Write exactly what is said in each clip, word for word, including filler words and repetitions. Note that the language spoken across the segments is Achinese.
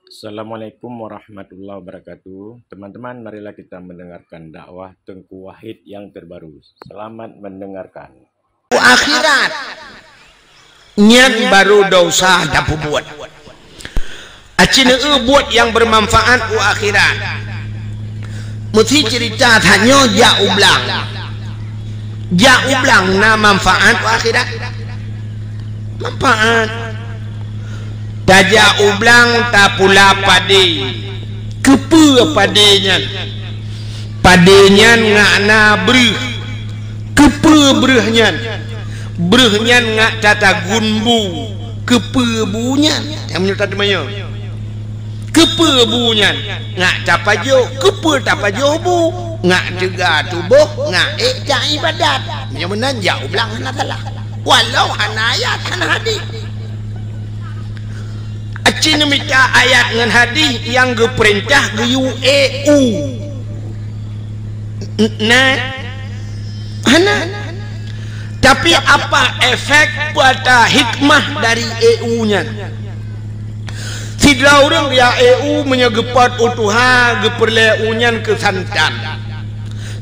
Assalamualaikum warahmatullahi wabarakatuh. Teman-teman, marilah kita mendengarkan dakwah Teungku Wahid yang terbaru. Selamat mendengarkan. Akhirat nyan baru desya tapeubuet. Aci neu buet nyang bermanfaat u akhirat. Meusi ceurita tanyoe jak u blang. Jak u blang na manfaat u akhirat? Manfaat. Tajak u blang tapula padé. Keupeue padé nyan? Padé nyan ngak na breuh. Keupeue breuh nyan? Breuh nyan ngak tatagun bu. Keupeue bu nyan? Nyang meunyoe tateumanyong. Keupeue bu nyan? Ngak tapajoh. Keupeue tapajoh bu? Ngak teuga tuboh, ngak ék taibadat. Meunyoe meunan jak u blang hana salah. Walau hana ayat, hana hadih. Aci neumita ayat ngon hadih nyang geupeurintah geuyue ék u. N-, na? Hana. Tapi apa efek, peue ata hikmah dari ék u nyan? Sidroe ureuëng geujak ék u meunyoe geupot u tuha, geupeureulée u nyan keu santan.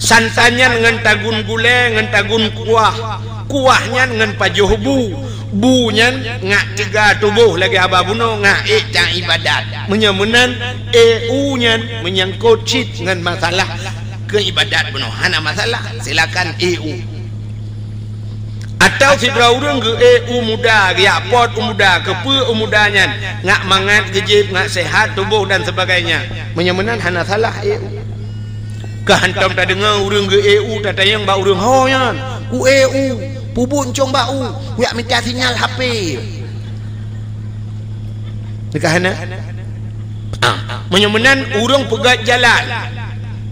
Santan nyan ngon tagun gulée, ngon tagun kuah. Kuah nyan ngon pajoh bu. Bu nyan ngak teuga tuboh lagée haba bunoe, ngak ék taibadat. Meunyoe meunan, ék u nyan meunyangkot cit ngon masalah keu ibadat bunoe. Hana masalah, silakan ék u. Atawa sidroe ureuëng geuék u muda, geujak pot u muda, keupeue u muda nyan, ngak mangat geujieb, ngak sehat tuboh dan sebagainya. Meunyoe meunan hana salah ék u. Ka hantom tadeungoe ureuëng geuék u tatanyong bak ureuëng ho nyan, "Kuék u, peubuet cong bak u, kujak mita sinyal H P." Teuka hana? Ah, meunyoe meunan ureuëng peugét jalan.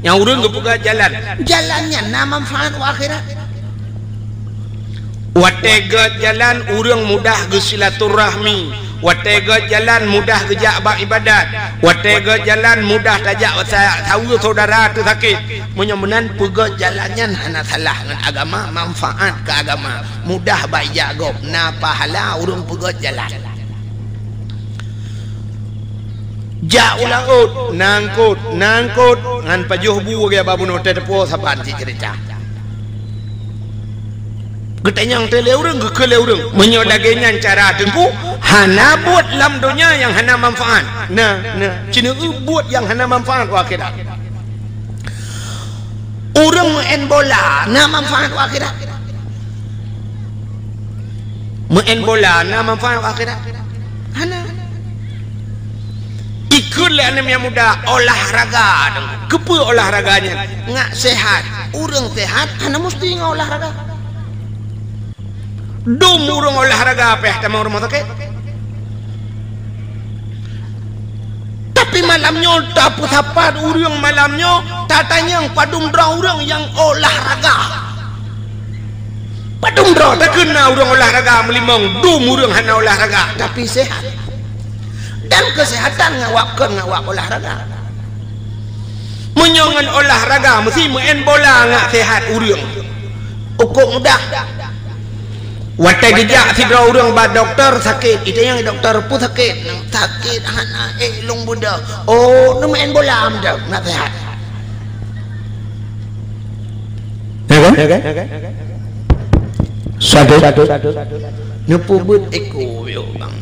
Nyang ureuëng geupeugét jalan. Jalan nyan na manfaat u akhirat. Watée gét jalan ureuëng mudah geusilaturahmi. Watée gét jalan mudah geujak bak ibadat. Watée gét jalan mudah tajak sa-, saweue syedara teusakét. Meunyoe meunan peugét jalan nyan hana salah ngon agama, manfaat keu agama. Mudah bak ijak gob, na pahala ureuëng peugét jalan. Jak u laôt, nangkot, nangkot, ngon pajoh bu lagée haba bunoe teuh teupeue saban cit ceurita. Geutanyong teuh lé ureuëng, geukheun lé ureuëng, "Meunyoe lagée nyan cara Teungku, hana buet lam donya nyang hana manfaat." Na, na, ci neu buet nyang hana manfaat u akhirat. Ureuëng meu'en bola na manfaat u akhirat? Meu'en bola na manfaat u akhirat? Hana. Ikheun lé aneuk nyang muda olahraga. Keupeue olahraga nyan? Ngak sehat. Ureuëng sehat hana musti ngon olahraga. Dum ureuëng olahraga pih tamong rumoh sakét. Tapi malam nyoe tapeusapat ureuëng malam nyoe, tatanyong padum droe ureuëng nyang olahraga. Padum droe takheun na ureuëng olahraga meulimong, dum ureuëng hana olahraga, tapi sehat. Dan keusehatan ngawak kon ngawak olahraga. Meunyoe ngon olahraga meusti meu'en bola ngak sehat ureuëng. Ukok mudah. Watée geujak sidroe ureuëng bak dokto sakét, itanyong dokto peue sakét, sakét hana ék lôn beudôh. Oh, neumeu'en bola meudah ngak sehat. Ya kan? Ya kan? Satu. Neupeubuet eko yo bang.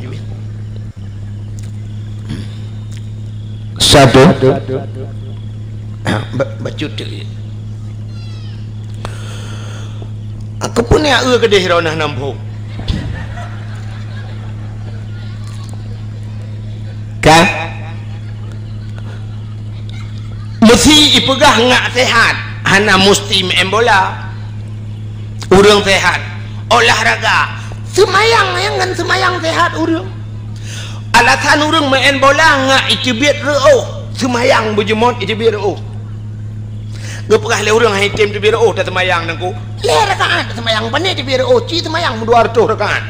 Satu. Ba-, bacut tu. Aku pun ya eu kedeh rona nampu. Ka? Meusti ipeugah ngak sehat, hana meusti meu'en bola. Ureuëng sehat, olahraga, seumayang nyang ngon seumayang sehat ureuëng. Alasan ureuëng meu'en bola ngak iteubiet reu'oh, seumayang beujeuet iteubiet reu'oh. Geupeugah lé ureuëng hai tem teubiet reu'oh taseumayang nangku. Lhée rakaat seumayang pane teubiet reu'oh, ci seumayang meudua reutôh rakaat.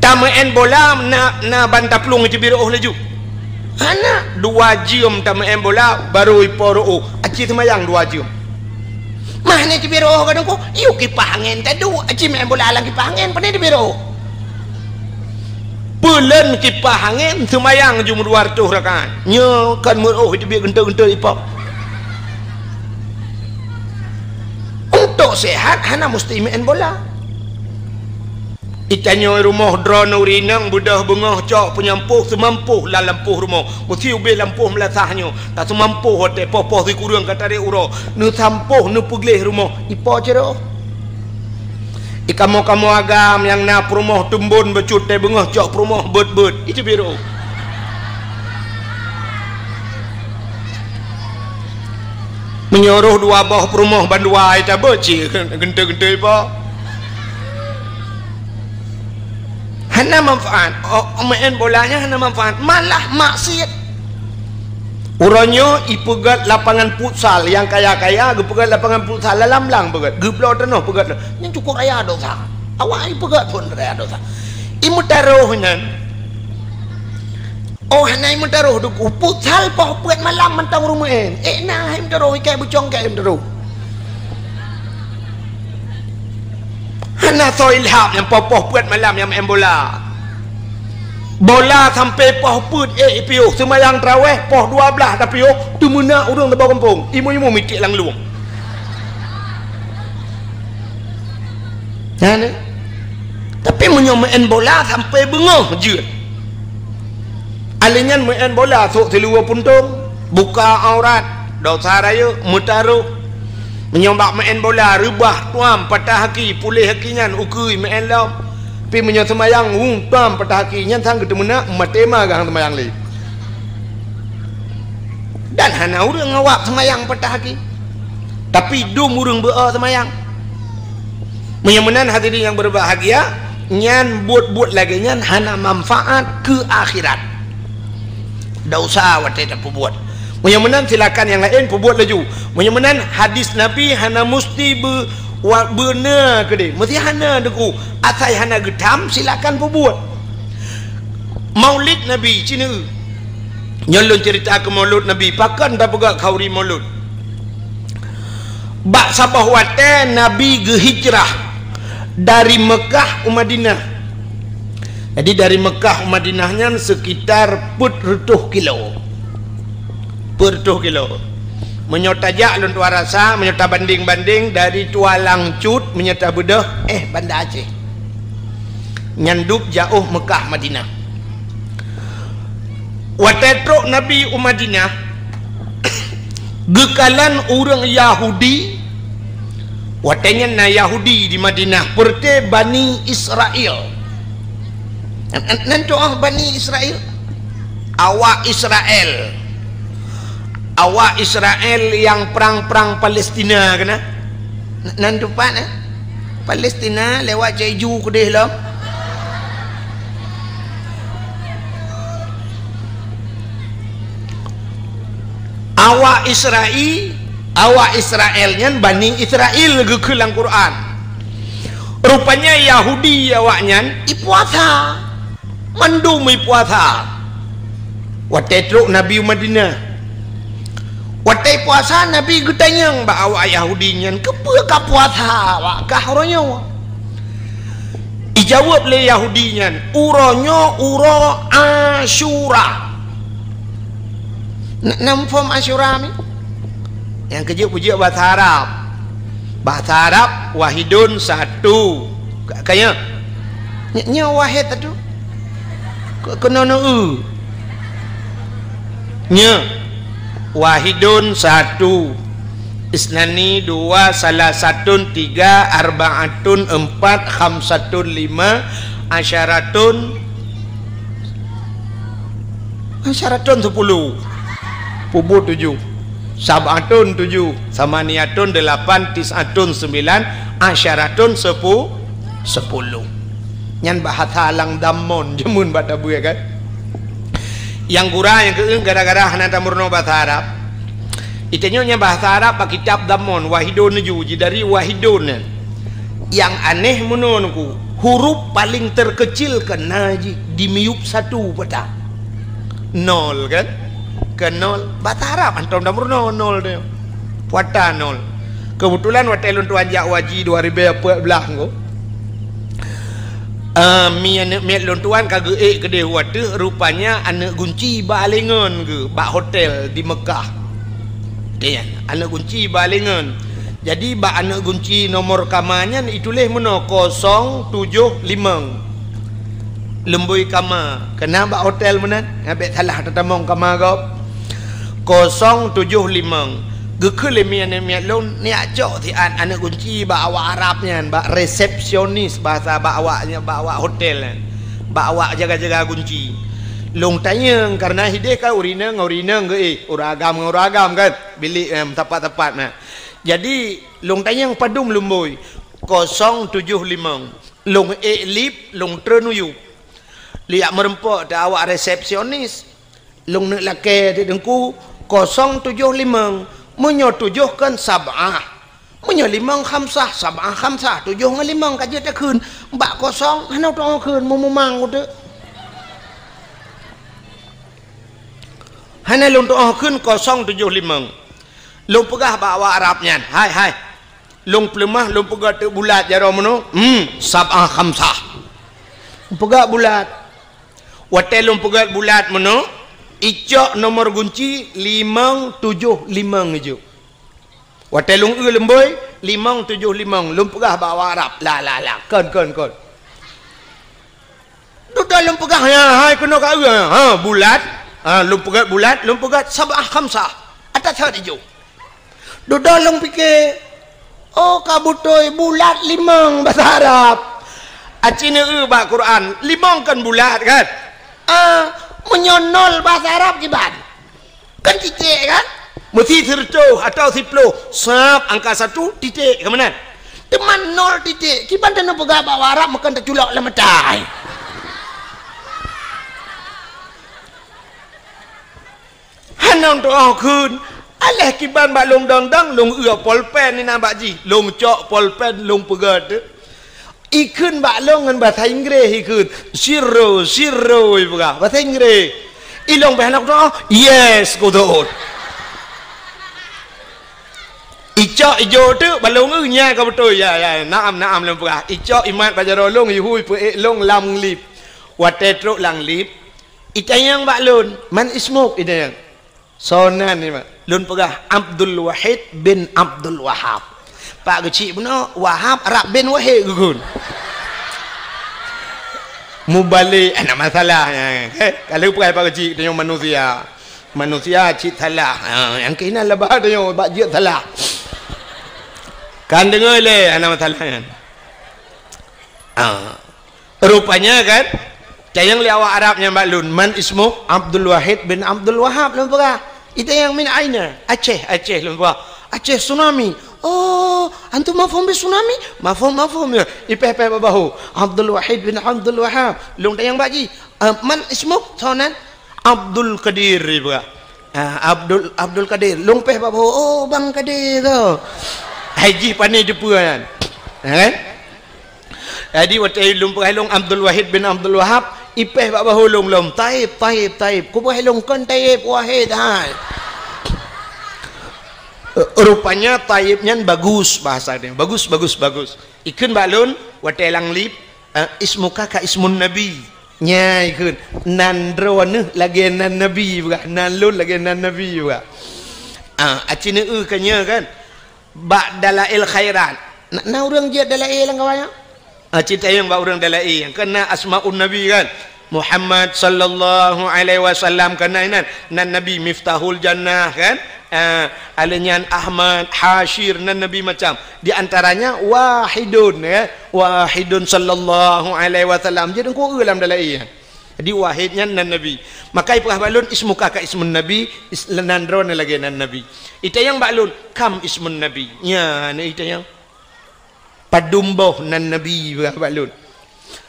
Tameu'en bola na, na ban taplueng iteubiet reu'oh laju. Hana, dua jeuem tameu'en bola baru ipo reu'oh, aci seumayang dua jeuem. Mah ni teubiet reu'oh ka dengku, yue kipah angén tadu, aci meu'en bola lam kipah angén pane teubiet reu'oh. Peu Lôn kipah angén seumayang jumeuet dua reutôh rakaat. Nyoe kon meuruôh iteubiet geuntôi-geuntôi ipo. Untuk sehat hana musti meu'en bola. Itanyoe rumoh droeneuh ureueng inong beudôh beungoh cok peunyampôh seumampoh lam lampôh rumoh. Meusti ubé lampôh meulasah nyoe, taseumampoh watée poh-poh sikureueng ka tarek uroe. Neusampôh neupeugleh rumoh, ipo cit rôh. Di kamoe-kamoe agam nyang na peurumoh teumbon bacut tée beungoh cok peurumoh beuet-beuet, itu biru. Meunyoe rôh dua boh peurumoh bandua ita beuet cit geuntôi-geuntôi boh. Hana manfaat. Oh, meu'en bola nyan hana manfaat, malah maksiet. Uroe nyoe ipeugét lapangan futsal, nyang kaya-kaya geupeugét lapangan futsal lam lang peugét, geubloe tanoh peugét. Nyan cukôp raya dosa. Awak ipeugét phon raya dosa. Imeutarôh nyan. Oh, hana imeutarôh duku. Futsal poh peuet malam mantong ureueng meu'en. Eh, na imeutarôh, ikai bucong kai imeutarôh. Hana soe ilham nyang poh-poh peuet malam nyang main bola. Bola sampai poh peuet ék piôh, seumayang tarawih poh dua blaih tapiôh, teumeunak ureueng teubawa gampông, imeum-imeum miték lam lueng. Nyan, eh. Tapi meunyoe main bola sampai beungoh jeuet. Alèh nyan main bola sôk siluweue puntông, buka aurat, dosa rayeuk, meutarôh. Meunyoe bak main bola reubah tuam patah aki, puléh aki nyan ukeue main lom. Pi meunyoe seumayang, hu, tuam patah aki, nyan sang geuteumeunak, maté ma gahang seumayang lé. Dan hana ureueng awak seumayang patah aki. Tapi dum ureueng beu-o seumayang. Meunyoe meunan hadirin nyang berbahagia, nyan buet-buet lagèe nyan hana manfaat keu akhirat. Dosa watèe tapeubuet. Meunyoe meunan silakan nyang laén peubuet laju. Meunyoe meunan hadis Nabi hana musti beu-, wa-, beuna keudeh. Meusti hana duku. Asai hana geutam silakan peubuet. Maulid Nabi, ci neu. Nyoe lôn ceurita keu Maulud Nabi, pakon tapeugah khauri Maulud. Bak saboh watèe Nabi geuhijrah dari Meukah u Madinah. Jadi, dari Meukah u Madinah nyan sekitar peuet reutôh kilo. Peuet reutôh kilo. Meunyoe tajak lôn tuan rasa, meunyoe tabandeng-bandeng dari Tualang Cut, meunyoe tabeudôh, eh, Banda Aceh. Nyan dub jaôh Meukah Madinah. Watèe trok Nabi u Madinah, geukalon ureueng Yahudi, watèe nyan na Yahudi di Madinah, peureuté Bani Israel. Nan, nan, nan tu'oh Bani Israel? Awak Israel. Awak Israel nyang prang-prang Palestina keunan? Nan, nan teumpat, eh? Palestina lewat Jeju keudeh lom. Awak Israel, awak Israel nyan Bani Israel geukheun lam Quran. Rupanya Yahudi awak nyan ipuasa. Mandum ipuasa. Watèe trok Nabi u Madinah. Watèe puasa, Nabi geutanyong bak awak Yahudi nyan, "Keupeue ka puasa awak kah uroe nyoe?" Ijaweueb lé Yahudi nyan, "Uroe nyoe uroe Asyura." Na, na muphom Asyura mi? Nyang keujeuet peujeuet bahasa Arab. Bahasa Arab, wahidun satu. Ka, ka nyoe? Nyo-, nyoe wahid satu. Keu-, keunoe neu-eu. Nyoe. Wahidun satu. Isnani dua, salasatun tiga, arbaatun empat, khamsatun lima, asyaratun Asyaratun sepuluh. Peubuet tujoh. Sab'atun tujoh. Samaniatun delapan. Tis'atun sembilan. Asyaratun sepu-, sepuluh. Nyan bahasa lam dhammon jameun bak tabeue kan. Nyang gura nyang keu gara-gara hana tameurunoe bahasa Arab. Itanyoe nyan bahasa Arab bak kitab dhammon, wahidun tujoh, jidari wahidun nyan. Nyang aneh meunoe nungku, huruf paling terkecil keu na jih dimiyueb satu peue ta. Nol kan? Keu nol. Bahasa Arab hantom tameurunoe nol teuh. Peue ta nol. Keubeutulan watèe lôn tuan jak u haji dua ribèe peuet blah nungku. Ah, mi aneuk miet lôn tuan ka geuék keudeh u ateueh, rupanya aneuk gunci bak alengon geuh, bak hotel di Mekah. Oke, aneuk gunci bak alengon. Jadi, bak aneuk gunci nomor kama nyan ituléh meunoe kosong tujoh limong. Leumbôi kama, keunan bak hotel meunan, nyan bèk salah tatamong kama gob. Kosong tujoh limong. Geukheun lé mi aneuk miet lôn, neujak cok siat aneuk gunci bak awak Arab nyan, bak resepsionis bahasa bak awak nyan, bak awak hotel nyan. Bak awak jaga-jaga gunci. Lôn tanyong, kareuna hideh kan ureueng inong ngon ureueng inong geuék, ureueng agam ngon ureueng agam kan, bilék, em, teumpat-teumpat na. Jadi, lôn tanyong padum leumbôi, kosong tujoh limong. Lôn ék lip, lôn treun u yup. Lheueh meureumpok teuh awak resepsionis. Lôn neuk lakèe di teungku, kosong tujoh limong. Meunyoe tujoh kan sab'ah. Meunyoe limong khamsah, sab'ah khamsah, tujoh ngon limong ka jeuet takheun. Bak kosong, hana tu'oh kheun, meumumang uteuk. Hana lôn tu'oh kheun kosong tujoh limong. Lôn peugah bak awak Arab nyan, "Hai, hai. Lôn peuleumah, lôn peugah teuk bulat jaroe meunoe." "Hmm, sab'ah khamsah." Peugah bulat. Watèe lôn peugah bulat meunoe, icok nomor gunci limong tujoh limong ijok. Watèe lôn eu leumbôi, limong tujoh limong, lôn peugah bak awak Arab. La, la, la, kon, kon, kon. Dudoe lôn peugah, ya, hai keunoe ka eu, ha, bulat. Ha, lôn peugah bulat, lôn peugah sab'ah khamsah. Ata that ijok. Dudoe lôn pike, oh, ka beutôi bulat limong bahasa Arab. Aci neueu bak Quran, limong kan bulat kan? Ah, meunyoe nol bahasa Arab kiban? Kan titik kan? Meusi sireutôh atawa siploh, sab angka satu, titik, ka meunan? Teuma nol titik, kiban taneuk peugah bak Arab meukan taculok lam mata. Hana tu'oh kheun, aléh kiban bak lôn dong-dong, lôn eu polpen inan bak jih, lôn cok polpen, lôn peugah teuk. Ikheun bak lôn ngon bahasa Inggréh ikheun, "Zero, zero," ipeugah, bahasa Inggréh. Ilôn bèh hana kutu'oh, "Yes," kutu'oh. Icok ijok teuk bak lôn eu nyan ka beutôi, ya, ya, naam, naam lôn peugah. Icok imat bak jaroe lôn, ihui peuék lôn lam lip. Watèe trok lam lip, itanyong bak lôn, "Man ismuk?" itanyong. "Soe nan nyan?" Lôn peugah, "Abdul Wahid bin Abdul Wahab." Pak Geuchik bunoe, Wahab rab bin Wahid geukheun. Mubalek, hana masalah nyan. Heh, ka lheueh peugah Pak Geuchik, tanyoe manusia. Manusia cit salah. Ha, nyang keunan laba tanyoe bak jeuet salah. Kan deungö lé, hana masalah nyan. Ha. Rupanya kan, tanyong lé awak Arab nyan bak lôn, "Man ismuk?" "Abdul Wahid bin Abdul Wahab," lôn peugah. Itanyong, "Min aina?" "Aceh, Aceh," lôn peugah. "Aceh tsunami." "Oh, antum mafhum bi tsunami?" "Mafhum, mafhum." Ya, ipèh-pèh bak bahô. "Abdul Wahid bin Abdul Wahab." Lôn tanyong bak jih, "Eh, man ismuk?" "Soe nan?" "Abdul Qadir," ipeugah. Ah, Abdul, Abdul Qadir. Lôn pèh bak bahô, "Oh, Bang Qadir tu." Hai jih pané teupeue nyan. Ha, kan? Jadi, watèe lôn peugah lôn Abdul Wahid bin Abdul Wahab, ipèh bak bahô lôn lom, "Taib, Taib, Taib." Kupeugah lôn, "Kon Taib, Wahid hai." Rupanya Taib nyan bagus bahasa dia. Bagus, bagus, bagus. Ikheun bak lôn, watèe lam lip, eh, "Ismuka ka ismun Nabi." Nyan ikheun, "Nan droeneuh lagèe nan Nabi," ipeugah, "nan lôn lagèe nan Nabi," ipeugah. Ah, aci neueu ka nyoe kan. Bak Dalail Khairat. Na, na ureueng jeuet Dalail lam kawan nyoe? Ah, cit tanyong bak ureueng Dalail nyang keunan Asmaun Nabi kan. Muhammad sallallahu alaihi wasallam keunan inan. Nan Nabi Miftahul Jannah kan. Ah, alèh nyan Ahmad, Hasyir, nan Nabi macam. Di antaranya Wahidun, ya. Wahidun sallallahu alaihi wasallam. Jadi, engkau lam Dalail. Jadi, Wahid nyan nan Nabi. Maka ipeugah bak lôn, "Ismuka ka ismun Nabi," is-, nan droeneuh lagèe nan Nabi. Itanyong bak lôn, "Kam ismun Nabi?" Nyan, itanyong. "Padum boh nan Nabi?" ipeugah bak lôn.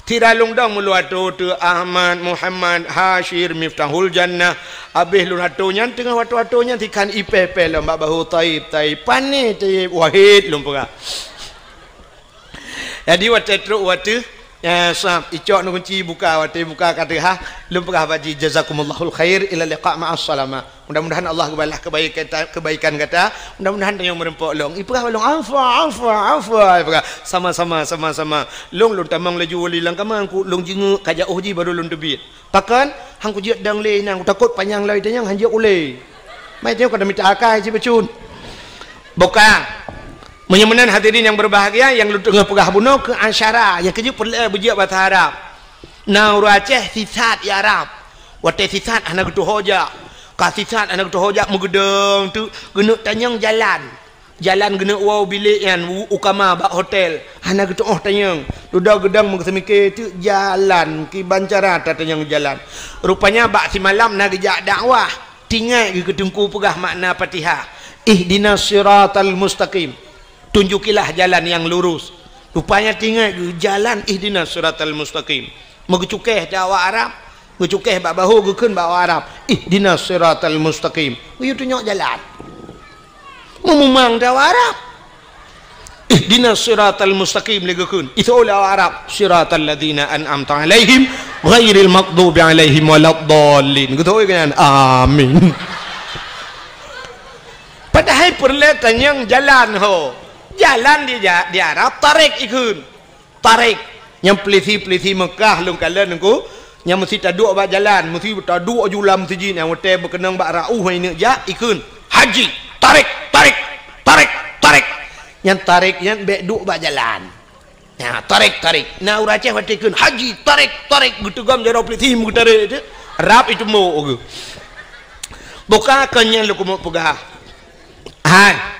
Sira lôn dong meulôn atô teu Ahmad, Muhammad, Hasyir, Miftahul Jannah. Abéh lôn atô nyan, teungoh atô-atô nyan, sikan ipèh-pèh lom bak bahô, "Taib, Taib." Pané Taib, Wahid lôn peugah. Jadi, watèe trok u ateueh, Ya, sab, icok neukunci buka, watèe buka ka teuhah, lôn peugah bak jih, "Jazakumullahu khair, ila liqa ma'as salamah." Mudah-mudahan Allah geubalah kebaikan, kebaikan gata. Mudah-mudahan tanyoe meureumpok lôn. Ipeugah lôn, "Afwa, afwa, afwa." Ipeugah, "Sama-sama, sama-sama." Lôn, lôn tamong laju wali lam kama, ku lôn jingeuk ka jiôh jih baru lôn teubiet. Pakon? Han kujeuet dong lé nyan, kutakot panyang lom tanyoe han jeuet ulèe. Mai tanyoe ka mita akai cit bacut. Buka. Meunyoe meunan hadirin nyang berbahagia, nyang lôn teungoh peugah bunoe keu asyara, nyang keujeuet peureulèe beujeuet basa Arab. Na ureueng Aceh sisat i Arab. Watèe sisat hana geutuho jak. Ka sisat hana geutuho jak meugeudong teuk, geuneuk tanyong jalan. Jalan geuneuk woe bilék nyan u, u kama bak hotel. Hana geutu'oh tanyong. Dudoe geudong meugeuseumiké teuk jalan, kiban cara tatanyong jalan. Rupanya bak simalam na geujak dakwah. Teuingat geuh keu teungku peugah makna Fatihah. Ihdinas siratal mustaqim. Tunjukilah jalan yang lurus. Rupanya teuingat geuh jalan ihdinas siratal mustaqim. Meugeucukéh teuh awak Arab, geucukéh bak bahô geukheun bak awak Arab, "Ihdinas siratal mustaqim." Geuyue tunyok jalan. Meumumang teuh awak Arab. "Ihdinas siratal mustaqim," lé geukheun. Iseuôt lé awak Arab, "Siratal ladzina an'amta 'alaihim, ghairil maghdubi 'alaihim waladdallin." Geutôi keu nyan, "Amin." Padahai peureulèe tanyong jalan ho. Jalan di ja-, di Arab, tarik ikheun. Tarik. Nyang peulisi-peulisi Meukah lôn kalon Teungku, nyang meusti taduek bak jalan, meusti taduek ju lam meuseujid, nyang watèe beukeunong bak rauh nyan neuk jak, ikheun, "Haji, tarik, tarik, tarik, tarik." Nyang tarik nyan bèk duek bak jalan. Nah, tarik, tarik. Na ureueng Aceh watèe ikheun, "Haji, tarik, tarik," geuteugom jaroe peulisi meugeutarek teuk. Rab itumbok geuh. Buka kon nyan lôn keumeung peugah. Hai.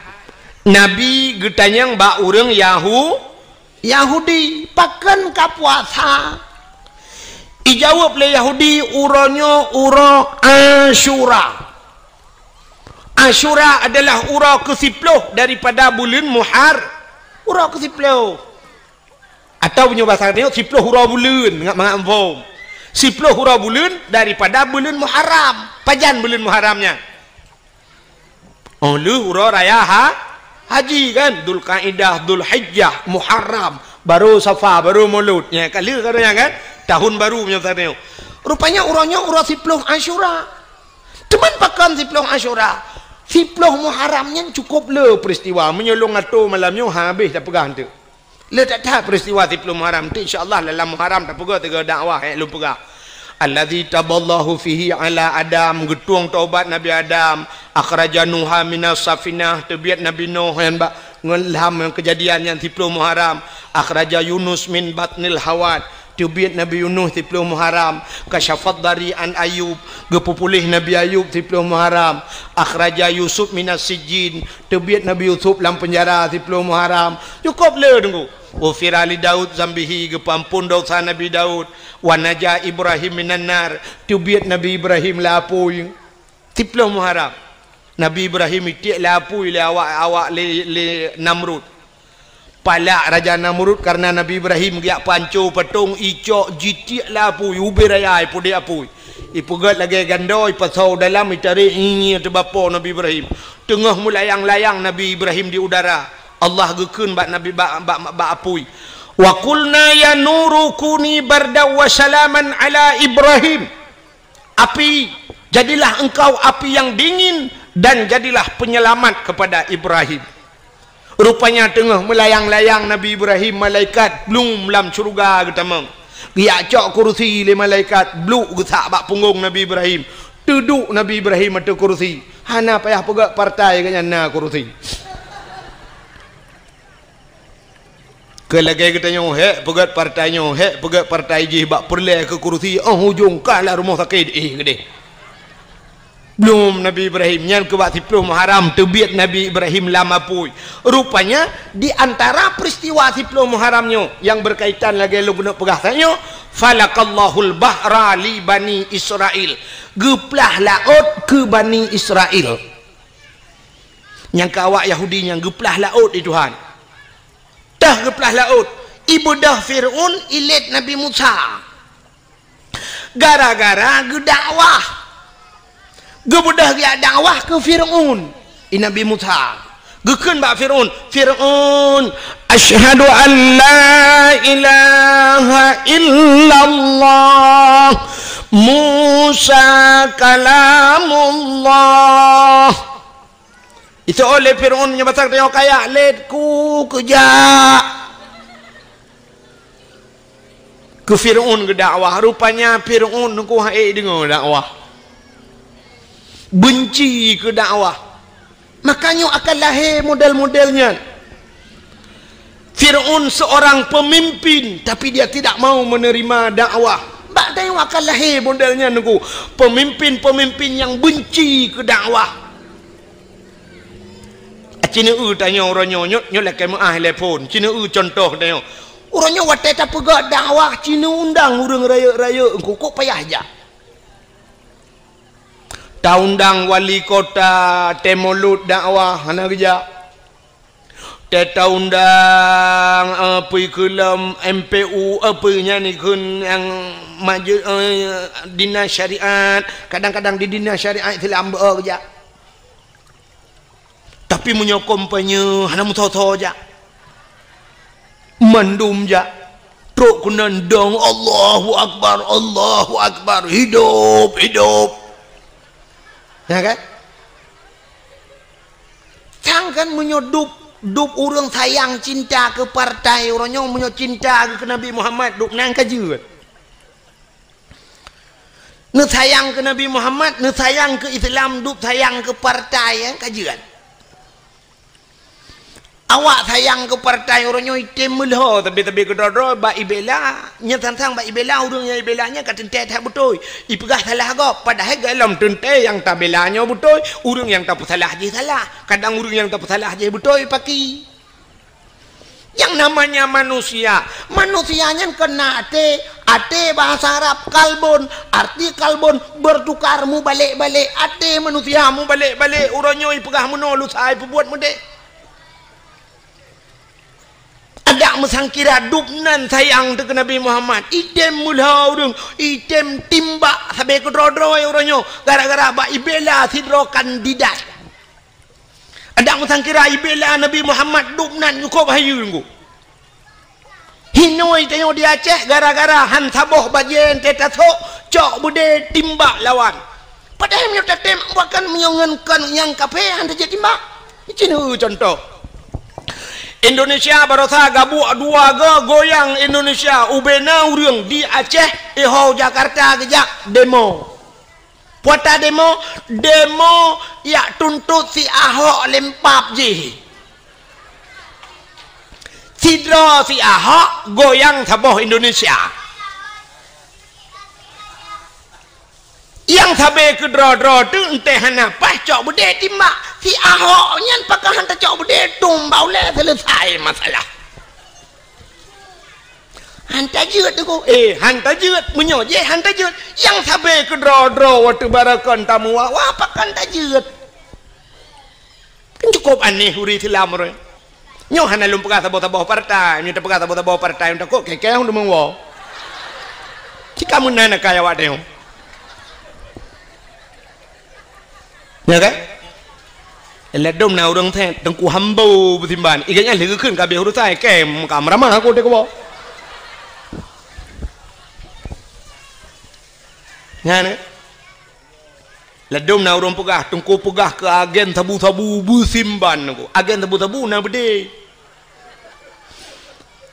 Nabi geutanyong bak ureueng Yahu-, Yahudi, "Pakon ka puasa?" Ijaweueb lé Yahudi, "Uroe nyoe uroe Asyura." Asyura adalah uroe keusiploh daripada buleuen Muhar-, uroe keusiploh. Atawa meunyoe basa tanyoe, siploh uroe buleuen, mangat-mangat muphom. Siploh uroe buleuen daripada buleuen Muharram. Pajan buleuen Muharram nyan? Oh, lheueh uroe raya ha-, haji kan, Dzulqaidah, Dzulhijjah, Muharram, baru Safar, baru Maulud. Nyan ka lheueh ka nyan kan, tahun baru meunyoe tanyoe. Rupanya uroe nyoe uroe siploh Asyura. Teuma pakon siploh Asyura? Siploh Muharram nyan cukup le peristiwa. Meunyoe lôn atô malam nyoe, habéh tapeugah teuk. Le that-that peristiwa siploh Muharram tu, insya Allah dalam Muharram tapeugah tiga dakwah, eh, lôn peugah. Allazi taballahu fihi ala Adam, geutueng taubat Nabi Adam, akhraja Nuha minas safinah, teubiet Nabi Nuh nyan bak ngon lam kejadian nyan siploh Muharram, akhraja Yunus min batnil hawat, teubiet Nabi Yunus siploh Muharram, kasyafad dari an Ayub, geupeupuléh Nabi Ayub siploh Muharram, akhraja Yusuf minas sijjin, teubiet Nabi Yusuf lam penjara siploh Muharram. Cukup le Teungku. Ghufira li Daud zambihi, geupeuamphon dosa Nabi Daud. Wa naja Ibrahim minan nar, teubiet Nabi Ibrahim lam apui. Siploh Muharram. Nabi Ibrahim itiek lam apui lé awak, awak lé, lé Namrud. Palak Raja Namrud karena Nabi Ibrahim geujak panco patong, icok jitiek lam apui, ubé raya ipudek apui. Ipeugét lagée gandô, ipasoe dalam, itarek ngieng-ngieng ateueh bapo Nabi Ibrahim. Teungoh meulayang-layang Nabi Ibrahim di udara, Allah geukheun bak Nabi, bak, bak, bak apui, "Wa qulna ya nuru kuni bardan wa salaman ala Ibrahim." Api, jadilah engkau api yang dingin dan jadilah penyelamat kepada Ibrahim. Rupanya teungoh meulayang-layang Nabi Ibrahim, malaikat blum lam syeuruga geutamong. Geujak cok kurusi lé malaikat, bluk geusak bak punggong Nabi Ibrahim. Teuduek Nabi Ibrahim ateueh kurusi. Hana payah peugét partai, gobnyan na kurusi. Keu lagée geutanyoe, hék peugét partai nyoe, hék peugét partai jih, bak peureulée keu kurusi, óh ujong ka lam rumoh sakét, eh, geudeh. Blum Nabi Ibrahim, nyan keu bak siploh Muharram teubiet Nabi Ibrahim lam apui. Rupanya, di antara peristiwa siploh Muharram nyoe nyang berkaitan lagée lôn keuneuk peugah tanyoe, "Falaqallahul bahra li Bani Israil." Geuplah laôt keu Bani Israil. Nyang keu awak Yahudi nyan geuplah laôt lé Tuhan. Teuh geuplah laôt, ibeudôh Fir'aun ilét Nabi Musa. Gara-gara geudakwah. Geubeudôh geujak dakwah keu Fir'aun, i Nabi Musa. Geukheun bak Fir'aun, "Fir'aun, asyhadu an la ilaha illallah, Musa kalamullah." Itu oleh Fir'aun meunyoe basa tanyoe kaya, "Lét ku keujak." Keu Fir'aun geudakwah, rupanya Fir'aun nungku hana deungoe dakwah. Benci keu dakwah. Maka nyoe akan lahé model-model nyan. Fir'aun seorang pemimpin, tapi dia tidak mau menerima dakwah. Bak tanyoe akan lahé model nyan nungku. Pemimpin-pemimpin yang benci keu dakwah. Ci neueu tanyoe uroe nyoe, nyoe, nyoe lakée meuáh lé phon. Ci neueu cuntoh tanyoe. Uroe nyoe watée tapeugah dakwah, ci neuundang ureuëng rayeuk-rayeuk, engkukuk payah jak. Taundang wali kota, tée mulod dakwah, hana geujak. Tée taundang, eh, peue keu lom M P U, eh, peue nyan ikheun nyang maju, eh, dinas syariat, kadang-kadang di dinas syariat Islam beu geujak. Tapi meunyoe kampanye hana meusoe-soe jak. Mandum jak. Trok keunan dong, "Allahu Akbar, Allahu Akbar, hidup, hidup." Ya kan? Sang kan meunyoe dub, dub ureuëng sayang cinta keu partai uroe nyoe, meunyoe cinta keu Nabi Muhammad, dub nan ka jeuet. Neusayang keu Nabi Muhammad, neusayang keu Islam, dub sayang keu partai, eh, ka jeuet. Awak sayang keu partai uroe nyoe item meulhô, tapi-tapi keudroe-droe bak ibela, nyan sang-sang bak ibela, ureuëng nyang ibela nyan ka teuntée that beutôi. Ipeugah salah gob, padahai gohlom teuntée nyang tabela nyoe beutôi, ureuëng nyang tapeusalah jih salah. Kadang ureuëng nyang tapeusalah jih beutôi paki. Yang namanya manusia, manusia nyan keunan até, até bahasa Arab kalbun, arti kalbun bertukar, mubalek-balek, até manusia mubalek-balek, uroe nyoe ipeugah meunoe lusa ipeubuet meudeh. Adak meusangkira dub nan sayang teuh keu Nabi Muhammad, item meulhô ureuëng, item timbak sabe keudroe-droe uroe nyoe, gara-gara bak ibela sidroe kandidat. Adak meusangkira ibela Nabi Muhammad dub nan nyukôb hayeue ngon. Hinoe tanyoe di Aceh gara-gara han saboh bajée teuh tasok, cok beudé timbak lawan. Padahai meunyoe tatem bahkan meunyoe ngon kon nyang kafé han tajeuet timbak. Cit nyoe contoh. Indonesia barosa gabuek dua go goyang Indonesia, ubena ureuëng di Aceh, iho Jakarta geujak demo. Peue ta demo, demo jak tuntot si Ahok lempap jih. Sidroe si Ahok goyang saboh Indonesia. Nyang sabe keudroe-droe teuh entée hana paih cok beudé timbak. Si Ahok nyan pakon han tacok beudé tumbak ulée seuleusai masalah. Han tajeuet Teungku. Eh, han tajeuet. Meunyoe jih han tajeuet, nyang sabe keudroe-droe watée barakon tamuwa, wah pakon tajeuet. Kan cukup aneh ureuëng Islam ureuëng. Nyoe hana lôn peugah saboh-saboh partai, nyoe tapeugah saboh-saboh partai, takot keu-keu deungon woe. Cika meunan akai awak tanyoe. Ya kan? Ladom na ureuëng thét, Teungku Hambo beusimban. Iga nyan lheueh geukheun ka habéh urusan, kém ka meuramah aku teuh keuboh. Nyan, eh? Ladom na ureuëng peugah, Teungku peugah keu agen sabu-sabu beusimban Teungku. Agen sabu-sabu na beudé.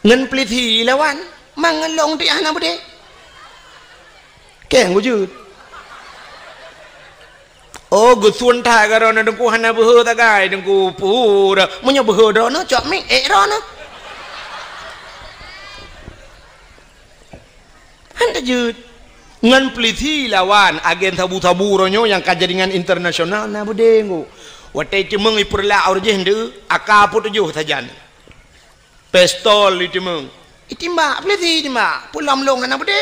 Ngon peulisi lawan, mangelong di hana beudé. Keng wujud. Oh, geusun that ka droeneuh Teungku hana beuhe sagai Teungku pura. Meunyoe beuhe droeneuh, cok mic ék droeneuh. Han tajeuet. Ngon peulisi lawan agen sabu-sabu uroe nyoe nyang ka jaringan internasional na beudé Teungku. Watée ceumeung ipeurlak ureuëng jih ndeuek, AK peuet tujoh sajan. Pistol itimbak. Itimbak, peulisi itimbak. Peue lom lôn hana beudé.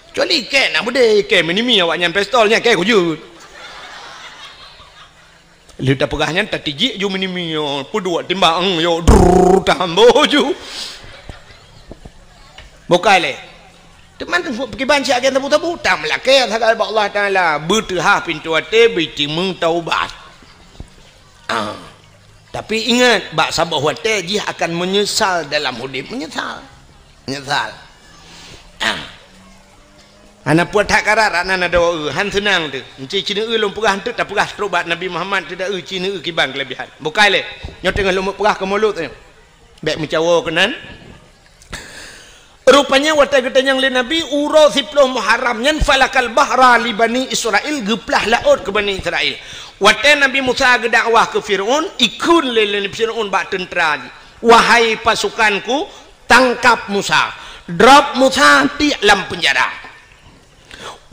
Kecuali kée na beudé, kée meunimi awaknyan pistol nyan kée kujeuet. Lheueh tapeugah nyan tatijik ju meunimi, yo, peuduek timbak, eng, yo, drrrr, tahambo ju. Bukai lé. Teuma kiban cit agen sabu-sabu, tameulakée sagai bak Allah Taala, beuteuhah pintoe até, beutimeung taubat. Ah. Tapi ingat, bak saboh watèe jih akan menyesal dalam udép. Menyesal. Menyesal. Ah. Hana puas that karat, rak nan ada eu, han seunang teuh. Enci cineue lôn peugah enteuk tapeugah trok bak Nabi Muhammad teuh da eu cineue kiban keulebihan. Bukai lé. Nyoe teungoh lôn peugah keu mulod nyoe. Bèk meucawo keunan. Rupanya watèe geutanyong lé Nabi, uroe siploh Muharram nyan falakal bahra li Bani Israil, geuplah laôt keu Bani Israil. Watèe Nabi Musa geudakwah keu Firaun, ikheun lé, lé Firaun bak teuntra jih, "Wahai pasukanku, tangkap Musa, drop Musa tiek lam peunjara."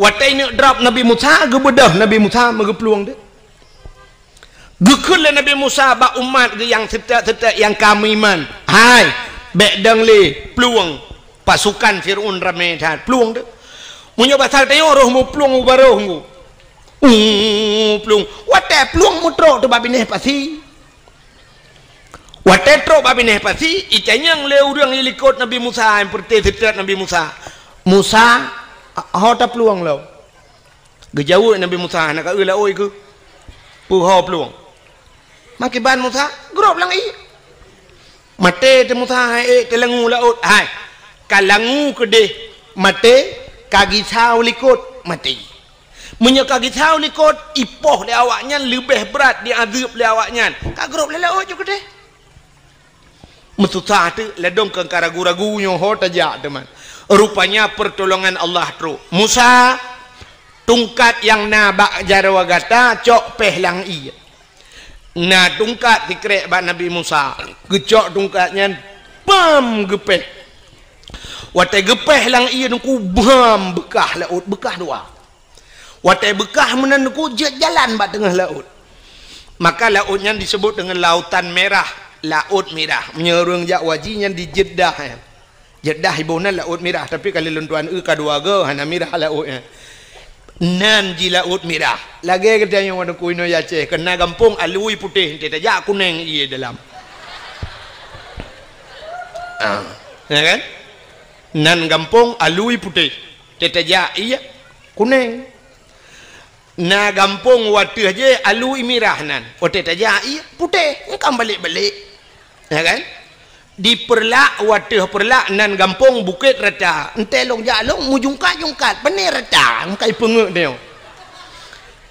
Watèe ineuk drop Nabi Musa, geubeudôh Nabi Musa meugeuplueng teuh. Geukheun lé Nabi Musa bak umat geuh nyang seutôt-seutôt nyang ka meuiman, "Hai, bèk dong lé plueng, pasukan Firaun ramé that, plueng teuh." Meunyoe basa tanyoe roh meuplueng u barôh nggu. Uh, plueng. Watèe plueng meutrok teuh bak binéh pasi. Watèe trok bak binéh pasi, itanyong lé ureueng likot Nabi Musa, nyang peureté seutôt Nabi Musa, "Musa, ho taplueng lom?" Geujaweueb Nabi Musa, "Hana ka eu laôt keuh. Peue ho plueng?" Makiban Musa, grob lam ié. Maté teuh Musa, hai ék teuh langue laôt. Hai, ka langue keudeh maté, ka gisa u likot maté. Meunyoe ka gisa u likot, ipoh lé awaknyan leubeh brat diazeub lé awaknyan. Ka grob lam laôt ju keudeh. Meususah teuk, ladôm keu ka ragu-ragu nyoe ho tajak teuma. Rupanya pertolongan Allah trok. Musa, tungkat nyang na bak jaroe gata, cok péh lam ié. Na tungkat sikrek bak Nabi Musa. Geucok tungkat nyan, pam, geupéh. Watèe geupéh lam ié teungku, bam, beukah laôt, beukah dua. Watèe beukah meunan teungku jeuet jalan bak teungoh laôt. Maka laôt nyan disebut deungon Lautan Merah, Laôt Mirah. Meunyoe ureueng jak haji nyan di Jeddah, eh. Jeddah iboh nan Laôt Mirah, tapi ka lheueh lôn tuan eu ka dua goe hana mirah laôt nyan. Nan jih Laôt Mirah. Lagèe geutanyoe teungku inoe Aceh, keu na gampông alui putéh, enteuk tajak kunéng ié dalam. Ah, ya kan? Nan gampông alui putéh. Teutajak ié kunéng. Na gampông watèe jih alui mirah nan. Watèe tajak ié putéh, engkam balek-balek. Ya kan? Di Peureulak, watèe Peureulak nan gampông Bukét Rata. Enteuk lôn jak lôn meujungkat-jungkat, pané rata, engkai peungeuet nyoe.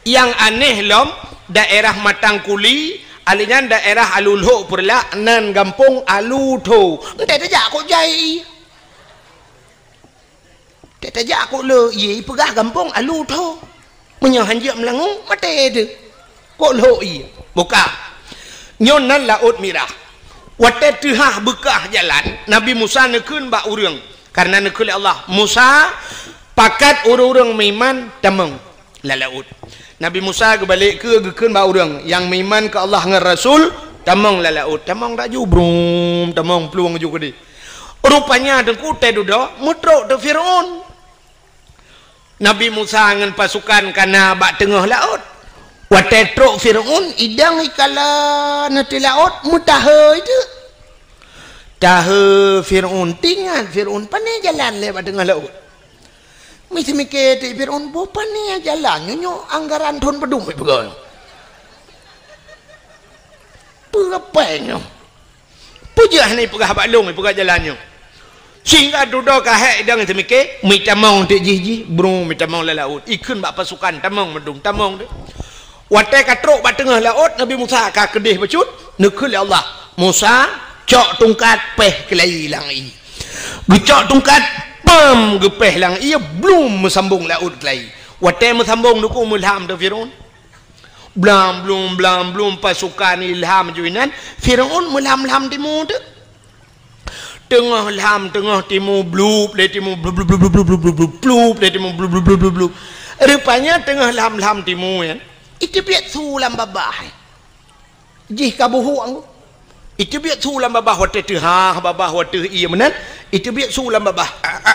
Nyang aneh lom, daerah Matang Kuli, alèh nyan daerah Alu Lhok Peureulak, nan gampông Alu Tho. Enteuk tajak kok jai ié. Teutajak kok lhok ié, ipeugah gampông Alu Tho. Meunyoe hanjeuet meulangue, maté teuh. Kok lhok ié. Buka. Nyoe nan Laôt Mirah. Watèe teuhah beukah jalan, Nabi Musa neukheun bak ureueng. Kareuna neukheun lé Allah, "Musa, pakat ureueng-ureueng meuiman tamong." Lam laôt. Nabi Musa geubalek keue geukheun bak ureueng nyang meuiman keu Allah ngon Rasul, tamong lam laôt, tamong laju, brum, tamong plueng ju keudeh. Rupanya teungku teududoe meutrok teuh Firaun. Nabi Musa ngon pasukan ka na bak teungoh laôt. Watèe trok Firaun, idong ikalon ateueh laôt, meutahe teuk. Tahe Firaun, teuingat Firaun, pané jalan lé bak teungoh laôt. Miseumiké teuk Firaun, boh pané jalan nyoe, nyoe anggaran thon padum ipeugah nyoe. Peue rapai nyoe? Peue jeuet hana ipeugah bak lôn, ipeugah jalan nyoe? Sehingga dudoe ka hék idong seumiké, meutamong teuk jih-jih, bru meutamong lam laôt. Ikheun bak pasukan, tamong mandum, tamong teuk. Watèe ka trok bak teungoh laôt, Nabi Musa ka keudeh bacut, neukheun lé Allah, "Musa, cok tungkat, péh keulayi lam ié." Geucok tungkat, pam, geupéh lam ié, blum, meusambong laôt keulayi. Watèe meusambong teungku meulham teuh Firaun. Blam blum, blam blum, pasukan ilham ju inan, Firaun meulham-lham timu teuk. Teungoh lham, teungoh timu, blup lé timu, blup, blup, blup. Rupanya teungoh lham-lham timu nyan, iteubiet su lam babah. Jih ka buhuk anggu. Iteubiet su lam babah watèe teuhah babah watèe ié meunan, iteubiet su lam babah.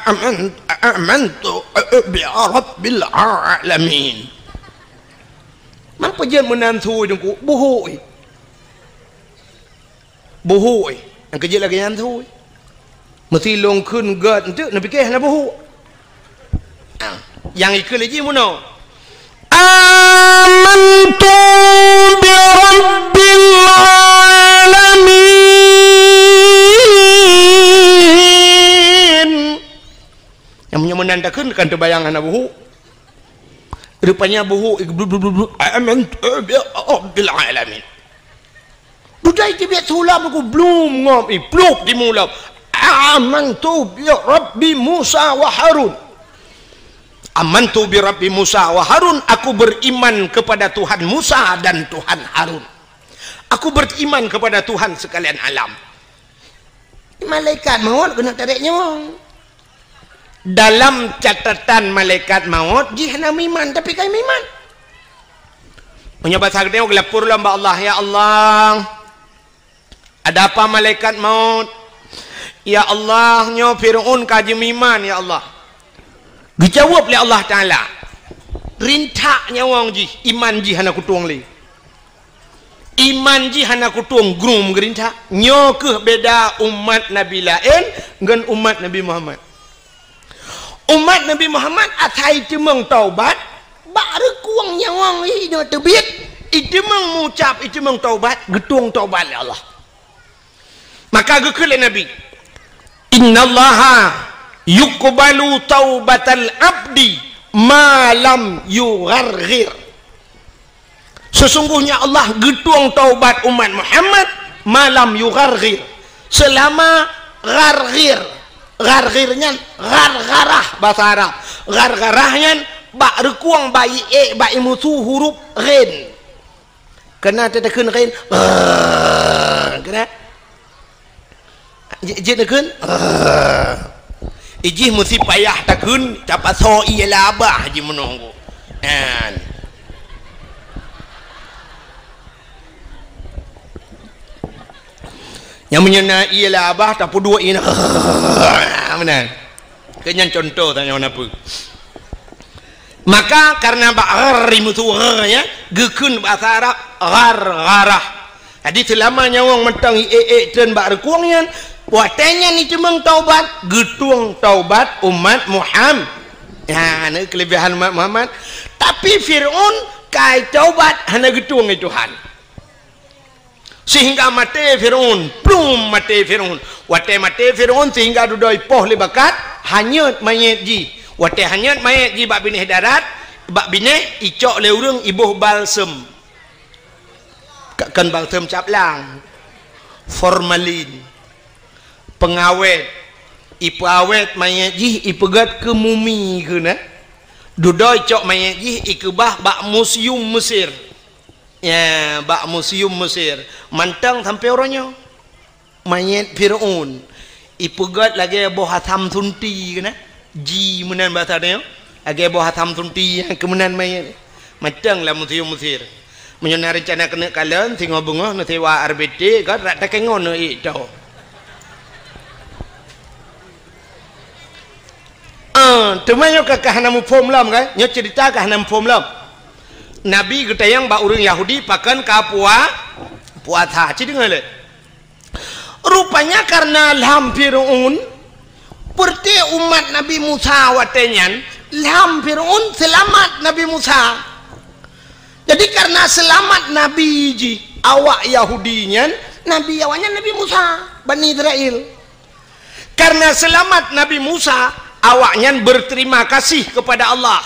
"Aman-, amantu bi rabbil alamin." Man peue jeuet meunan su teungku, buhuk. Buhuk, eh. Nyang keujeuet lagèe nyan su. Meusi lôn kheun gèt enteuk, neupiké hana buhuk. Ah, nyang ikheun lé jih meunoe. "Amantu bi rabbil Nan takheun kan teubayang hana buhuk. Rupanya buhuk, blub, blub, blub, blub. Amantu bi rabbil alamin. Dudoe teubiet siulam ku blum ngom i plup di mulam. Amantu bi rabbi Musa wa Harun. Amantu bi rabbi Musa wa Harun, aku beriman kepada Tuhan Musa dan Tuhan Harun. Aku beriman kepada Tuhan sekalian alam. Malaikat maut keuneuk tarek nyawöng. Dalam catatan malaikat maut jih hana meuiman, tapi ka meuiman. Meunyoe basa geutanyoe geulapor lom bak Allah, "Ya Allah, ada apa malaikat maut? Ya Allah, nyoe Fir'aun ka jimeuiman, ya Allah." Geujaweueb lé Allah Taala, "Rintak nyawöng jih, iman jih hana kutueng lé." Iman jih hana kutueng, grung geurintak. Nyoe kheueh beda umat nabi laén ngon umat Nabi Muhammad. Umat Nabi Muhammad asai teumeung taubat, bak reukueng nyawöng inoe teubiet, iteumeung mucab, iteumeung taubat, geutueng taubat lé Allah. Maka geukheun lé Nabi, "Innallaha yuqbalu taubatal abdi ma lam yugharghir." Sesungguhnya Allah geutueng taubat umat Muhammad ma lam yugharghir, seulama gharghir. Gharghir nyan ghargharah basa Arab. Ghargharah nyan bak reukueng bak ié, bak imusu huruf ghin. Keunan teuteukheun ghin. Keunan. Jeuet, jeuet takheun. Ijih meusti payah takheun, tapasoe ié labah jih meunoe. Nyan. Nyang meunyoe na ié labah, tapeuduek ié na. Meunan. Keu nyan contoh tanyoe na peue. Maka karena bak ghar imusu gha, ya, geukheun bahasa Arab ghargharah. Jadi seulama nyawöng mantong ié-ié treun bak reukueng nyan, watée nyan iteumeung taubat, geutueng taubat umat Muham-, ya, na keulebihan umat Muhammad. Tapi Fir'aun ka taubat hana geutueng lé Tuhan. Sehingga maté Fir'aun, plum maté Fir'aun. Watée maté Fir'aun sehingga dudoe ipoh lé bakat, hanyot manyét jih. Watée hanyot manyét jih bak binéh darat, bak binéh icok lé ureuëng iboh balsem. Ka-, kon balsem cap lang, formalin, pengawét, ipeuawét manyét jih ipeugét keu mumi keunan. Dudoe icok manyét jih ikeubah bak museum Mesir. Ya, bak museum Mesir. Mantong sampoe uroe nyoe. Manyét Fir'aun ipeugét lagée boh asam sunti keunan. Ji meunan basa tanyoe. Lagée boh asam sunti nyang keu meunan manyét. Mantong lam museum Mesir. Meunyoe na reuncana keuneuk kalon, singoh beungoh neusewa R B T, ka rot takée ngon neuék toe. Ah, teuma nyoe ka, ka hana muphom lom, kan? Nyoe cerita ka hana muphom lom. Nabi geutanyong bak ureuëng Yahudi pakon ka pua-, puasa. Ci deungoe lé. Rupanya karena lham Fir'aun, peureuté umat Nabi Musa watée nyan, lham Fir'aun seulamat Nabi Musa. Jadi karena seulamat Nabi jih awak Yahudi nyan, Nabi awaknyan Nabi Musa, Bani Israel. Karena seulamat Nabi Musa, awaknyan berterima kasih kepada Allah,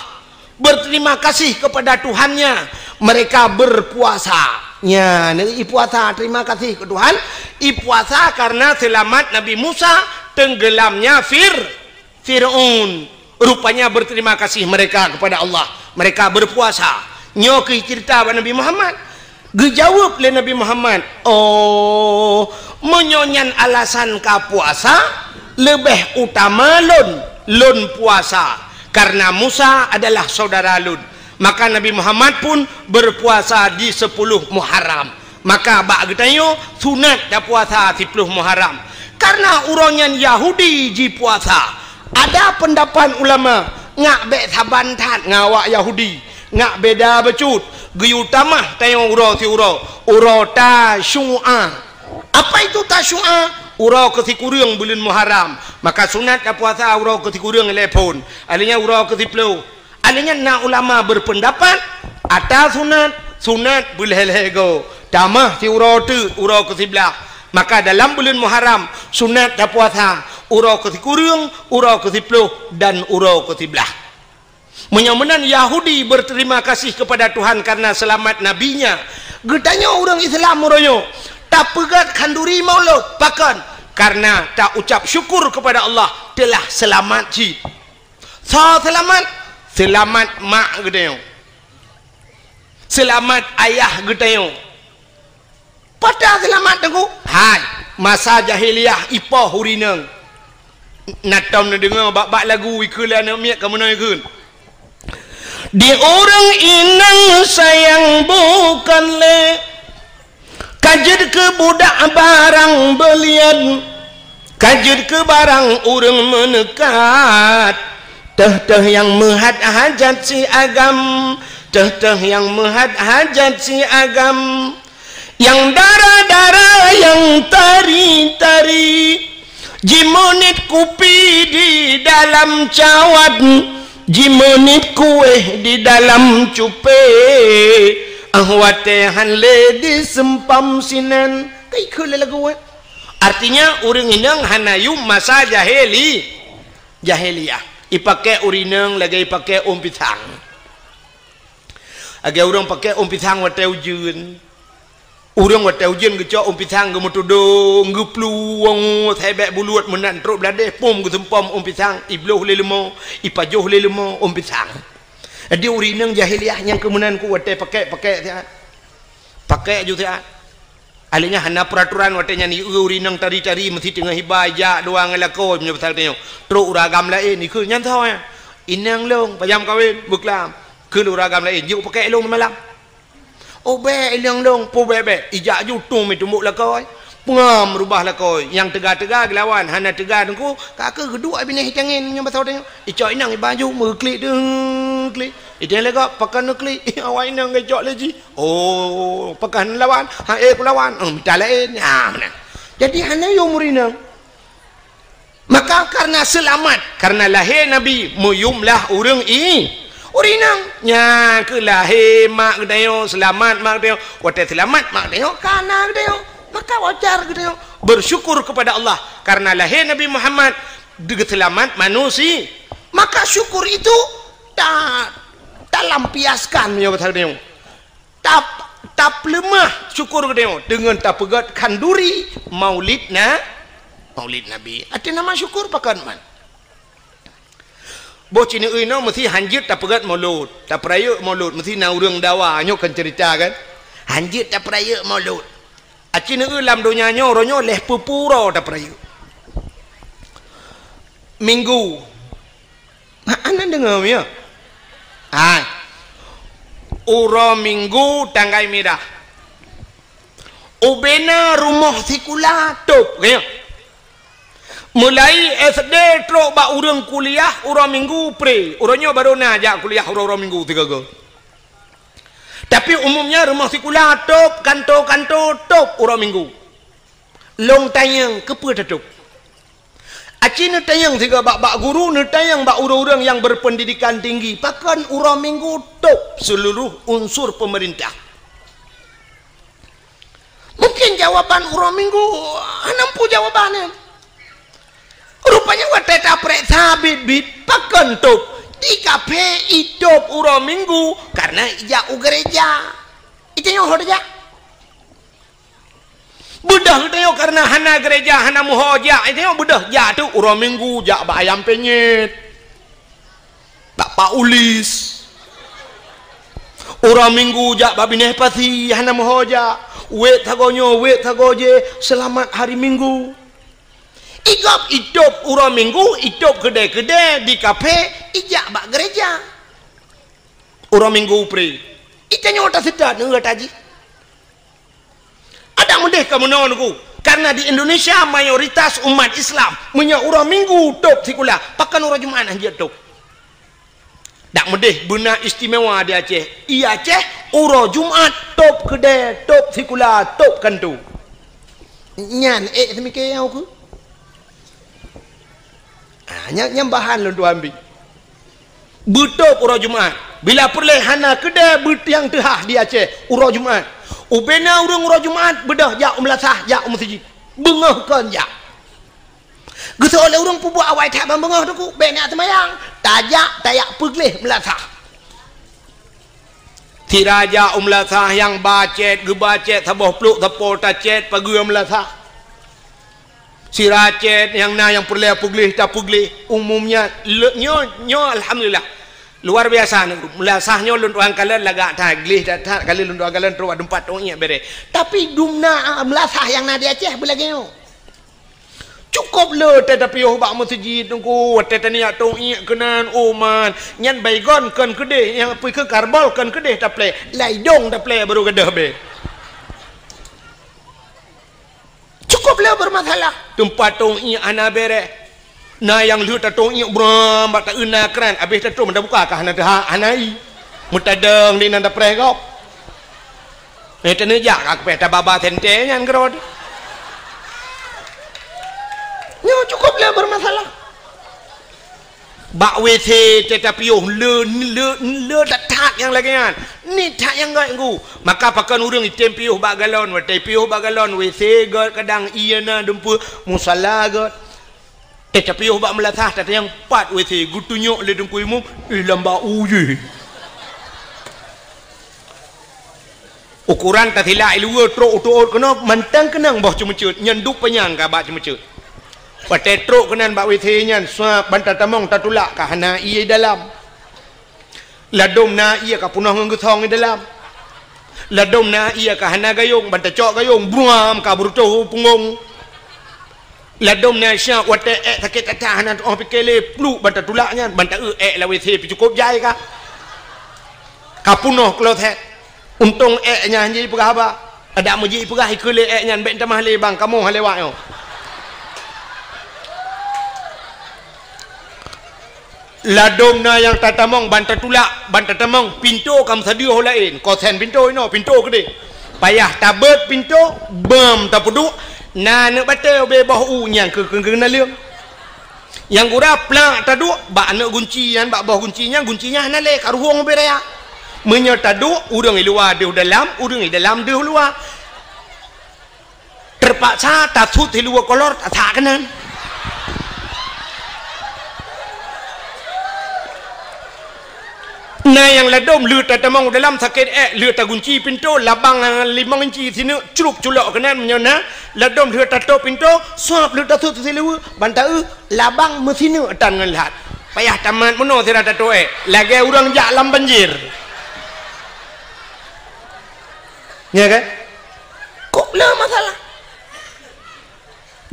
berterima kasih kepada Tuhannya, mereka berpuasa. Nya, ipuasa, terima kasih ke Tuhan, ipuasa karena seulamat Nabi Musa, tenggelamnya Fir-, Fir'aun. Rupanya berterima kasih mereka kepada Allah, mereka berpuasa. Nyoe keuh cerita bak Nabi Muhammad. Geujaweueb lé Nabi Muhammad, "Oh, meunyoe nyan alasan ka puasa, leubeh utama lôn, lôn puasa, karena Musa adalah saudara lôn." Maka Nabi Muhammad pun berpuasa di sepuluh Muharram. Maka bak geutanyoe sunat tapuasa siploh Muharram. Karena uroe nyan Yahudi jipuasa. Ada pendapat ulama, ngak bék saban that ngon awak Yahudi. Ngak beda bacut, geuyue tamah tanyoe uroe siuroe, uroe Tasyu'a. Apa itu Tasyu'a? Uroe keusikureueng buleuen Muharram. Maka sunat tapuasa uroe keusikureueng ilée phon. Alheuh nyan uroe keusiploh. Alheuh nyan na ulama berpendapat, ata sunat, sunat beulhée-lhée goe. Tamah siuroe teuk, uroe keusiblaih. Maka dalam buleuen Muharram, sunat tapuasa Uroe keusikureueng, uroe keusiploh, dan uroe keusiblaih. Meunyoe meunan Yahudi berterima kasih kepada Tuhan karena selamat nabinya, geutanyoe ureuëng Islam uroe nyoe tapeugét khanduri Maulud. Pakon? Karena taucap syukur kepada Allah telah selamat cit. Soe seulamat? Seulamat mak geutanyoe. Seulamat ayah geutanyoe. Pata seulamat teungku? Hai, masa jahiliyah ipoh urineueng. Na tom neudeungoe bak-bak lagu ikheun lé aneuk miet ka meunoe ikheun. Di ureuëng inong sayang bukan lé Ka jeuet keu budak barang beulian, ka jeuet keu barang ureuëng meuneukat. Teuh-teuh nyang meuhat hajat si agam, teuh-teuh nyang meuhat hajat si agam. Nyang dara-dara, nyang tari-tari, Jimeuniet kupi di dalam cawat, jimeuniet kuéh di dalam cupé, ah watée han lé diseumpam sinan. Ka ikheun lé lagu, eh? Artinya, ureuëng inong hana yum masa jahili-, jahiliyah. Ipakée urineueng lagée ipakée ôn pisang. Lagée ureuëng pakée ôn pisang watée ujeuen. Ureuëng watée ujeuen geucok ôn pisang geumeutudong, geuplueng, sébek bulut meunan trok bladeh, pom geuseumpom ôn pisang, ibloh lé leumo, ipajoh lé leumo ôn pisang. Jadi urineueng jahiliyah nyang keu meunan ku watée pakée-pakée siat. Pakée ju siat. Akhirnya hana peuraturan watée nyan, ieu urineueng tari-tari meusi teungoh iba ijak dua ngon lakoe meunyoe pasal tanyoe. Trok ureuëng agam laén ikheun nyan soe nyan. Inong lôn, pajam kawén, beuklam. Kheun ureuëng agam laén, jeuet pakée lôn malam. Oh bék, inong lôn, peue bék-bék. Ijak ju tueng meutumbok lakoe. Peungam rubah lakoe. Nyang teuga-teuga geulawan, hana teuga teungku, ka keuh geuduek binéh itangén nyoe basa tanyoe. Icok inong iba ju meuklik deuh klik. Itang lé gob, pakon neuklik. Awak inong geucok lé jih. Oh, pakon lawan. Ha, eh, kulawan. Oh, mita laén. Ha, meunan. Jadi hana yum urineueng. Maka karena seulamat, karena lahé Nabi, meuyumlah ureuëng i-, urineueng. Nyan keuh lahé mak geutanyoe, seulamat mak geutanyoe. Watée seulamat mak geutanyoe, ka na geutanyoe. Maka wajar geutanyoe bersyukur kepada Allah karena lahé Nabi Muhammad, geuseulamat manusia. Maka syukur itu ta-, talampiaskan meunyoe basa geutanyoe. Tap-, tapeuleumah syukur geutanyoe deungon tapeugét khanduri Maulid na-, Maulid Nabi. Até nama syukur pakon man. Boh cineui inoe meusi hanjeuet tapeugét Maulud, tapeurayeuk Maulud, meusi na ureuëng dawa, nyoe kan ceurita kan. Hanjeuet tapeurayeuk Maulud. Aci neue lam donya nyoe, uroe nyoe lhée peue-peue uroe tapeurayeuk. Minggu. Hana deungoe, ya? Hai. Uroe Minggu tanggai mirah. Ubena rumoh sikula tôb, ya. Mulai S D trok bak ureuëng kuliah uroe Minggu pre. Uroe nyoe barô na jak kuliah uroe-uroe Minggu sigoe-goe. Tapi umumnya rumoh sikula tôb, kanto-kanto tôb uroe Minggu. Lôn tanyong, keupeue tatôb? Aci neutanyong sigoe bak, bak guru, neutanyong bak ureuëng-ureuëng nyang berpendidikan tinggi, pakon uroe Minggu tôb seuluruh unsur peumeurintah? Mungkin jawaban uroe Minggu hana muphom jawaban nyan. Rupanya watée taprek sabit-bit, pakon tôb? Di kaphé itôb uroe Minggu karena ijak u gereja. Itanyoe ho tajak. Beudôh geutanyoe karena hana gereja, hana meuho jak, itanyoe beudôh jak tu uroe Minggu jak bak Ayam Penyet. Bak Pak Ulis. Uroe Minggu jak bak binéh pasi, hana meuho jak. Wék sagoe nyoe, wék sagoe jéh, seulamat hari Minggu. Igob itôb uroe Minggu, itôb keudée-keudée di kaphé, ijak bak gereja. Uroe Minggu pre. Itanyoe taseutôt ngon gata jih. Adak meudeh ka meunoe Teungku, karena di Indonesia mayoritas umat Islam, meunyoe uroe Minggu tôb sikula, pakon uroe Jumat hanjeuet tôb? Dak meudeh beuna istimewa di Aceh. I Aceh, uroe Jumat tôb keudée, tôb sikula, tôb kanto. Nyan ék seumike nyang ukeue. Ah, nyan, nyan bahan lôn tuan bi. Beutôb uroe Jumat. Bila peureulée hana keudée beutiang teuhah di Aceh uroe Jumat. Ubena ureuëng uroe Jumat beudôh jak u meulasah, jak u meuseujid. Beungoh kon jak. Geuseuôt lé ureuëng peubuet awai that ban beungoh teungku, bék neujak seumayang. Tajak, tajak peugleh meulasah. Sira jak u meulasah nyang ba cét, geuba cét saboh plôk sapo tacét pageue meulasah. Sira cét nyang na nyang peureulée peugleh tapeugleh. Umumnya, le-, nyoe, nyoe alhamdulillah. Luar biasa nyoe. Meulasah nyoe lôn tuan kalon lagak that, gleh that-that, kali lôn tuan kalon trok bak teumpat tong iek bereh. Tapi dum na, ah, meulasah nyang na di Aceh beulagée nyoe. Cukôp le watée tapiôh bak meuseujid teungku, watée taniyak tong iek keunan, oh man, nyan baygon kon keudeh, nyang peue keu karbol kon keudeh taplée, lam idong taplée barô gadôh bée. Cukôp le beureumasalah. Teumpat tong iek hana bereh. Na nyang lheueh tatong iek bram bak taeu na kran, abéh tatrok meunan buka ka hana teuhak, hana ie. Meutadong di nan tapreh gob. Eh, teuneujak ka kupéh tababa sentée nyan keudroe. Nyoe cukôp le beureumasalah. Bak W C teuh tapiôh le, le, le that-that nyang lagée nyan. Niet that nyang gét ngu. Maka pakon ureuëng item piôh bak galon, watée piôh bak galon, W C gét kadang ie na dumpeue, musala gét. Teuh tapiôh bak meulasah tatanyong pat W C geutunyok lé teungku imum, eh, lam bau jih. Ukoran tasilak i luwa trok u teuôt keunoe mantong keunong boh ceumeuceuet, nyan duek panyang ka bak ceumeuceuet. Watée trok keunan bak W C nyan, suap ban tatamong tatulak ka hana ie dalam. Ladôm na ie ka peunoh ngon geusong i dalam. Ladôm na ie ka hana gayông, ban tacok gayông, bruam ka beureutoh u punggong. Ladôm na syah watée ék sakét that-that hana tuoh pike lé, pluek ban tatulak nyan, ban taeu ék lam W C pih cukôp jai ka. Ka peunoh kloset. Untông ék nyan hana jipeugah haba. Adak meujih peugah ikeue lé ék nyan bék tamah lé bang, kamoe hana lewat nyoe. Ladôm na nyang tatamong ban tatulak, ban tatamong, pintoe ka meusadeue ho laén, kosen pintoe inoe, pintoe keudeh. Payah tabeuet pintoe, beuem tapeuduek, na aneuk batée ubé boh u nyang keu, keu, keu naleueng. Nyang gura plak taduek bak aneuk gunci nyan, bak boh gunci nyan, gunci nyan hana lé, ka ruhueng ubé raya. Meunyoe taduek, ureuëng i luwa deuh dalam, ureuëng i dalam deuh luwa. Teupaksa tasut siluwa kolor, tasak keunan. Na nyang ladôm lheueh tatamong dalam sakét ék, lheueh tagunci pintoe, labang limong inci sineuk, crup culok keunan meunyoe na, ladôm lheueh tatôp pintoe, suap lheueh tasut siluwa, ban taeu, labang meusineuk tan ngon lhat. Payah tamat meunoe sira tatôp ék, lagée ureuëng jak lam banjir. Nya kan? Kok le masalah?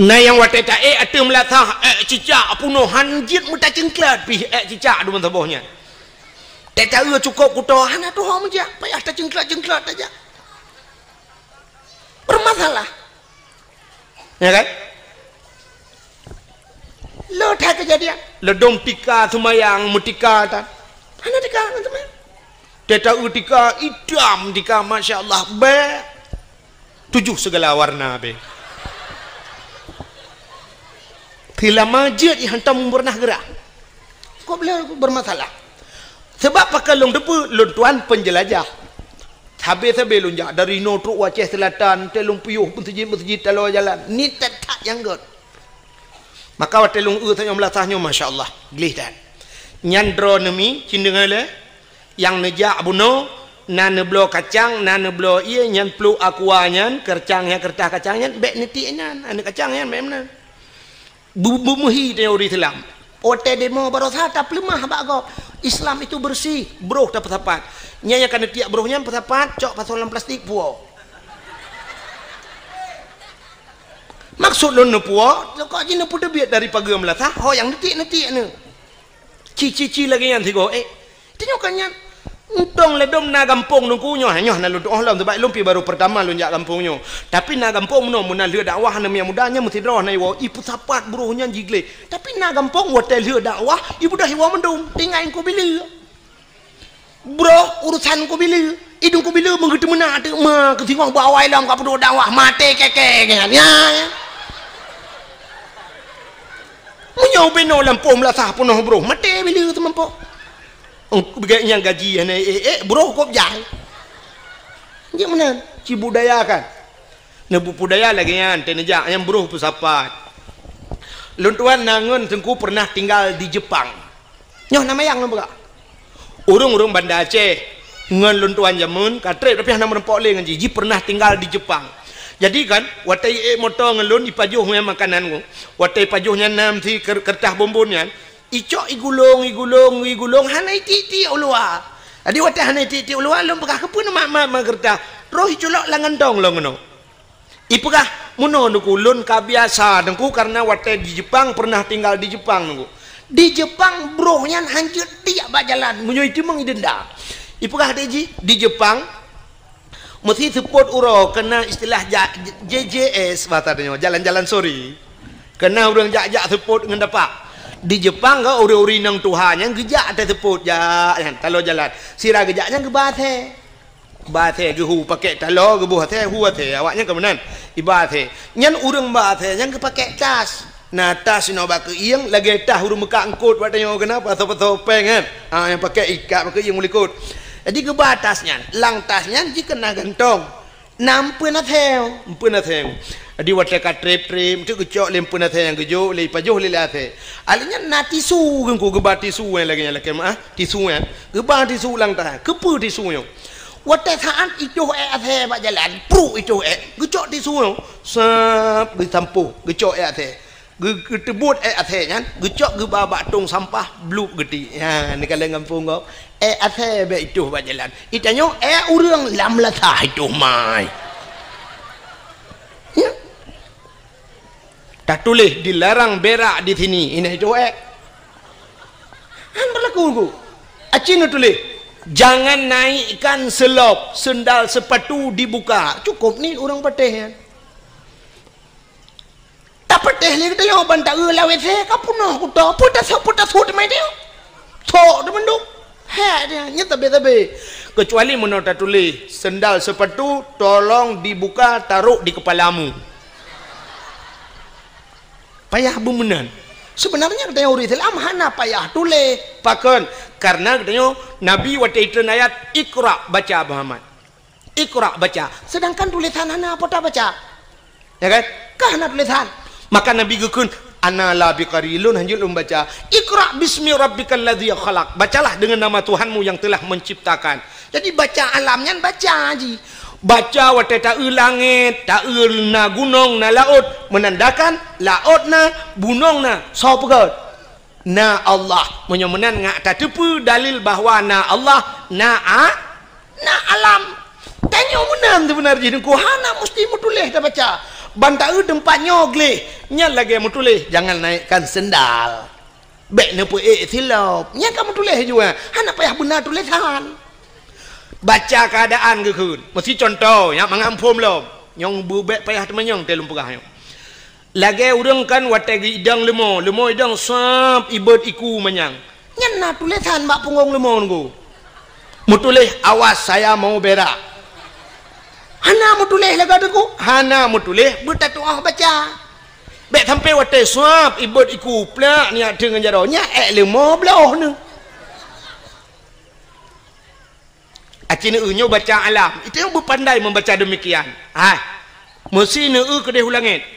Na nyang watée taék ateueh meulasah, ék cicak peunoh han jeuet meutacengklat pih ék cicak dum saboh nyan. Teuka cukôp kuto hana tuho meujak, payah tacengklat-cengklat tajak. Bermasalah. Ya kan? Lo that kejadian. Ladôm tika seumayang meutika tan. Hana tika ngon seumayang. Teuka tika itam tika, masya Allah, bèk. Tujoh segala warna be. Teulama jeuet i hantom beureunaih geurah. Kok beulah bermasalah? Sebab pakon lôn teupeu lôn tuan penjelajah. Sabe-sabe lôn jak dari noe trok u Aceh Selatan, teuh lôn piôh meuseujid-meuseujid taloe jalan. Ni that-that nyang gét. Maka watèe lôn eu tanyoe meulasah nyoe, masya Allah, gleh that. Nyan droeneuh mi, ci deungoe lé. Nyang neujak bunoe, na neubloe kacang, na neubloe ié, nyan pluek aqua nyan, keureutah nyan, keureutah kacang nyan, bèk neutiek nyan, aneuk kacang nyan bèk meunan. Bu-, bu-, meuhi teori Islam. Watèe demo baroesa tapeuleumah bak gob. Islam itu bersih, broh tapeusapat. Nyan nyang ka neutiek broh nyan peusapat, cok pasoe lam plastik, puwoe. Maksud lôn neupuwoe, kok jih neupeuteubiet dari pageue meulasah, ho nyang neutiek-neutiek nyoe. Ci-ci-ci lagèe nyan sigoe, eh. Tanyoe ka nyan. Untông ladôm na gampông Teungku nyoe, nyoe na lôn tuoh lom, sabab lôn pih baru peurtama lôn jak gampông nyoe. Tapi na gampông meunoe, meunan lheueh dakwah aneuk muda nyan meusidroe na iwoe, ipeusapat broh nyan jigleh. Tapi na gampông watèe lheueh dakwah, ibeudôh iwoe mandum, tinggai Teungku Bileue. Broh urosan Teungku Bileue, idong Teungku Bileue meungeuteumeuna teuma keu singoh beuawai lom ka peuduek dakwah, maté kèe-kèe nyan. Ya, ya. Meunyoe binoe lampôh meulasah peunoh broh, maté Bileue teuma po. Bèk nyang gaji hana ék-ék, broh kôb jai. Jeuet meunan, ci budaya kan. Neupeubudaya lagèe nyan, teuneujak nyang broh peusapat. Lôn tuan na ngon teungku pernah tinggal di Jepang. Nyoh na mayang lôn peugah. Ureuëng-ureuëng Banda Aceh ngon lôn tuan jameun ka treb tapi hana meurumpok lé ngon jih. Jih pernah tinggal di Jepang. Jadi kan, watée ék moto ngon lôn ipajoh nyan makanan nyoe. Watée ipajoh nyan na meusi ker-, kertas bonbon nyan. Icok igulong, igulong, igulong, hana itiek-tiek u luwa. Jadi watée hana itiek-tiek u luwa, lôn peugah, "Keupeue neumat-mat ma kertas?" Troh iculok lam gantong lom keunoe. Ipeugah, "Meunoe Teungku, lôn ka biasa Teungku, kareuna watée di Jepang, pernah tinggal di Jepang Teungku. Di Jepang broh nyan hanjeuet tiek bak jalan, meunyoe iteumeung idenda." Ipeugah deh jih, di Jepang, meusi seupôt uroe keunan istilah ja-, J J S, bahasa tanyoe, jalan-jalan sore. Keunan ureuëng jak-jak seupôt ngon tapak. Di Jepang ka ureuëng-ureuëng inong tuha nyan geujak até seupôt jak nyan, taloe jalan. Sira geujak nyan geuba asèe. Ba asèe geuhu pakèk taloe, geuboh asèe, hu asèe. Awaknyan ka meunan. Iba asèe. Nyan ureuëng ba asèe nyan geupakèk tas. Na tas inoe bak keuieng, lagée tas ureuëng meukak eungkôt bak tanyoe keunan, pasoe-pasoe péng kan. Ha, nyang pakèk ikat bak keuieng u likot. Jadi geuba tas nyan. Lam tas nyan jih keunan gantong. Na empeuen asèe, empeuen asèe. Jadi watée ka treb-treb, meuteuk geucok lé empeuen asèe nyang geujok lé, ipajoh lé, lé asèe. Alèh nyan na tisu Teungku, geuba tisu nyang lagée nyan lakée meuah, tisu nyan. Geuba tisu lam tas. Keupeue tisu nyoe? Watée saát itoh ék asèe bak jalan, pruk itoh ék, geucok tisu nyoe, sab, geusampôh, geucok ék asèe. Geu-, geuteubuet ék asèe nyan, geucok geuba bak tong sampah, blueb geuti. Nyan, neukalon gampông gob. Ék asèe bék itoh bak jalan. Itanyoe ék ureuëng lam lasah itoh mai. Ya. Tatuléh dilarang berak di sini. Inoe itoh ék. Han berlaku ku. Aci neutuléh, "Jangan naikkan selop, sendal sepatu dibuka." Cukup ni ureuëng patéh nyan. Tapatéh lé geutanyoe ban taeu lam W C ka peunoh kuto. Peue tasôk, peue tasôk teuma tanyoe. Sok teumandum. Hek dia, nyan tabe-tabe. Keucuali meunoe tatuléh, "Sendal sepatu tolong dibuka, taruh di kepalamu." Payah beumeunan. Seubeunarnya geutanyoe ureuëng Islam hana payah tuléh. Pakon? Kareuna geutanyoe Nabi watée itreun ayat, "Iqra, baca, Muhammad. Iqra, baca." Seudangkan tulésan hana po tabaca. Ya kan? Ka hana tulésan. Maka Nabi geukheun, "Ana la biqari, lôn hanjeuet lôn baca." "Iqra bismi rabbikal ladzi khalaq." Bacalah dengan nama Tuhanmu yang telah menciptakan. Jadi baca alam nyan baca jih. Baca watée taeu langét, taeu na gunong, na laôt, meunandakan laôt na, gunong na, soe peugöt? Na Allah. Meunyoe meunan ngat tateupeue dalil bahwa na Allah, na a-, na alam. Tanyoe meunan seubeuna jih Teungku, hana musti meutuléh tabaca. Ban taeu teumpat nyoe gleh, nyan lagée meutuléh, "Jangan naikkan sendal." Bék neupeuék silop. Nyan ka meutuléh jua. Hana payah beuna tulésan. Baca keuadaan geukheun. Meusi cuntoh, nyak mangat muphom lom. Nyang beubék payah teumanyong teuh lôn peugah nyoe. Lagée ureuëng kan watée geuidong leumo, leumo idong sab ibot iku manyang. Nyan na tulésan bak punggong leumo Teungku. Meutuléh, "Awas, saya mau berak." Hana meutuléh lagée Teungku. Hana meutuléh, beutatuoh baca. Bék sampai watée sab ibot iku plak nyak teungon jaroe, nyak ék leumo bloh neuh. Aci neueu nyoe baca alam. Itu nyang beupandai membaca demikian. Hai. Meusi neueu keudeh u langét.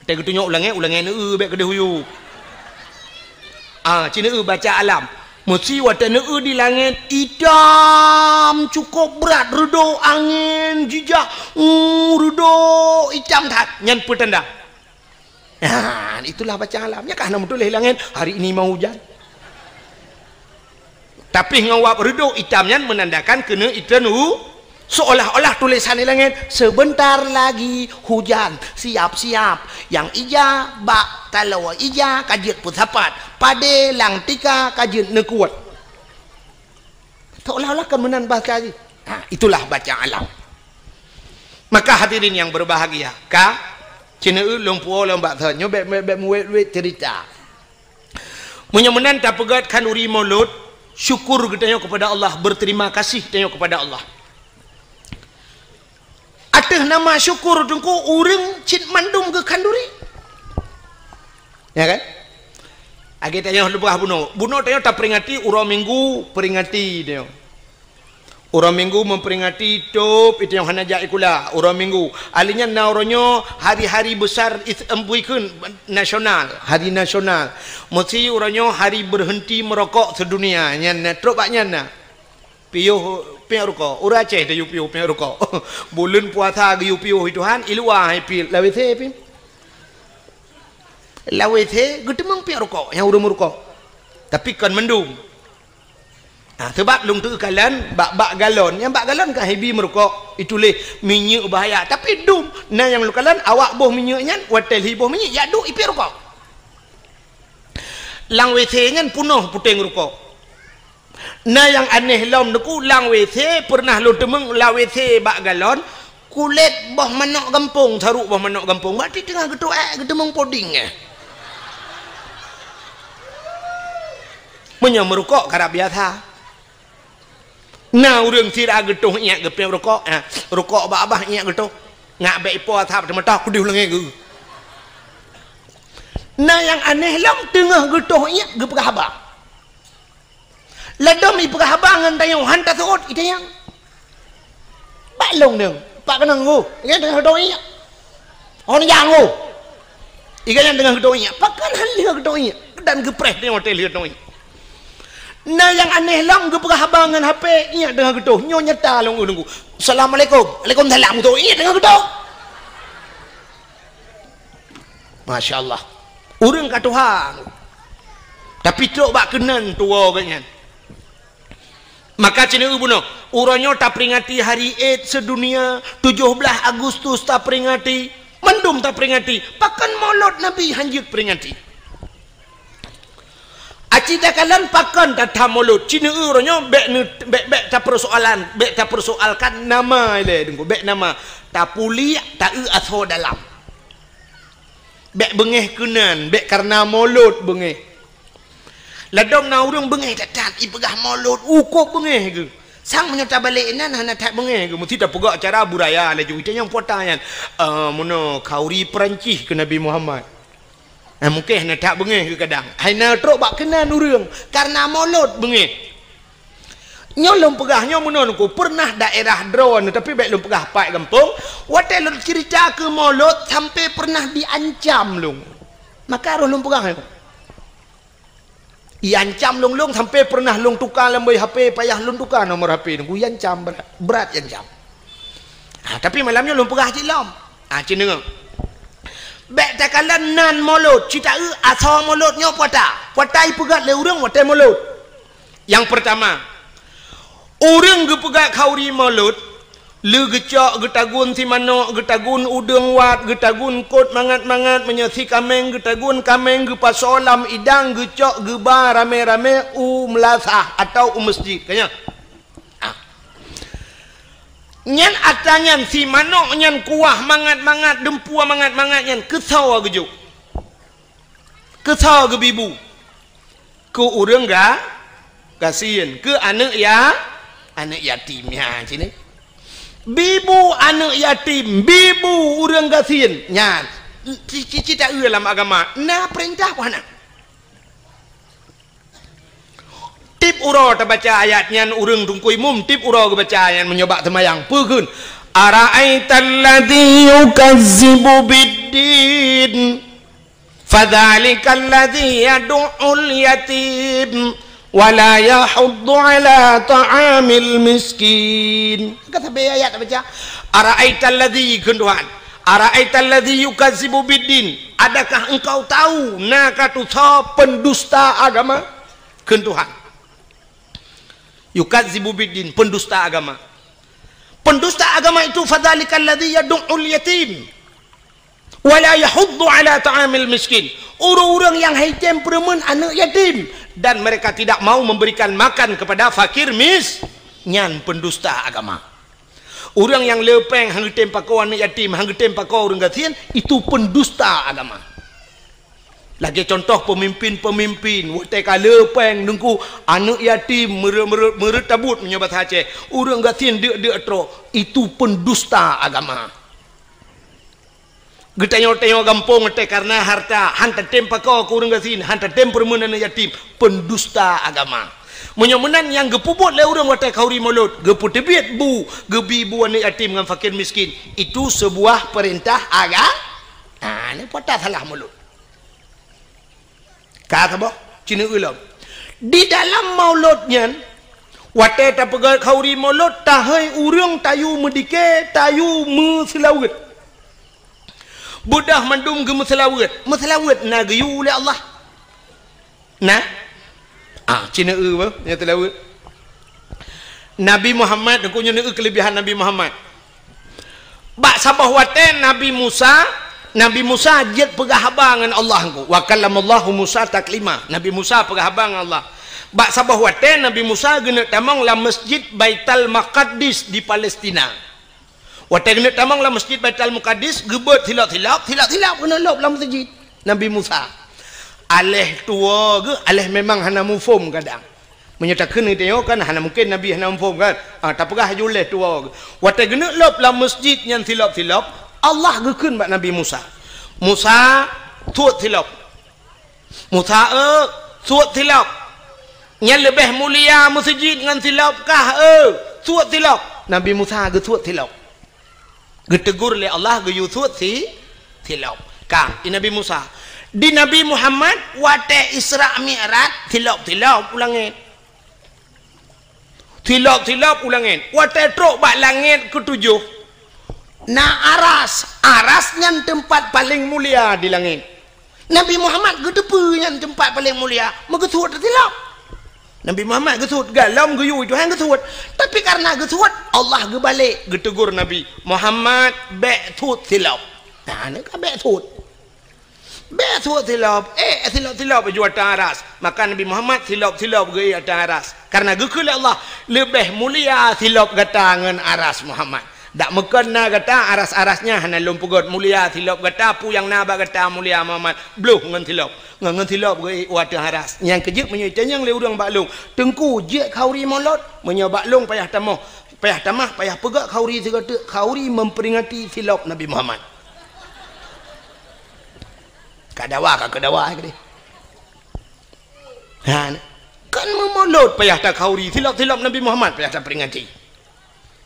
Watée geutunyok u langét, u langét neueu bék keudeh u yup. Ah, ci neueu baca alam. Meusi watée neueu di langét itam cukôp brat, reudôk angén jijak, uh, reudôk itam that. Nyan peutanda. Nah, itulah baca alam. Nyan ka hana meutuléh langét, "Hari ini mau hujan." Tapi ngon wab reudôk itam nyan meunandakan keuneuk itreun u-, seolah-olah tulésan di langét, "Sebentar lagi hujan, siap-siap. Nyang ija bak taloe ija ka jeuet peusapat, padé lam tika ka jeuet neukuet." Seolah-olah kan meunan bahasa jih. Ha, itulah baca alam. Maka hadirin yang berbahagia, ka, ci neueu lôn puwoe lôn bak thon, nyoe bék, bék, bék muwét-wét cerita. Meunyoe meunan tapeugét khanduri Maulud, syukur geutanyoe kepada Allah, berterima kasih geutanyoe kepada Allah. Ateueh nama syukur Teungku, ureuëng cit mandum geukhanduri. Ya kan? Lagée tanyoe leubeh bunoe. Bunoe tanyoe taperingati uroe Minggu, peringati tanyoe. Uroe Minggu memperingati tôb itu nyang hana jak sikula uroe Minggu. Ahli nyan na uroe nyoe hari-hari besar is-, em, bukan nasional, hari nasional. Mesti uroe nyoe hari berhenti merokok sedunia. Nyan na, trok bak nyan na. Piôh piôh rukok. Ureuëng Aceh tayue piôh piôh rukok. Buleuen puasa geuyue piôh Tuhan, i luwa hai piôh lawét he pih. Lawét he geuteumeung piôh rukok nyang ureuëng meurukok. Tapi kon mandum. Ah, sebab lôn teukalon bak, bak galon. Nyang bak galon ka hibi meurukok, ituléh minyeuk bahaya. Tapi dum, na nyang lôn kalon awak boh minyeuk nyan, watée lhi boh minyeuk, jak duek ipiôh rukok. Lam W C nyan punoh puténg rukok. Na nyang aneh lom neuku, lam W C pernah lôn teumeung lam W C bak galon, kulét boh manok gampông, saruk boh manok gampông. Berarti teungoh geutuek, geuteumeung poding eh. Meunyoe meurukok karab biasa. Na ureuëng sira geutoh iék geupéb rukok, ha, rukok bak babah iék geutoh. Ngak bék ipo asap teumatah kudeuh leungée geuh. Na nyang aneh lom teungoh geutoh iék geupeugah haba. Ladom ipeugah haba ngon tanyoe han taseuôt itanyong. Bak lông deueng, pak keunong geuh, nyan teungoh geutoh iék. Hon nyang oh. Iga nyang teungoh geutoh iék. Pakon han lheueh geutoh iék. Dan geupreh teungoh watée lheueh geutoh iék. Na nyang aneh lom geupeugah haba ngon H P iék teungoh geutoh. Nyoe nyata lôn ureuëng ku. Assalamualaikum. Waalaikumsalam geutoh iék teungoh geutoh. Masya Allah. Ureuëng ka tuha. Tapi trok bak keunan tuwoe geuh nyan. Maka ceuneuk bunoe, uroe nyoe taperingati hari Id sedunia, tujoh blaih Agustus taperingati, mandum taperingati, pakon Maulud Nabi hanjeuet peringati. Aci takalon pakon tatham Maulud, ceuneuk uroe nyoe bék ne-, bék, bék tapersoalan, bék tapersoalkan nama ilée deungku, bék nama, tapuliek, taeu asoe dalam. Bék beungéh keunan, bék kareuna Maulud beungéh. Ladom na ureuëng beungéh that-that ipeugah Maulud, ukob beungéh geuh. Sang meunyoe tabalek inan hana that beungéh geuh, meusti tapeugah cara budaya laju. Itanyong puata nyan, "Eh, meunoe khauri Peurancih keu Nabi Muhammad." Eh, mungken hana that beungéh geuh kadang. Hai na trok bak keunan ureuëng, kareuna Maulud beungéh. Nyoe lôn peugah nyoe meunoe neuku, pernah daerah droeneuh, tapi bék lôn peugah pat gampông, watée lôn cerita keu Maulud sampai pernah diancam lôn. Maka roh lôn peugah nyoe. Iancam lôn, lôn sampai pernah lôn tuka lam boh H P, payah lôn tuka nomor H P neuku, iancam brat, brat iancam. Ah, tapi malam nyoe lôn peugah cit lom. Ah, cit deungoe. Bék takalon nan Maulud, cit taeu asoe Maulud nyoe puata. Puata ipeugét lé ureuëng watée Maulud. Nyang peurtama, ureuëng geupeugét khauri Maulud, lé geucok, geutagun simanok, geutagun udeueng wat, geutagun kot mangat-mangat, meunyoe si kaméng, geutagun kaméng, geupasoe lam idang, geucok, geuba ramé-ramé u meulasah atawa u meuseujid. Ka nyan? Ah. Nyan atra nyan, simanok nyan kuah mangat-mangat, dumpeue mangat-mangat nyan, keusoe geujok. Keusoe geubibu. Keu ureuëng ga-, gasien, keu aneuëk ya-, aneuëk yatim nyan cit. Bibu aneuëk yatim, bibu ureuëng gasien. Nyan, ci-, ci-, cit taeu lam agama, na peurintah peue hana? Tieb uroe tabaca ayat nyan ureuëng teungku imum, tieb uroe geubaca ayat nyan meunyoe bak seumayang. Peue kheun? "Ara'aital ladzi yukazzibu biddin, fadzalikal ladzi yadu'ul yatim, wa la yahuddu ala ta'amil miskin." Ka sabe ayat tabaca. "Ara'aital ladzi," kheun Tuhan. "Ara'aital ladzi yukazzibu biddin." Adakah engkau tahu na ka tusoe pendusta agama? Kheun Tuhan. Yukazzibu biddin, pendusta agama. Pendusta agama itu, fadzalikal ladzi yadu'ul yatim, wa la yahuddu ala ta'amil miskin. Ureuëng-ureuëng nyang haitem peureumeun aneuëk yatim, dan mereka tidak mau memberikan makan kepada fakir mis-, nyan pendusta agama. Ureuëng nyang le péng han geutem pakoe aneuëk yatim, han geutem pakoe ureuëng gasien, itu pendusta agama. Lagée contoh pemimpin-pemimpin, watée ka le péng teungku, aneuëk yatim meureuet-meureuet, meureuet tabot meunyoe basa Aceh, ureuëng gasien deuk-deuk trok, itu pendusta agama. Geutanyoe-tanyoe gampông watée kareuna harta, han tatem pakoe keu ureuëng gasien, han tatem peureumeun aneuëk yatim, pendusta agama. Meunyoe meunan nyang geupeubuet lé ureuëng watée khauri mulod, geupeuteubiet bu, geubi bu aneuëk yatim ngon fakir miskin, itu seubuah peurintah aga-, ah, nyoe patah salah mulod. Ka saboh, cineuk lom. Di dalam mulod nyan, watée tapeugah khauri mulod, tahôi ureuëng tayue meudike, tayue meuseulaweuet. Beudôh mandum geumeuseulaweuet. Meuseulaweuet na geuyue lé Allah. Na? Ah, cineuk bah, nyang teulaweuet. Nabi Muhammad, aku nyoe neuk keuleubihan Nabi Muhammad. Bak saboh watée Nabi Musa, Nabi Musa jeuet peugah haba ngon Allah engko. Wa kallamallahu Musa taklima. Nabi Musa peugah haba ngon Allah. Bak saboh watée Nabi Musa geuneuk tamong lam Masjid Baitul Maqdis di Palestina. Watée geuneuk tamong lam Masjid Baitul Maqdis, geubeuet silop-silop, silop-silop geuneuk lop lam masjid Nabi Musa. Aléh tuwo geuh, aléh memang hana muphom kadang. Meunyoe takheun geutanyoe kan hana mungken Nabi hana muphom kan? Ah, tapeugah laju lé tuwo geuh. Watée geuneuk lop lam masjid nyan silop-silop, Allah geukheun bak Nabi Musa, "Musa, suet silop." "Musa, eu, suet silop. Nyan leubeh mulia meuseujid ngon silop kah, eu, suet silop." Nabi Musa geusuet silop. Geutegur lé Allah geuyue suet si, silop. Ka, di Nabi Musa. Di Nabi Muhammad, watée Isra Mi'raj, silop-silop u langét. Silop-silop u langét. Watée trok bak langét keutujoh, na aras. Aras nyan teumpat paleng mulia di langét. Nabi Muhammad geuteupeue nyan teumpat paleng mulia, meugeusuet silop. Nabi Muhammad geusuet, galom geuyue Tuhan geusuet. Tapi kareuna geusuet, Allah geubalek geutegur Nabi, "Muhammad, bék suet silop." Nah, nyoe ka bék suet. Bék suet silop, eh, silop-silop ju ateueh aras. Maka Nabi Muhammad silop-silop geuék ateueh aras. Kareuna geukheun lé Allah, "Leubeh mulia silop gata ngon aras Muhammad." Dak meukon na gata aras-aras nyan hana lôn peugét mulia silop gata, peue nyang na bak gata mulia Muhammad, bloh ngon silop. Ngon, ngon silop geuék u ateueh aras. Nyang keujeuet meunyoe itanyong lé ureuëng bak lôn, "Teungku, jeuet khauri mulod?" Meunyoe bak lôn payah tamoh, payah tamah, payah peugét khauri sigoe teuk, khauri memperingati silop Nabi Muhammad. Ka dawa, ka keu dawa keudeh. Ha, kan meumulod payah takhauri, silop-silop Nabi Muhammad payah taperingati.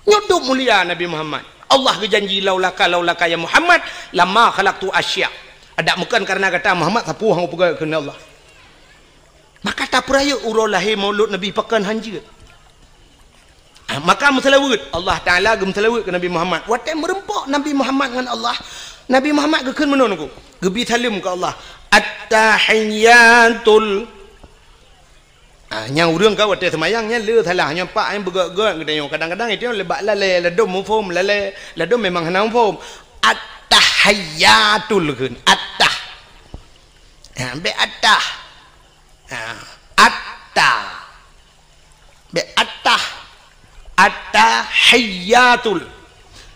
Nyoe dum mulia Nabi Muhammad. Allah geujanji, "Laulaka, laulaka ya Muhammad, lama khalaqtu asya." Adak meukon kareuna gata Muhammad, sapeue hana peugah keunan Allah. Maka tapeurayeuk uroe lahé maulud Nabi pakon hanjeuet. Ah, maka meuseulaweuet, Allah Taala geumeuseulaweuet keu Nabi Muhammad. Watée meureumpok Nabi Muhammad ngon Allah, Nabi Muhammad geukheun meunoe nungku, geubi saleuem keu Allah. At-tahiyyatul. Ah, nyang ureuëng ka watée seumayang nyan le salah, nyoe pak nyang beugét-gét geutanyoe. Kadang-kadang itu le bak lalée, ladom muphom lalée, ladom memang hana muphom. At-tahiyyatul kheun, at-tah. Ha, bék at-tah. Ha, at-tah. Bék at-tah. At-tahiyyatul.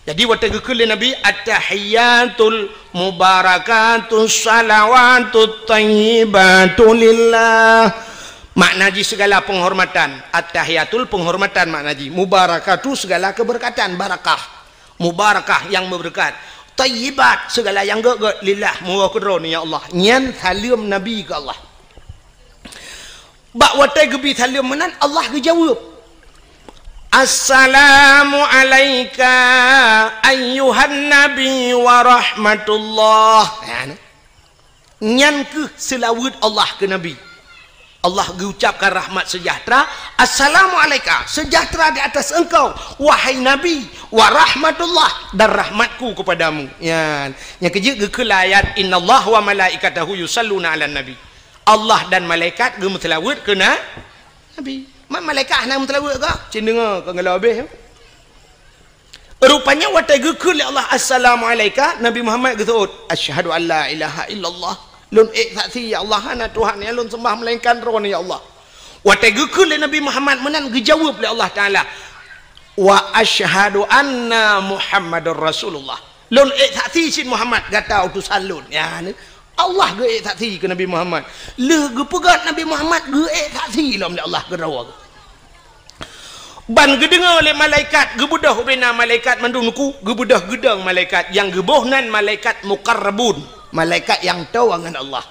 Jadi watée geukheun lé Nabi, "At-tahiyyatul mubarakatus salawatut thayyibatu lillah." Makna jih segala penghormatan. At-tahiyyatul penghormatan makna jih. Mubarakatu segala keberkatan, barakah. Mubarakah yang berkat. Thayyibat segala yang gét-gét lillah, meuwoe keudroe ya Allah. Nyan saleuem Nabi keu Allah. Bak watée geubi saleuem meunan, Allah geujaweueb, "Assalamu alaika ayyuhan nabi wa rahmatullah." Ha, nyan kheueh seulaweuet Allah keu Nabi. Allah geucapkan rahmat seujahteura, "Assalamu alaika, seujahteura di atas engkau, wahai Nabi, wa rahmatullah, dan rahmatku kepadamu." Nyan, nyang keujeuet geukheun ayat, "Innallaha wa malaikatahu yusalluna 'alan nabi." Allah dan malaikat geumeuseulaweuet keu na-, Nabi. Ma-, malaikat hana meuseulaweuet kah? Cen deungoe keu ngeulawa beh. Rupanya watée geukheun lé Allah, "Assalamu alaika," Nabi Muhammad geuseuôt, "Asyhadu an la ilaha illallah." Lôn ék saksi, ya Allah, hana Tuhan nyang lôn seumbah melainkan Droeneuh, ya Allah. Watée geukheun lé Nabi Muhammad meunan geujaweueb lé Allah Taala, "Wa asyhadu anna Muhammadar Rasulullah." Lôn ék saksi cit Muhammad gata utosan lôn. Ya, ni. Allah geuék saksi keu Nabi Muhammad. Lheueh geupeugét Nabi Muhammad geuék saksi lom lé Allah keudroe. Ban geudeungoe lé malaikat, geubeudôh ubena malaikat mandum nungku, geubeudôh geudong malaikat, nyang geuboh nan malaikat muqarrabun, malaikat nyang toe ngon Allah.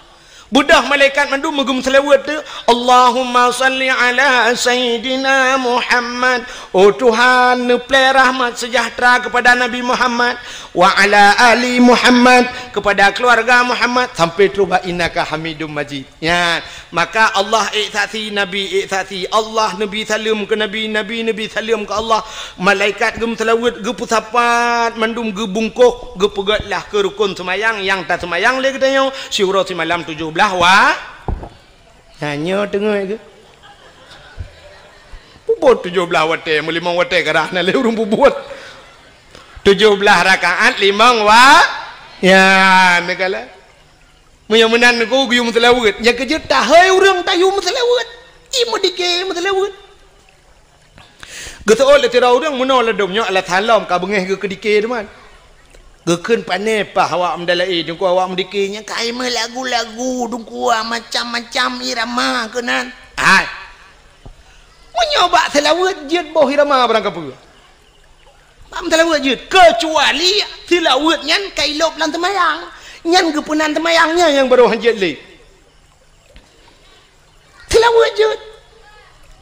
Beudôh malaikat mandum meugeumeuseulaweuet tu, "Allahumma shalli ala Sayyidina Muhammad." Oh Tuhan, neuplée rahmat seujahteura keupada Nabi Muhammad, "wa ala ali Muhammad," keupada keuluwarga Muhammad, sampai trok bak "innaka Hamidum Majid." Nyan, maka Allah ék saksi, Nabi ék saksi, Allah neubi saleuem keu Nabi, Nabi neubi saleuem keu Allah. Malaikat geumeuseulaweuet, geupeusapat mandum, geubungkôh, geupeugét lah keu rukon seumayang nyang taseumayang lé geutanyoe siuroe simalam tujoh blaih wa-, nyan nyoe teungoh geuh. Peubuet tujoh blaih watée, meulimong watée karah na lé ureuëng peubuet. Tujoh blaih rakaat limong wa-, ya, neugala. Meunyoe meunan Teungku geuyue meuseulaweuet, nyang keujeuet tahôi ureuëng tayue meuseulaweuet. Ie meudike meuseulaweuet. Geuseuôt lé sidroe ureuëng meunoe ladôm nyoe alah salom ka beungéh geuh keudike teuma. Geukheun pané paih awak meudalaé, Teungku, awak meudike nyan ka meulagu-lagu, Teungku, macam-macam irama keunan. Hai. Meunyoe bak seulaweuet jeuet boh irama barang kapeue. Bak meuseulaweuet jeuet, keucuali seulaweuet nyan ka ilôb lam teumayang. Nyan geupeunan teumayang nyan nyang barô hanjeuet lé. Seulaweuet jeuet.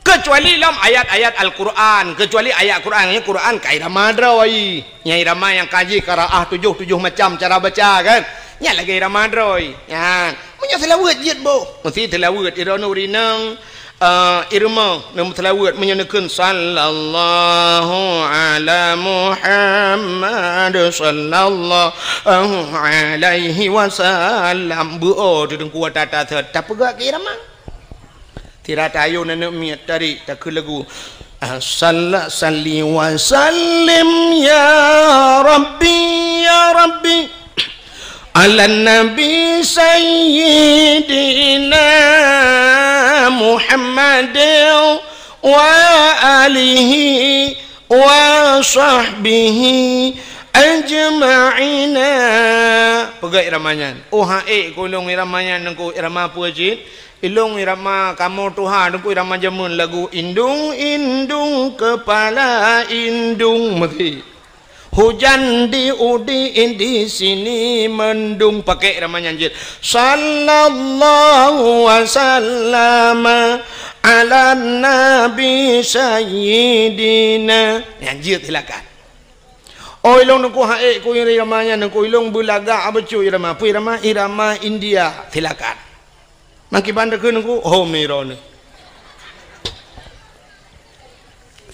Keucuali lam ayat-ayat Al-Quran, keucuali ayat Quran, nyan Quran ka irama droe. Nyan irama nyang ka jih qiraah tujoh, tujoh macam cara baca kan. Nyan lagée irama droe. Nyan, meunyoe seulaweuet jeuet boh, meusti seulaweuet droeneuh ureuëng inong. Eh, irama neumeuseulaweuet meunyoe neukheun, "Sallallahu ala Muhammad, sallallahu alaihi wasallam." Beu-o teudeungku ata-ata sot, tapeugah keu irama. Sira tayue aneuk miet tadi takheun lagu, "Salla salli wa sallim ya Rabbi, ya Rabbi." Ala Nabi Sayyidina Muhammadin wa alihi wa sahbihi ajma'ina. Peugah irama nyan. Oh, han ék keu lôn irama nyan, Teungku, irama peue cit? Ilôn irama kamoe tuha, Teungku, irama jameun lagu indung-indung kepala indung meuti. Hujan di udi di sini mendung, pakai irama nyan jeuet. Sallallahu wasallama ala nabi sayyidina. Nyan jeuet silakan. Oh, ilôn Teungku han ék keu irama nyan, Teungku, ilôn beulagak bacut irama. Peue irama? Irama India. Silakan. Mangkiban takheun Teungku, hom ni droeneuh.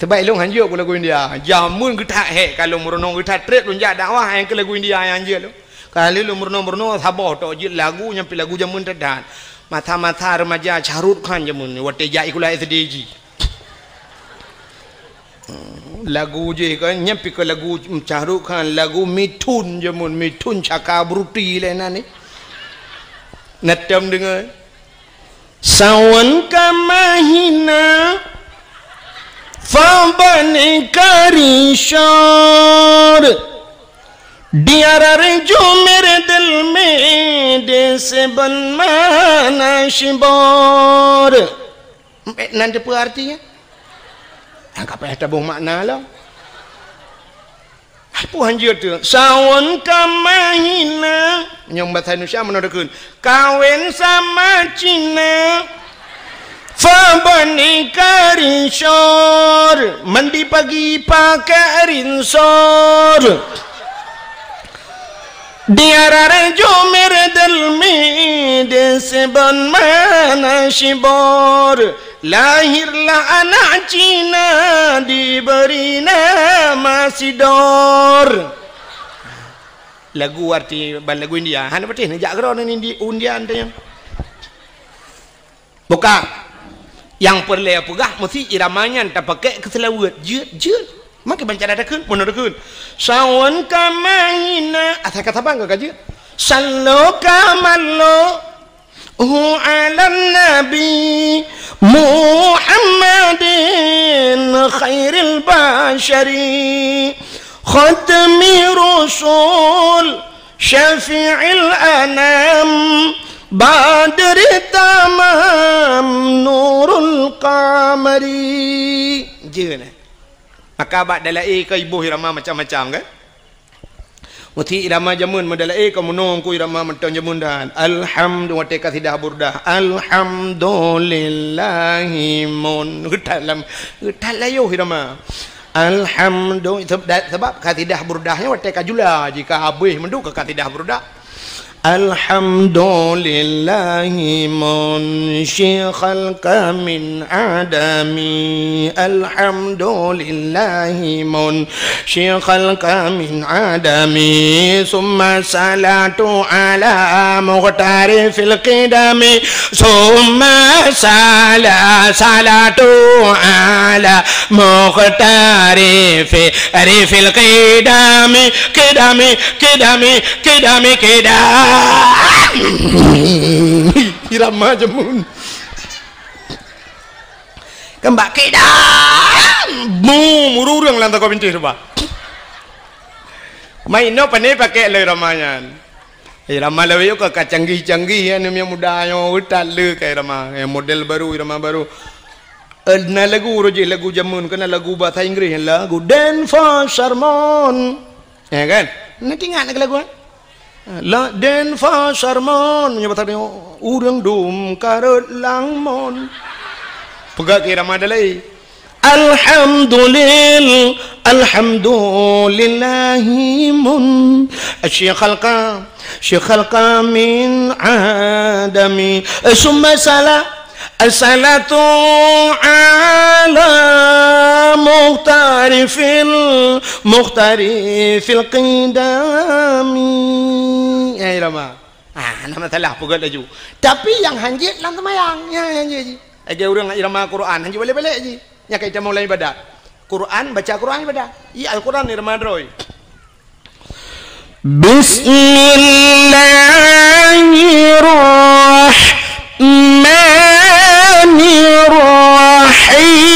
Sabab ilôn han jeuet keu lagu India. Jameun geuthat hék ka lôn meurunoe, geuthat treb lôn jak dakwah nyang keu lagu India nyang jeuet lôn. Ka lheueh lôn meurunoe-meurunoe saboh tok jeuet lagu nyang pih lagu jameun that-that. Masa-masa remaja Shah Rukh Khan jameun watée jak sikula S D jih. Lagu jih kan, nyan pih keu lagu Shah Rukh Khan, lagu Mithun jameun, Mithun Chakraborty lé nan ni. Na tom deungoe. Sawan ka mahina, fa bani ka rishor. Diarar jumer del me de seban mana shibor. Nan teupeue artinya? Ka payah taboh makna lom. Peue han jeuet tu? Sawan ka mahina. Nyang bahasa Indonesia mana takheun? Kawin sama Cina. Fa bani ka rishor. Mandi pagi pakai rinsor. Diarar jumer del me de seban mana shibor. Lahirlah anak Cina diberi nama Sidor. Lagu arti ban lagu India. Hana patéh neujak keudroe ngon Indi-, India teuh nyan. Bukan. Nyang peureulée peugah meusti irama nyan tapakék keu seulaweuet. Jeuet, jeuet. Mangke banca takheun, meunoe takheun. Sawan ka mahina, asai ka saban ka jeuet. Sallo ka mallo. Hu alan nabi Muhammadin khairil basyari khatmi rusul syafi'il anam badri tamam nurul qamari. Jeue nah. Maka bak dalaé ka iboh irama macam-macam kan? Meusti irama jameun, meudalai ka meunoe ku irama mantong jameun dan. Alhamdu-, watée kasidah Burdah. Alhamdulillahi mun. Geutat lam, geutat layoh irama. Alhamdu-, seb-, da-, sebab kasidah Burdah nyoe watée ka jula, jika habéh mandum ka kasidah Burdah. Alhamdulillahi munsyi khalqa min adami. Alhamdulillahi munsyi khalqa min adami. Summa salatu ala mukhtari fil qidami. Summa sala-, salatu ala mukhtari fi, ri fil qidami. Qidami, qidami, qidami, qidami. Irama jameun. Keumbak qidam. Mu, muru ureuëng lam toko bintéh tu, bah. Main no pane pakai lé irama nyan. Irama lawét ka, ka canggih-canggih, ya, aneuk muda nyoe utat le ka irama. Ya, model baru, irama baru. Eh, na lagu roh jih, lagu jameun, kena lagu bahasa Inggris, lagu Denver Sermon. Ya kan? Nanti ingat lagu, eh? La Denver Sermon, meunyoe bahasa Inggris, ureuëng dum karot langmon. Peugah ke irama dalai. Alhamdulil-, alhamdulillahi mun-, syikhalqa, syikhalqa min adami. Summa sala-, As-salatu ala mukhtarifil, mukhtarifil qidami. Ya, irama. Ah, nama salah peugah laju. Tapi nyang hanjeuet lam seumayang. Ya, hanjeuet ji. Lagée ureuëng irama Quran, hanjeuet balek-balek ji. Nyang ka itamong lam ibadat. Quran, baca Quran ibadat. Iya, Al-Quran irama droe. Bismillahirrahmanirrahim.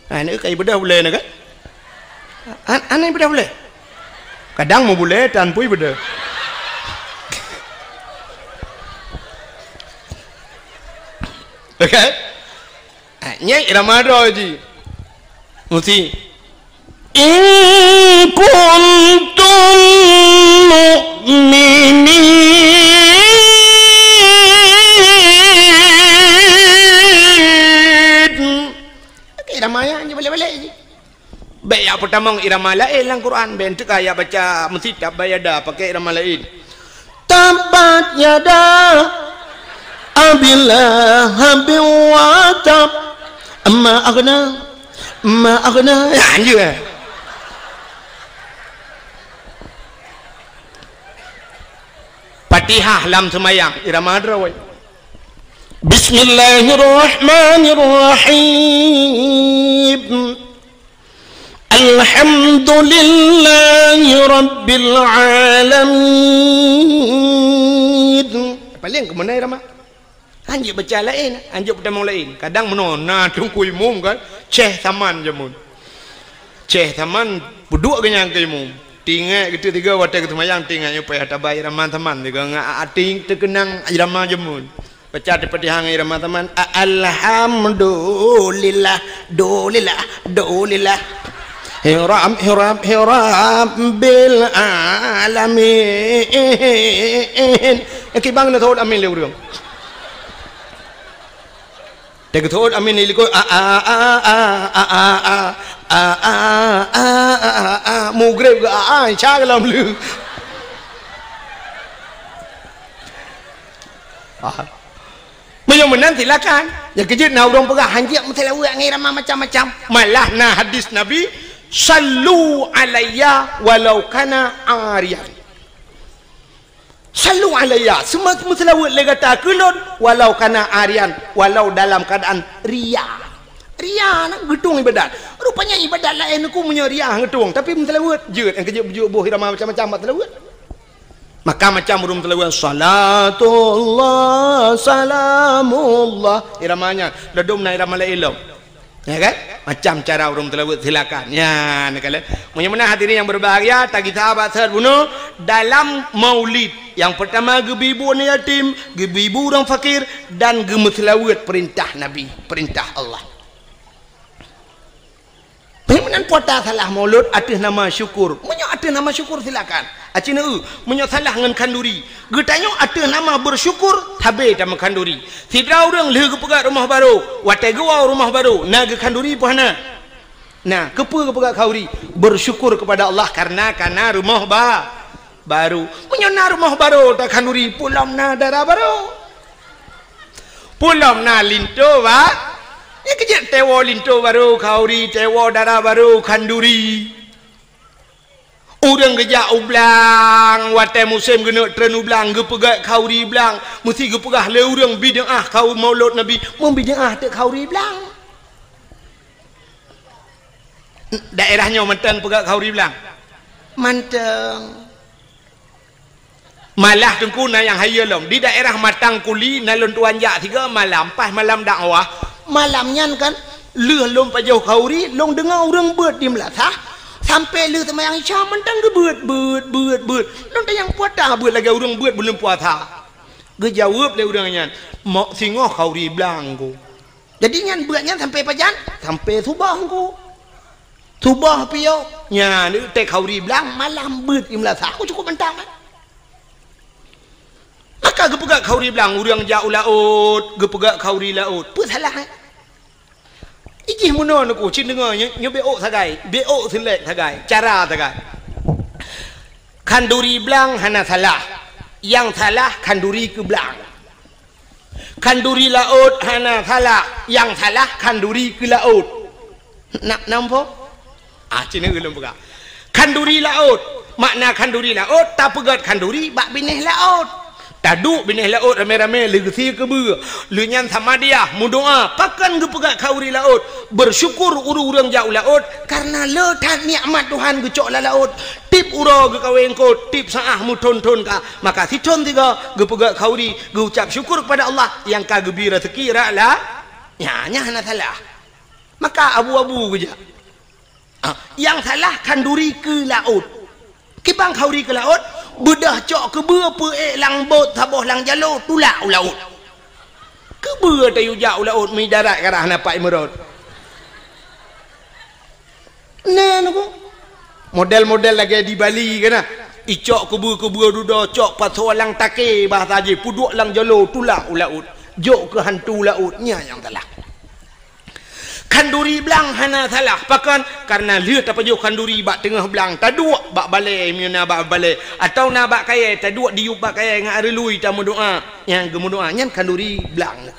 Ah, ni kai beudôh ulée na kan? An-, aneh beudôh ulée. Kadang meubulée tan pui beudôh. Oke? Ah, nyan irama droe ji. Mesti. In kuntum mu'minin. Oke, irama nyan ji balek-balek ji. Bék jak peutamong irama laén lam Quran, bék teuka jak baca meusitab bayada pakai irama laén. Tabbat yada Abi Lahabin wa tab. Ma aghna, ma aghna. Ya, anjeuet. Fatihah lam seumayang, irama droe. Bismillahirrahmanirrahim. Alhamdulillahi rabbil alamin. Paléng keumeunai irama. Hanjeuet baca laén, hanjeuet peutamong laén. Kadang meunoe na teungku imum kan, ceh saman jameun. Ceh saman peuduek geuh nyan keu imum. Tinggai geuteuk tiga watée geuseumayang tinggai nyoe payah taba irama saman tiga ngon até teukeunang irama jameun. Baca di Fatihah ngon irama saman, a-, alhamdulillah, dulillah, dulillah. Hiram, hiram, hiram bil alamin. Eh, kibang na thot amin lé ureuëng. Teugeutôt amin di likot, a, a, a, a, a, a, a, a, a, a, a, a, a, a, a, a, mugreb ke, a, a, insya Allah lom lé. Ah. Meunyoe meunan silakan. Nyang keujeuet na ureuëng peugah hanjeuet meuseulaweuet ngon irama macam-macam. Malah na hadis Nabi, "Sallu alayya walau kana ariyan." Sallu alayya, seuma-, meuseulaweuet lé gata keu lôn, walau kana ariyan, walau dalam keuadaan riya. Riya na geutueng ibadat. Rupanya ibadat laén ku meunyoe riya geutueng, tapi meuseulaweuet jeuet, nyang keujeuet beujeuet boh irama macam-macam bak seulaweuet. Maka macam ureuëng meuseulaweuet, salatullah, salamullah. Irama nyan, ladom na irama laén lom. Ya kan? Macam cara ureuëng teuleubeuet, silakan. Ya, neukalon. Meunyoe meunan hadirin yang berbahagia, tagisa bak seuhat bunoe dalam maulid. Yang pertama geubi bu aneuk yatim, geubi bu ureuëng fakir, dan geumeuseulaweuet perintah Nabi, perintah Allah. Meunyoe meunan puasa salah maulud ateueh nama syukur. Meunyoe ateueh nama syukur silakan. Aci neu, meunyoe salah ngon khanduri. Geutanyoe ateueh nama bersyukur, sabe tameu khanduri. Sidroe ureuëng lheueh geupeugét rumoh barô, watée geuwoe rumoh barô, na geukhanduri peue hana? Na, keupeue geupeugét khanduri? Bersyukur kepada Allah karena kana rumoh ba-, barô. Meunyoe na rumoh barô takhanduri, peue lom na dara barô. Peue lom na linto ba-, ya keujeuet teuwoe linto barô khanduri, teuwoe dara barô khanduri. Ureuëng geujak u blang, watée musém geuneuk treun u blang, geupeugét khanduri blang, meusti geupeugah lé ureuëng bid'ah khanduri maulud Nabi, meubid'ah teuk khanduri blang. Daerah nyoe mantong peugét khanduri blang? Mantong. Malah teungku na nyang hayeue lom. Di daerah Matang Kuli na lôn tuan jak sigoe malam, pas malam dakwah. Malam nyan kan, lheueh lôn pajoh khanduri, lôn deungoe ureuëng beuet di meulasah, sampai lheueh seumayang Isya mantong geubeuet, beuet, beuet, beuet. Lôn tanyong peue ata beuet lagée ureuëng beuet buleuen puasa. Geujaweueb lé ureuëng nyan, "Mok singoh khanduri blang ku." Jadi nyan beuet nyan sampai pajan? Sampai suboh ku. Suboh piôh. Nyan, teuh khanduri blang, malam beuet di meulasah. Ku cukup mantong kan? Maka geupeugét khanduri blang, ureuëng jak u laôt, geupeugét khanduri laôt. Peue salah, eh? Ijih meunoe neuku, cit deungoe, nyoe, nyoe beuôk sagai, beuôk seulek sagai, cara sagai. Khanduri blang hana salah, nyang salah khanduri keu blang. Khanduri laôt hana salah, nyang salah khanduri keu laôt. Na, nampak? Ah, cina ulôn peugah. Khanduri laôt. Makna khanduri laôt, tapeugét khanduri bak binéh laôt. Taduek binéh laôt ramé-ramé leugeusé keubeue. Lheueh nyan samadiyah meudoá, pakon geupeugét khanduri laôt. Bersyukur ureuëng-ureuëng jak u laôt, karena le that nikmat Tuhan geucok lam laôt. Tiep uroe geukawen eungkôt, tiep saát meuthon-thon ka. Maka sithon sigoe geupeugét khanduri, geuucap syukur kepada Allah nyang ka geubri raseuki rot la-, nyan, nyan hana salah. Maka abu-abu geujak. Ah, nyang salah khanduri keu laôt. Kiban khanduri keu laôt, beudôh cok keubeue peuék lam bot saboh lam jaloe tulak u laôt. Keubeue tayue jak u laôt meudarat ka rhah na pat imeurot. Na neuku. Model-model lagée di Bali kan na. Icok keubeue-keubeue dudoe cok pasoe lam takée bahasa jih peuduek lam jaloe tulak u laôt. Jok keu hantu laôt nyan nyang salah. Khanduri blang hana salah. Pakon? Karena lheueh tapajoh khanduri bak teungoh blang, taduek bak balée meunyoe na bak balée, atawa na bak kayée, taduek diyueb bak kayée ngon areului tameudoá. Nyang geumeudoá nyan khanduri blang.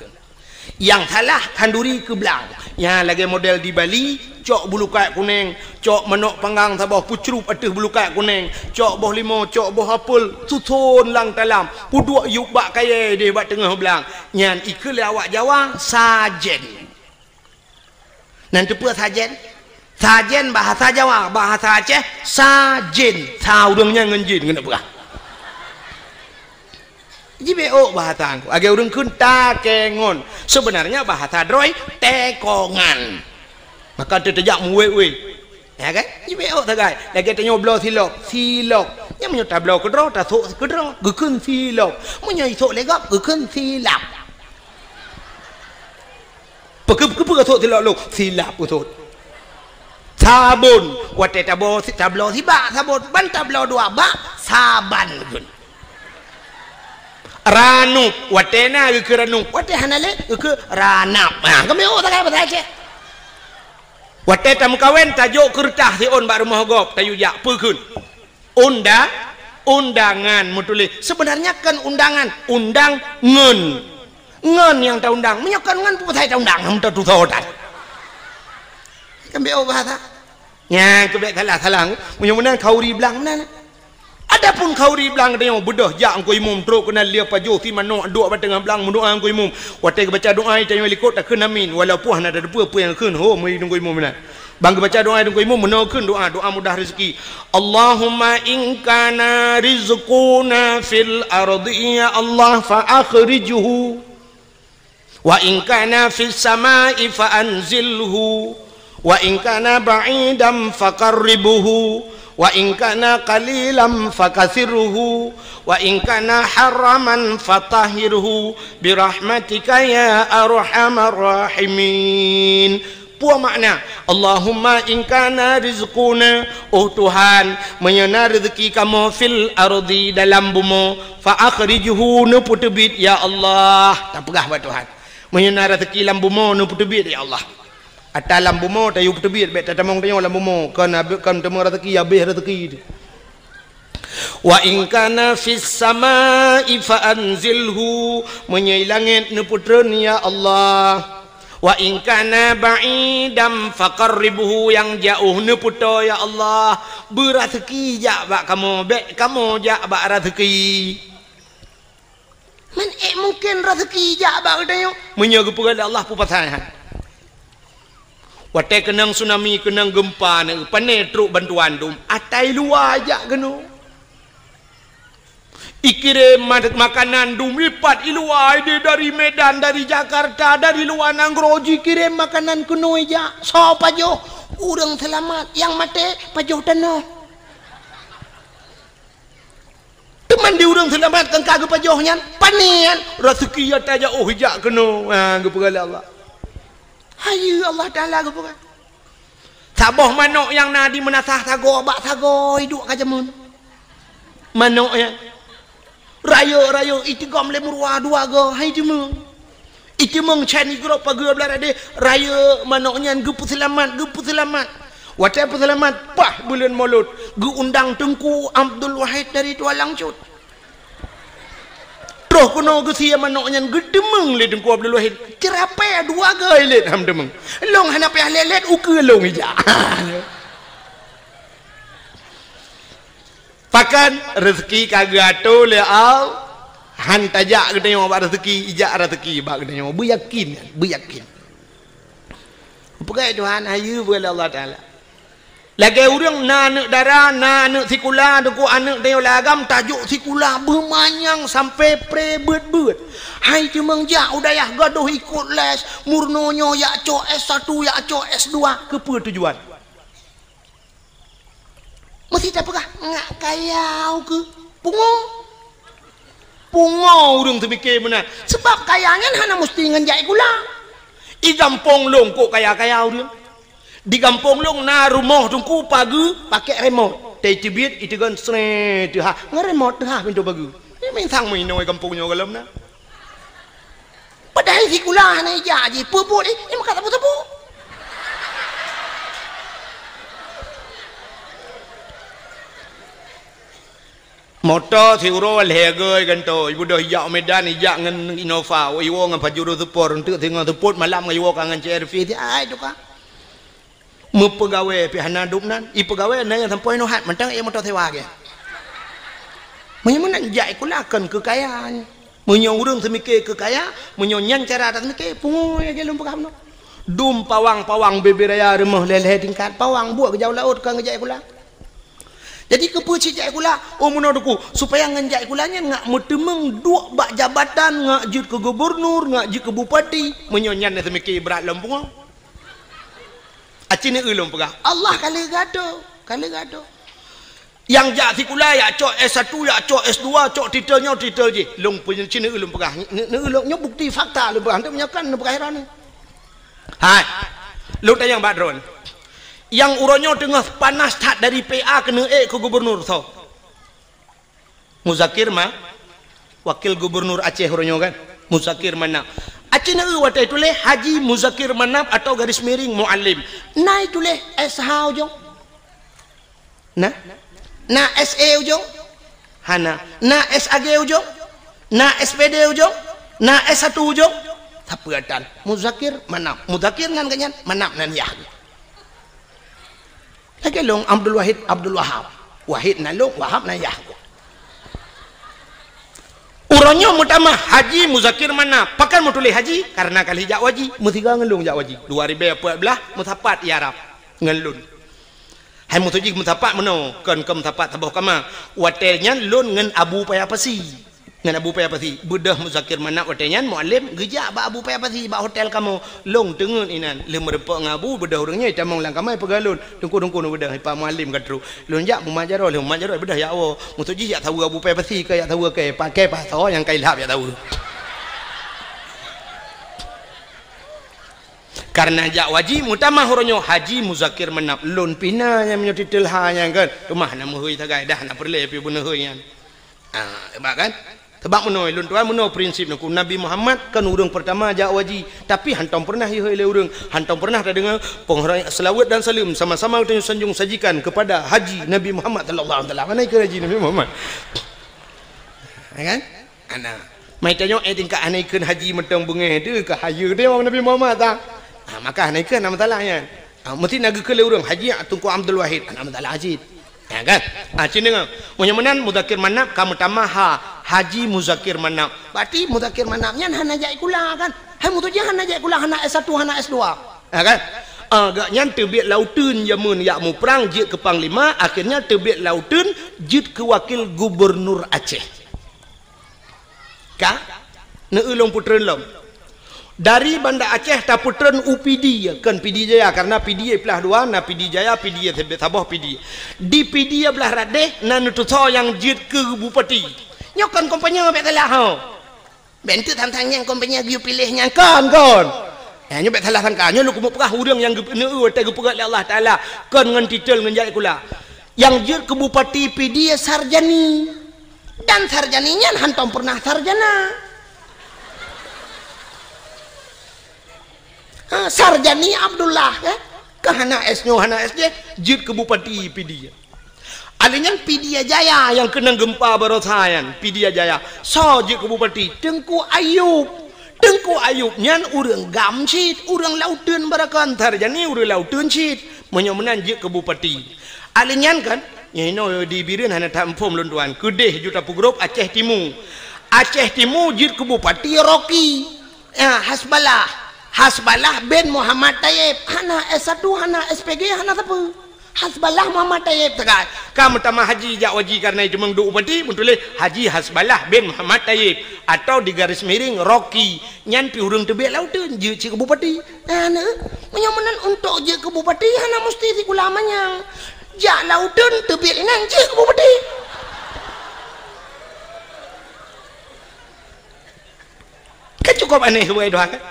Nyang salah khanduri keu blang. Nyang lagée model di Bali, cok bulukat kuneng, cok manok panggang saboh peucrup ateueh bulukat kuneng, cok boh limo, cok boh apel, suson lam talam, peuduek yueb bak kayée deh bak teungoh blang. Nyan ikheun lé awak Jawa sajen. Nan teupeue sajen? Sajen bahasa Jawa, bahasa Aceh, sajen. Sa ureuëng nyan ngon jin, keuneuk peugah. Jibeuôk bahasa Teungku. Lagée ureuëng kheun takengon. Sebenarnya bahasa droe, tekongan. Maka teuh tajak meuwét-wét. Ya kan? Jibeuôk sagai. Lagée tanyoe bloe silop, silop. Nyang meunyoe tabloe keudroe, tasok keudroe, geukheun silop. Meunyoe isok lé gob, geukheun silap. Peue-, peue-, peue-, peue-, sok silop lôn? Silap usot. Sabon. Watée tabloe si-, tabloe sibak sabon, ban tabloe dua bak, saban geukheun. Ranup. Watée na geukheun ranup. Watée hana lé, geukheun ranap. Ha, kami oh, sagai bahasa Aceh. Watée tameukawen, tajok keureutah siôn bak rumoh gob, tayue jak, peue kheun? Unda-, undangan meutuléh. Sebenarnya kon undangan, undang ngon. Ngon nyang taundang. Meunyoe kon ngon, peue pasai taundang? Hom tatusoe that. Kan beuôk bahasa. Nyan keubiet salah-salah. Meunyoe meunan khanduri blang meunan. Adapun khanduri blang tanyoe beudôh jak Teungku Imum trok keunan lheueh pajoh si manok duek bak teungoh blang meudoá Teungku Imum. Watée geubaca doá tanyoe likot takheun amin, walaupun hana tateupeue peue nyang kheun ho meuri Teungku Imum meunan. Ban geubaca doá Teungku Imum meunoe kheun doá, doá mudah rezeki. Allahumma in kana rizquna fil ardi ya Allah fa akhrijhu. Wa in kana fis sama'i fa anzilhu, wa in kana ba'idan faqarribhu, wa in kana qalilan fakathirhu, wa in kana haraman fatahhirhu birahmatika ya arhamar rahimin. Peue makna, "Allahumma in kana rizquna," oh Tuhan, meunyoe na reuzeuki kamoe, "fil ardi," dalam bumoe, "fa akhrijhu," neupeuteubiet, ya Allah. Tapeugah bak Tuhan, "Meunyoe na reuzeuki lam bumoe, neupeuteubiet, ya Allah." Ata lam bumoe tayue peuteubiet, bèk tatamong tanyoe lam bumoe, kon, kon teuma reuzeuki, habéh reuzeuki. "Wa in kana fis sama'i fa anzilhu," meunyoe i langét neupeutreun, ya Allah. "Wa in kana ba'idan faqarribhu," nyang jiôh neupeutoe, ya Allah. Beuraseuki jak bak kamoe, bèk kamoe jak bak raseuki. Man ék mungken raseuki jak bak geutanyoe? Meunyoe geupeugah lé Allah, peue pasai han? Watèe keunong tsunami, keunong geumpa, na pane trok bantuan dum, ata i luwa jak keunoe. Ikirém ma-, makanan dum ipat i luwa, idéh dari Medan, dari Jakarta, dari luwa nanggroe jikirém makanan keunoe jak. Soe pajoh? Ureueng seulamat, nyang maté pajoh tanoh. Teuma di ureueng seulamat nyang ka geupajoh nyan, pane nyan, raseuki ata jak, oh, jak keunoe, ha, geupeugah lé Allah. Hayeue Allah Taala geupeugah. Saboh manok nyang na di meunasah sagoe bak sagoe iduek ka jameun. Manok nyan. Rayeuk-rayeuk iteugom lé meuruwa dua goe, hai jameun. Iteumeung chan igrob pageue blah radeh, rayeuk manok nyan geupeuseulamat, geupeuseulamat. Watèe peuseulamat, paih buleuen Molot, geuundang Teungku Abdul Wahid dari Tualang Cut. Troh keunoe geusie manok nyan geuteumeung lé Teungku Abdul Wahid. Ceurapée dua goe lét han teumeung. Lôn hana payah lét-lét, ukeue lôn ijak. Pakon reuzeuki ka geuatoe lé Allah, han tajak geutanyoe bak reuzeuki, ijak reuzeuki bak geutanyoe. Beuyakin, beuyakin. Peugah Tuhan, hayeue peugah lé Allah Taala. Lagèe ureueng na aneuk dara, na aneuk sikula, teungku aneuk tanyoe lam agam tajok sikula beumanyang sampai pré beuet-beuet. Hai teumeung jak u dayah gadôh ikot les, meurunoe nyoe jak cok S satu, jak cok S dua, keupeue tujuan? Meusti tapeugah, ngak kaya ukeue. Pungo. Pungo ureueng teumike meunan. Seubab kaya nyan hana meusti ngon jak sikula. I gampông lôn kok kaya-kaya ureueng. Di gampông lôn na rumoh teungku pageue pakèk remote. Teubiet iteugon sré teuhah. Ngon remote teuhah pintoe pageue. Nyan mantong meuinoe gampông nyoe gohlom na. Padahai sikula hana ijak jih, peue buet jih, nyan meukat sapeue-sapeue. Moto siuroe lhèe goe gantoe, ibeudôh ijak u Medan, ijak ngon Innova, iwoe ngon Pajero Sport, eunteuk singoh seupôt malam ngon iwoe ka ngon C R V, ai tukang. Meupeugawée pih hana dum nan, ipeugawée na nyang sampoe nyoe hat mantong ék moto sewa gét. Meunyoe meunan jak sikula kon keu kaya nyan. Meunyoe ureueng seumike keu kaya, meunyoe nyan cara taseumike, pungo lagèe lôn peugah bunoe. Dum pawang-pawang bubé raya rumoh lhèe-lhèe tingkat, pawang buet geujak u laôt kon geujak sikula. Jadi keupeue cit jak sikula? Oh meunoe teungku, supaya ngon jak sikula nyan ngak meuteumeung duek bak jabatan, ngak jeuet keu gubernur, ngak jeuet keu bupati. Meunyoe nyan taseumike brat lom pungo. Aci neueu lôn peugah, Allah ka lheueh geuatoe, ka lheueh geuatoe. Nyang jak sikula, jak cok S satu, jak cok S dua, cok titel nyoe, titel jih. Lôn peunyeucin neueu lôn peugah, ne-, neueu lôn nyoe bukti fakta lôn peugah, hana meunyoe kon lôn peugah droeneuh. Hai, lôn tanyong bak droeneuh. Nyang uroe nyoe teungoh panas that dari P A keuneuk ék keu gubernur soe? Muzakir Ma-, Wakil Gubernur Aceh uroe nyoe kan? Muzakir Manaf. Aci neueu watèe tuléh Haji Muzakir Manaf atau garis miring Muallim. Na ituléh S H ujong? Na? Na S E ujong? Hana. Na S A G ujong? Na S P D ujong? Na S satu ujong? Sapeue tan? Muzakir Manaf. Muzakir nan geuh nyan, Manaf nan yah. Lagèe lôn Abdul Wahid, Abdul Wahab. Wahid nan lôn, Wahab nan yah. Uroe nyoe meutamah Haji Muzakir Manaf. Pakon meutuléh Haji? Karena ka lheueh jak u haji. Meusigoe ngon lôn jak u haji. Dua ribèe peuet blah, meusapat i Arab ngon lôn. Hai meutuji meusapat meunoe, kon, kon meusapat saboh kama. Watèe nyan lôn ngon Abu Paya Pasi. Ngon Abu Paya Pasi, beudôh Muzakir Manab watée nyan, Mualem geujak bak Abu Paya Pasi bak hotel kamoe, lôn teungeut inan, lheueh meureumpok ngon Abu, beudôh ureuëng nyan tamong lam kama peugah lôn, "Teungku, teungku, neubeudôh, ipa Mualem ka trok." Lôn jak mumat jaroe, lheueh mumat jaroe beudôh jak woe. Maksud jih jak saweue Abu Paya Pasi, ka jak saweue kée, pakai pasoe nyang ka ilhab jak saweue. Kareuna jak haji meutamah uroe nyoe Haji Muzakir Manab, lôn pih na nyang meunyoe titel ha nyan kan. Teuma hana meuhôi sagai, dah hana peureulée pih beuneuhôi nyan. Ah, hebat kan? Sabab meunoe lôn tuan, meunoe prinsip neuku. Nabi Muhammad kan ureuëng peurtama jak haji, tapi hántom peureunah ihôi lé ureuëng, hántom peureunah tadeungoe penghormatan, selawat dan salam sama-sama geutanyoe sanjong sajikan kepada Haji Nabi Muhammad sallallahu alaihi wasallam. Mana ikut Haji Nabi Muhammad? Ya kan? Ana. Mai tanyoe, eh, tingkat hana ikheun haji mantong beungéh teuh, ka hayeue teuh awak Nabi Muhammad ta. Ha, maka hana ikheun, hana masalah nyan. Ha, meusti na geukheun lé ureuëng, "Haji Teungku Abdul Wahid," hana masalah cit. Ya kan? Ha, cit deungoe. Meunyoe meunan, Muzakir Manab ka meutamah ha, Haji Muzakir Manab. Berarti Muzakir Manab nyan hana jak sikula kan? Hai, meutuju hana jak sikula, hana S satu, hana S dua. Ha kan? Ah, gobnyan teubiet lauteun jameun jak muprang jeuet keu panglima, akhirnya teubiet lauteun jeuet keu wakil gubernur Aceh. Ka? Neu-eu lôn peutreun lom. Dari Banda Aceh tapeutreun u Pidie, kon Pidie Jaya, karena Pidie plah dua, na Pidie Jaya, Pidie saboh Pidie. Di Pidie blah radeh na neutusoe nyang jeuet keu bupati. Nyoe kon kompanye bék salah ho. Bék teuk tantang nyang kompanye geuyue piléh nyang kon, kon. Eh, nyoe bék salah sangka. Nyoe lôn keumeung peugah ureuëng nyang geupeuneu watée geupeugah lé Allah Taala kon ngon titel ngon jak sikula. Nyang jeuet keu bupati Pidie Sarjani. Dan Sarjani nyan hántom peureunah sarjana. Ha, Sarjani Abdullah, eh? Ka hana S nyoe, hana S jih, jeuet keu bupati Pidie. Alèh nyan Pidie Jaya nyang keunong geumpa barosa nyan, Pidie Jaya. Soe jeuet keu bupati? Teungku Ayub. Teungku Ayub nyan ureuëng GAM cit, ureuëng lauteun baroekon, Sarjani ureuëng lauteun cit. Meunyoe meunan jeuet keu bupati. Alèh nyan kan, nyoe inoe di Bireuen hana that muphom lôn tuan. Keudeh ju tapeugrôp Aceh Timu. Aceh Timu jeuet keu bupati Rocky. Ya, Hasballah. Hasballah bin Muhammad Tayyib. Hana S satu, hana S P G, hana sapeue. Hasballah Muhammad Tayyib teuka. Ka meutamah haji jak haji kareuna jiteumeung duek bupati, meutuléh Haji Hasballah bin Muhammad Tayyib atau di garis miring Rocky. Nyan pih ureuëng teubiet lauteun jeuet cit keu bupati. Nah, neu, meunyoe meunan untuk jeuet keu bupati hana musti sikula manyang. Jak lauteun teubiet inan jeuet keu bupati. Kan cukup aneh subai doa kan?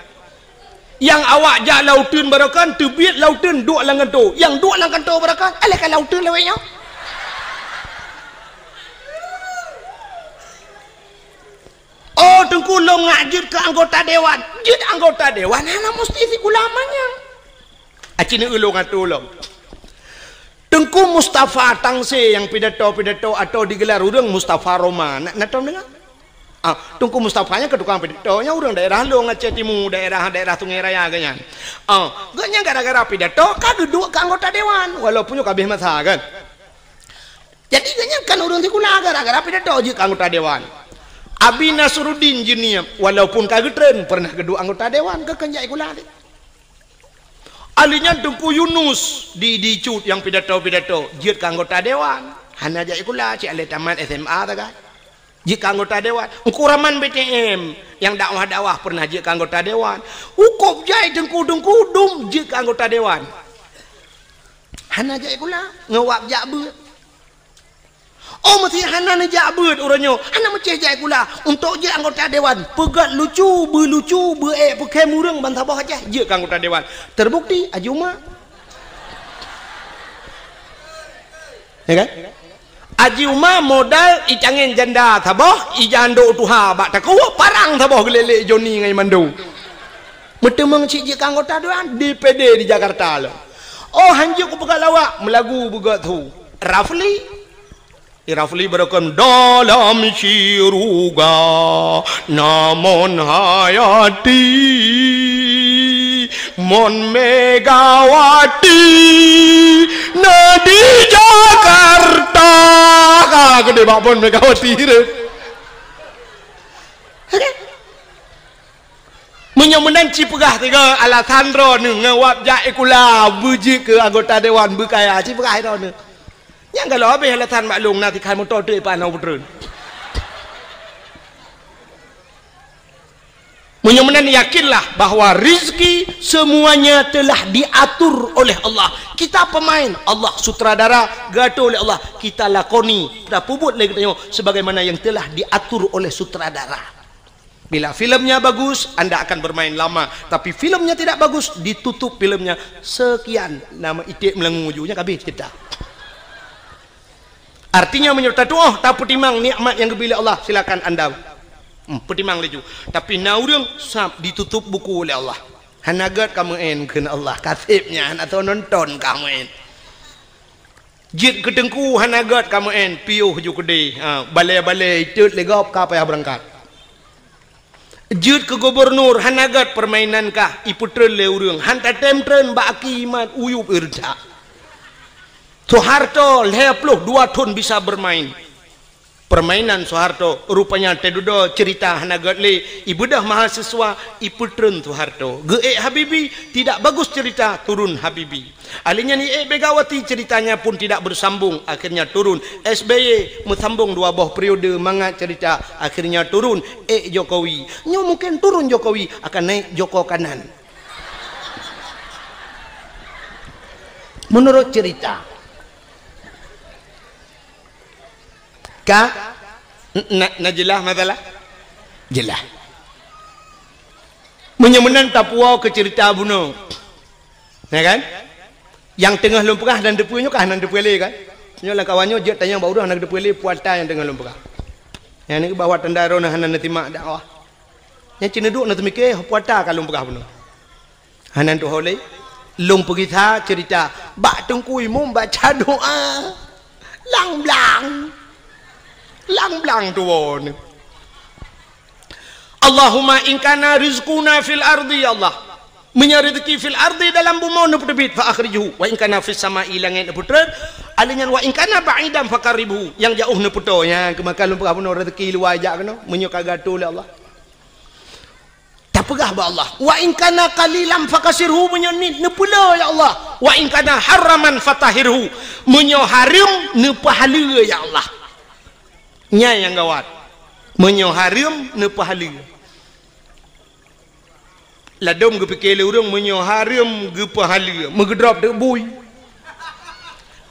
Nyang awak jak lauteun baroekon, teubiet lauteun duek lam kanto. Nyang duek lam kanto baroekon, alah ka lauteun lawét nyoe. Oh, Teungku lôn ngak jeuet keu anggota dewan. Jeuet anggota dewan hana musti sikula manyang. Aci neu ulôn atô lom. Teungku Mustafa Tangse nyang pidato-pidato atau digelar ureuëng Mustafa Roma. Na, na tom deungoe? Ah, Teungku Mustafa nyan keu tukang pidato, nyan ureuëng daerah lôn Aceh Timu, daerah, daerah Sungai Raya geuhnyan. Ah, geuhnyan gara-gara pidato ka geuduek keu anggota dewan, walaupun nyoe ka habéh masa kan. Jadi geuhnyan kan ureuëng sikula gara-gara pidato jeuet keu anggota dewan. Abi Nasruddin Jeunieb, walaupun ka geutreun, pernah geuduek anggota dewan, keu kheun jak sikula lé. Alèh nyan Teungku Yunus di, di Cut nyang pidato-pidato jeuet keu anggota dewan. Hana jak sikula, cit alah tamat S M A sagai. Jeuet keu anggota dewan. Teungku Rahman B T M nyang dakwah-dakwah pernah jeuet keu anggota dewan. Hukôb jai teungku-teungku dum jeuet keu anggota dewan. Hana jak sikula, ngon wab jak beuet. Oh, meusti hana neujak beuet uroe nyoe, hana meucéh jak sikula. Untuk jeuet anggota dewan, peugét lucu, beulucu, beuék peukhém ureuëng ban saboh Aceh, jeuet keu anggota dewan. Terbukti, Haji Uma. Ya kan? Haji Uma modal icangén janda saboh, ijandok tuha bak takue, parang saboh geulélek Joni ngon Mando. Meuteumeung cit jeuet keu anggota dewan, D P D di Jakarta lom. Oh, hanjeuet kupeugah lawak, meulagu beugét su. Rafli. Di Rafli beureukem dalam syuruga, na Mon Hayati, Mon Megawati, na di Jakarta. Ka geude bak Mon Megawati tu. Meunyoe meunan ci peugah tiga alasan droeneuh ngon wab jak sikula beujeuet keu anggota dewan beukaya, ci peugah droeneuh. Nyang galak habéh alasan maklum na tikhan moto teuk ipan hana peutreun. Meunyoe meunan, yakinlah bahwa rizki semuanya telah diatur oleh Allah. Kita pemain, Allah sutradara, geuatur lé Allah. Kita lakoni, tapeubuet lé geutanyoe sebagaimana yang telah diatur oleh sutradara. Bila filmnya bagus, anda akan bermain lama. Tapi filmnya tidak bagus, ditutup filmnya. Sekian, nama iték meulangui, ujungnya ka abéh cerita. Artinya, meunyoe tatuoh, tapeutimang nikmat nyang geubri lé Allah, silakan anda, hmm, peutimang laju. Tapi na ureuëng sab ditutup buku lé Allah. Hana gét ka meu'en, kheun Allah, ka seb nyan, hana soe nonton ka meu'en. Jeuet keu teungku, hana gét ka meu'en, piôh ju keudeh. Ha, balée-balée itot lé gob ka payah beurangkat. Jeuet keu gubunur, hana gét, peurmainan kah, ipeutreun lé ureuëng. Han tatem treun bak aki mat, uyueb ireujak. Soeharto lhée ploh dua thon bisa bermain. Permainan Soeharto, rupanya teududoe cerita hana gét lé, ibeudôh mahasiswa, ipeutreun Soeharto. Geuék Habibie, tidak bagus cerita, turun Habibie. Ahli nyan iék Megawati, ceritanya pun tidak bersambung, akhirnya turun S B Y, meusambong dua boh periode mangat cerita, akhirnya turun, ék Jokowi. Nyoe mungkin turun Jokowi, akan naik Joko Kanan. Menurut cerita. Ka? Na, na jeulaih masalah? Jeulaih. Meunyoe meunan tapuwoe keu ceurita bunoe. Ya kan? Nyang teungoh lôn peugah hana teupeue nyoe kan, hana teupeue lé kan? Nyoe lam kawan nyoe jeuet tanyong bak ureuëng hana teupeue lé peue ata nyang teungoh lôn peugah. Nyang nyoe bahwa tanda droeneuh hana neusimak dakwah. Nyang cit neuduek neuteumike peue ata ka lôn peugah bunoe. Hana tuho lé. Lôn peugisa ceurita bak Teungku Imum baca doa. Lang blang. Lang blang tuwoe nyoe. Allahumma in kana rizquna fil ardi, ya Allah. Meunyoe rezeki fil ardi, dalam bumoe, neupeuteubiet, fa akhrijhu. Wa in kana fis sama'i, langét neupeutreun. Alèh nyan, wa in kana ba'idan faqarribhu. Nyang jaoh neupeutoe. Nyan keumakan lôn peugah bunoe rezeki luwa jak keunoe. Meunyoe ka geuatoe lé Allah. Tapeugah bak Allah, "Wa in kana qalilan fakatsirhu," meunyoe nit neupeulé, ya Allah. "Wa in kana haraman fatahhirhu," meunyoe hareuem neupeuhaleue, ya Allah. Nyan nyang gawat. Meunyoe hareuem neupeuhaleue. Ladôm geupike lé ureuëng meunyoe hareuem geupeuhaleue, meugeudrop teuk bui.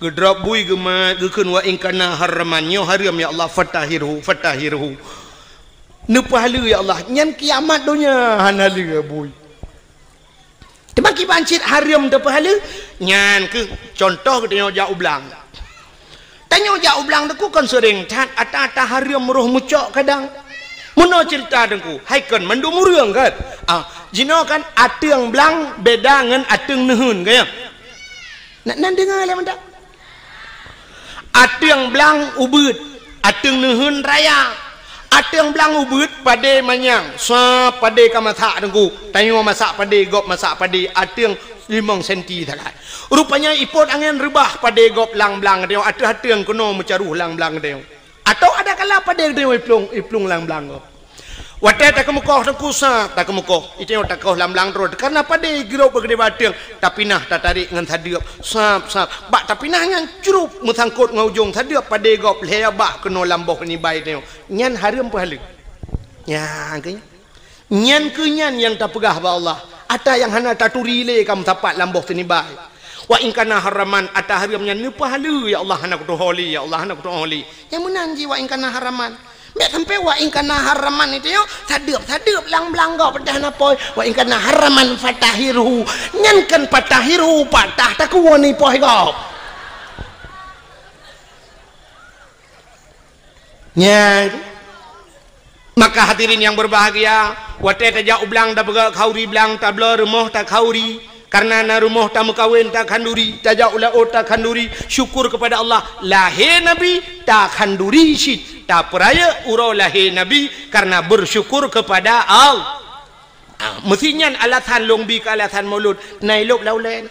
Geudrop bui geumat, geukheun, "Wa in kana haraman," nyoe hareuem, ya Allah, "fatahhirhu, fatahhirhu." Neupeuhaleue, ya Allah, nyan kiamat donya hana lé bui. Teuma kiban cit hareuem teupeuhaleue, nyan keuh contoh geutanyoe jak u blang. Tanyoe jak u blang Teungku kon seuréng that, ata-ata hareuem roh meucok kadang. Meunoe ceurita Teungku, hai kon mandum ureuëng kan? Ah, jinoe kan ateueng blang beda ngon ateueng neuheun, ka ya? Nak nan deungoe lé mantap. Ateueng blang ubeuet, ateueng neuheun raya. Ateueng blang ubeuet padé manyang, sa padé ka masak Teungku. Tanyoe masak padé, gob masak padé, ateueng limong senti sagai. Rupanya ipot angén reubah padé gob lang blang tanyoe, ateueh ateueng keunoe meucaroh lang blang tanyoe. Atau ada kala padé tanyoe iplueng, iplueng lang blang gob. Watée takeumeukoh Teungku sa, takeumeukoh. Itanyoe takoh lang blang droe, karena padé girok bak keudéh ateueng, tapinah tatarek ngon sadeuep, sab, sab. Bak tapinah nyan crup meusangkot ngon ujong sadeuep padé gob lhée bak keunoe lam boh nibai tanyoe. Nyan hareuem peuhaleue. Nyan keuh nyan. Nyan keuh nyan nyang tapeugah bak Allah, ata nyang hana taturi lé ka meusapat lam boh teunibai. Wa in kana haraman, ata hareuem nyan neupeuhaleue, ya Allah, hana kutuho lé, ya Allah, hana kutuho lé. Nyang meunan jih wa in kana haraman. Bék sampai wa in kana haraman itu nyoe, sadeuep-sadeuep lang blang gob peudah na poh. Wa in kana haraman fatahhirhu. Nyan kan fatahhirhu, patah takuwoe ni poh gob. Nyan. Maka hadirin yang berbahagia, watée tajak u blang tapeugah khanduri blang, tabloe rumoh takhanduri, karena na rumoh tameukawen takhanduri, tajak u laôt takhanduri, syukur kepada Allah, lahé Nabi takhanduri cit, tapeurayeuk uroe lahé Nabi karena bersyukur kepada Allah. Ah, meusi nyan alasan lôn bi keu alasan Maulud, na ilôb lam ulée.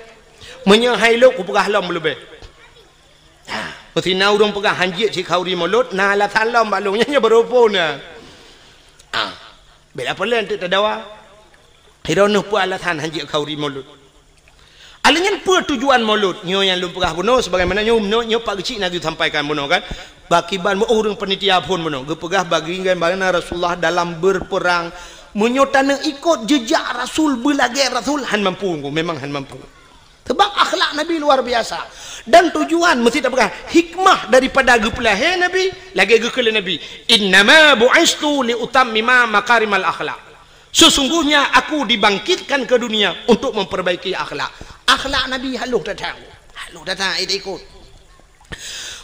Meunyoe hai lôb kupeugah lom leubeh. Ha, meusi na ureuëng peugah han jeuet cit khanduri Maulud, na alasan lom bak lôn nyan, nyan baroe phon na. Ha, bela peue lé teuk tadawa. Hiroe neuh peue alasan han jeuet khanduri Maulud. Alèh nyan peue tujuan Maulud? Nyoe nyang lôn peugah bunoe sebagaimana nyoe, nyoe, nyoe Pak Geuchik na geusampaikan bunoe kan. Bak kiban ureuëng panitia phon bunoe geupeugah bagi bagaimana Rasulullah dalam berperang Meunyoe taneuk ikot jeujak Rasul, beulagée Rasul, han mampu, memang han mampu. Sebab akhlak Nabi luar biasa. Dan tujuan meusti tapeugah hikmah daripada geupeulahé Nabi, lagée geukheun lé Nabi, "Innama bu'istu li utammima makarimal akhlak." Sesungguhnya aku dibangkitkan ke dunia untuk memperbaiki akhlak. Akhlak Nabi haloh that-that. Haloh that-that, eh, ikot.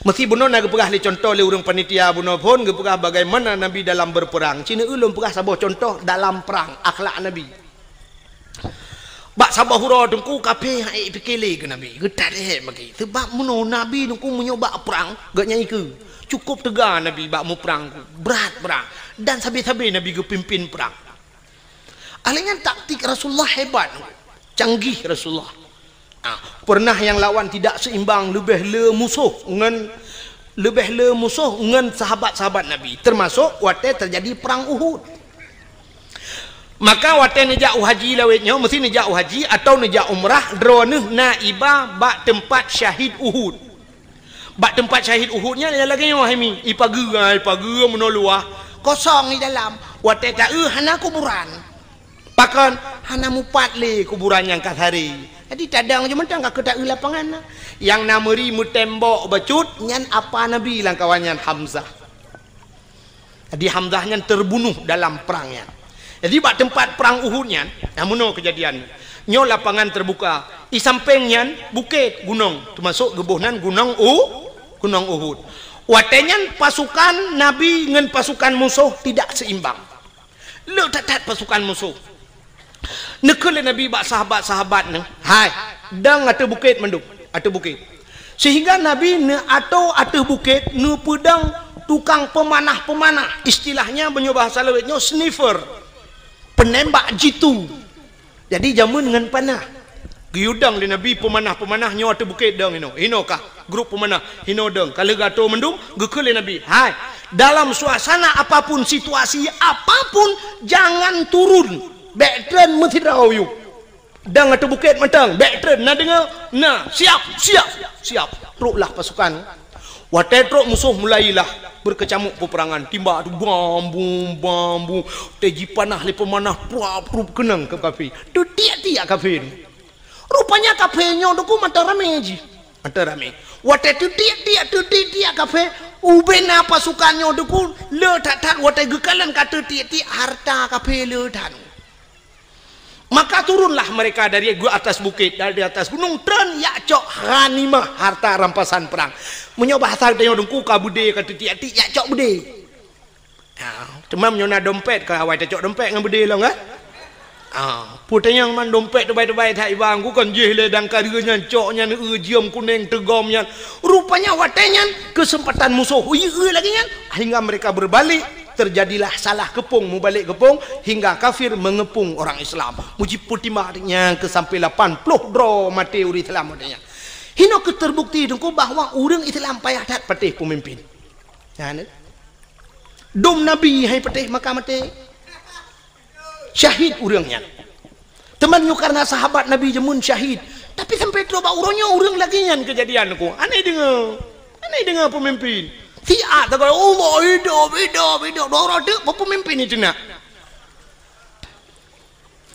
Meusti bunoe na geupeugah lé contoh lé ureuëng panitia bunoe phon geupeugah bagaimana Nabi dalam berperang. Cina ulôn peugah saboh contoh dalam perang, akhlak Nabi. Bak saboh uroe teungku kafé hai pike lé keu Nabi, geutat lé bagi. Sebab meunoe Nabi teungku meunyoe bak perang, geuh nyang ikeu. Cukup teuga Nabi bak muprang, brat perang. Dan sabe-sabe Nabi geupimpin perang. Alèh nyan taktik Rasulullah hebat, canggih Rasulullah. Ah, pernah nyang lawan tidak seimbang, leubeh le musoh ngon, leubeh le musoh ngon sahabat-sahabat Nabi, termasuk watèe terjadi perang Uhud. Maka watèe neujak u haji lawét nyoe, meusti neujak u haji atau neujak umrah, droeneuh na iba bak teumpat syahid Uhud. Bak teumpat syahid Uhud nyan lagèe nyoe hai mi, ipageue, ipageue meunoe luwah, kosong di dalam. Watèe taeu hana kuburan. Pakon? Hana mupat lé kuburan nyang ka saré. Jadi tadong jeuet mantong ka keu taeu lapangan na. Nyang na meuri meutembok bacut nyan apa Nabi lam kawan nyan Hamzah. Jadi Hamzah nyan terbunuh dalam perang nyan. Jadi bak teumpat perang Uhud nyan, nah meunoe keujadian. Nyoe lapangan terbuka. Di sampéng nyan bukét, gunong, termasuk geuboh nan gunong U, gunong Uhud. Watèe nyan pasukan Nabi ngon pasukan musoh tidak seimbang. Le that-that pasukan musoh. Neukheun lé Nabi bak sahabat-sahabat neuh, "Hai, dong ateueh bukét mandum, ateueh bukét." Sehingga Nabi neuatoe ateueh bukét neupeudong tukang peumanah-peumanah, istilahnya meunyoe bahasa lawét nyoe sniper, penembak jitu. Jadi jameun ngon panah. Geuyue dong lé Nabi peumanah-peumanah nyoe ateueh bukét dong inoe. Inoe kah grup peumanah, inoe dong. Ka lheueh geuatoe mandum, geukheun lé Nabi, "Hai, dalam suasana apapun, situasi apapun, jangan turun. Bèk treun meusidroe yue. Dong ateueh bukét mantong, bèk treun. Na deungoe? Na. Siap, siap, siap." Troklah pasukan. Watèe trok musoh mulailah beukeucamuk peuperangan. Timbak tu bam bum, bam bum. Watèe jipanah lé peumanah, prup, prup keunong keu kafé. Teutiek-tiek kafé nyoe. Rupanya kafé nyoe teungku mantong ramé jih. Mantong ramé. Watèe teutiek-tiek, teutiek-tiek kafé, ubena pasukan nyoe teungku le that-that watèe geukalon ka teutiek-tiek harta kafé le that. Maka turunlah mereka dari gu-, atas bukit, dari atas gunung, treun jak cok ghanimah, harta rampasan perang. Meunyoe bahasa tanyoe teungku ka beudé ka teutiek-tiek, jak cok beudé. Ha, teuma meunyoe na dompet, ka awai tacok dompet ngon beudé lom, kan? Ha, peue tanyong man dompet teubai-teubai that iba, ku kon jih lé dang ka deuh nyan, cok nyan, eu, jeuem kuneng teugom nyan. Rupanya watèe nyan keuseumpatan musoh, ui, eu lagèe nyan, hingga mereka berbalik, terjadilah salah keupông, mubalek keupông, hingga kafir mengepung orang Islam. Mujipeutimang nyan keu sampai lapan ploh droe maté ureueng Islam watèe nyan. Hinoe keuh terbukti teungku bahwa ureueng Islam payah that patéh peumimpin. Nyan, dum Nabi hai patéh maka maté. Syahid ureueng nyan. Teuma nyoe karena sahabat Nabi jameun syahid. Tapi sampai trok bak uroe nyoe ureueng lagèe nyan keujadian ku. Aneh deungoe. Aneh deungoe peumimpin. Siat tagai, "Allah hidup, hidup, hidup." Doro teuk peumimpin itu nak.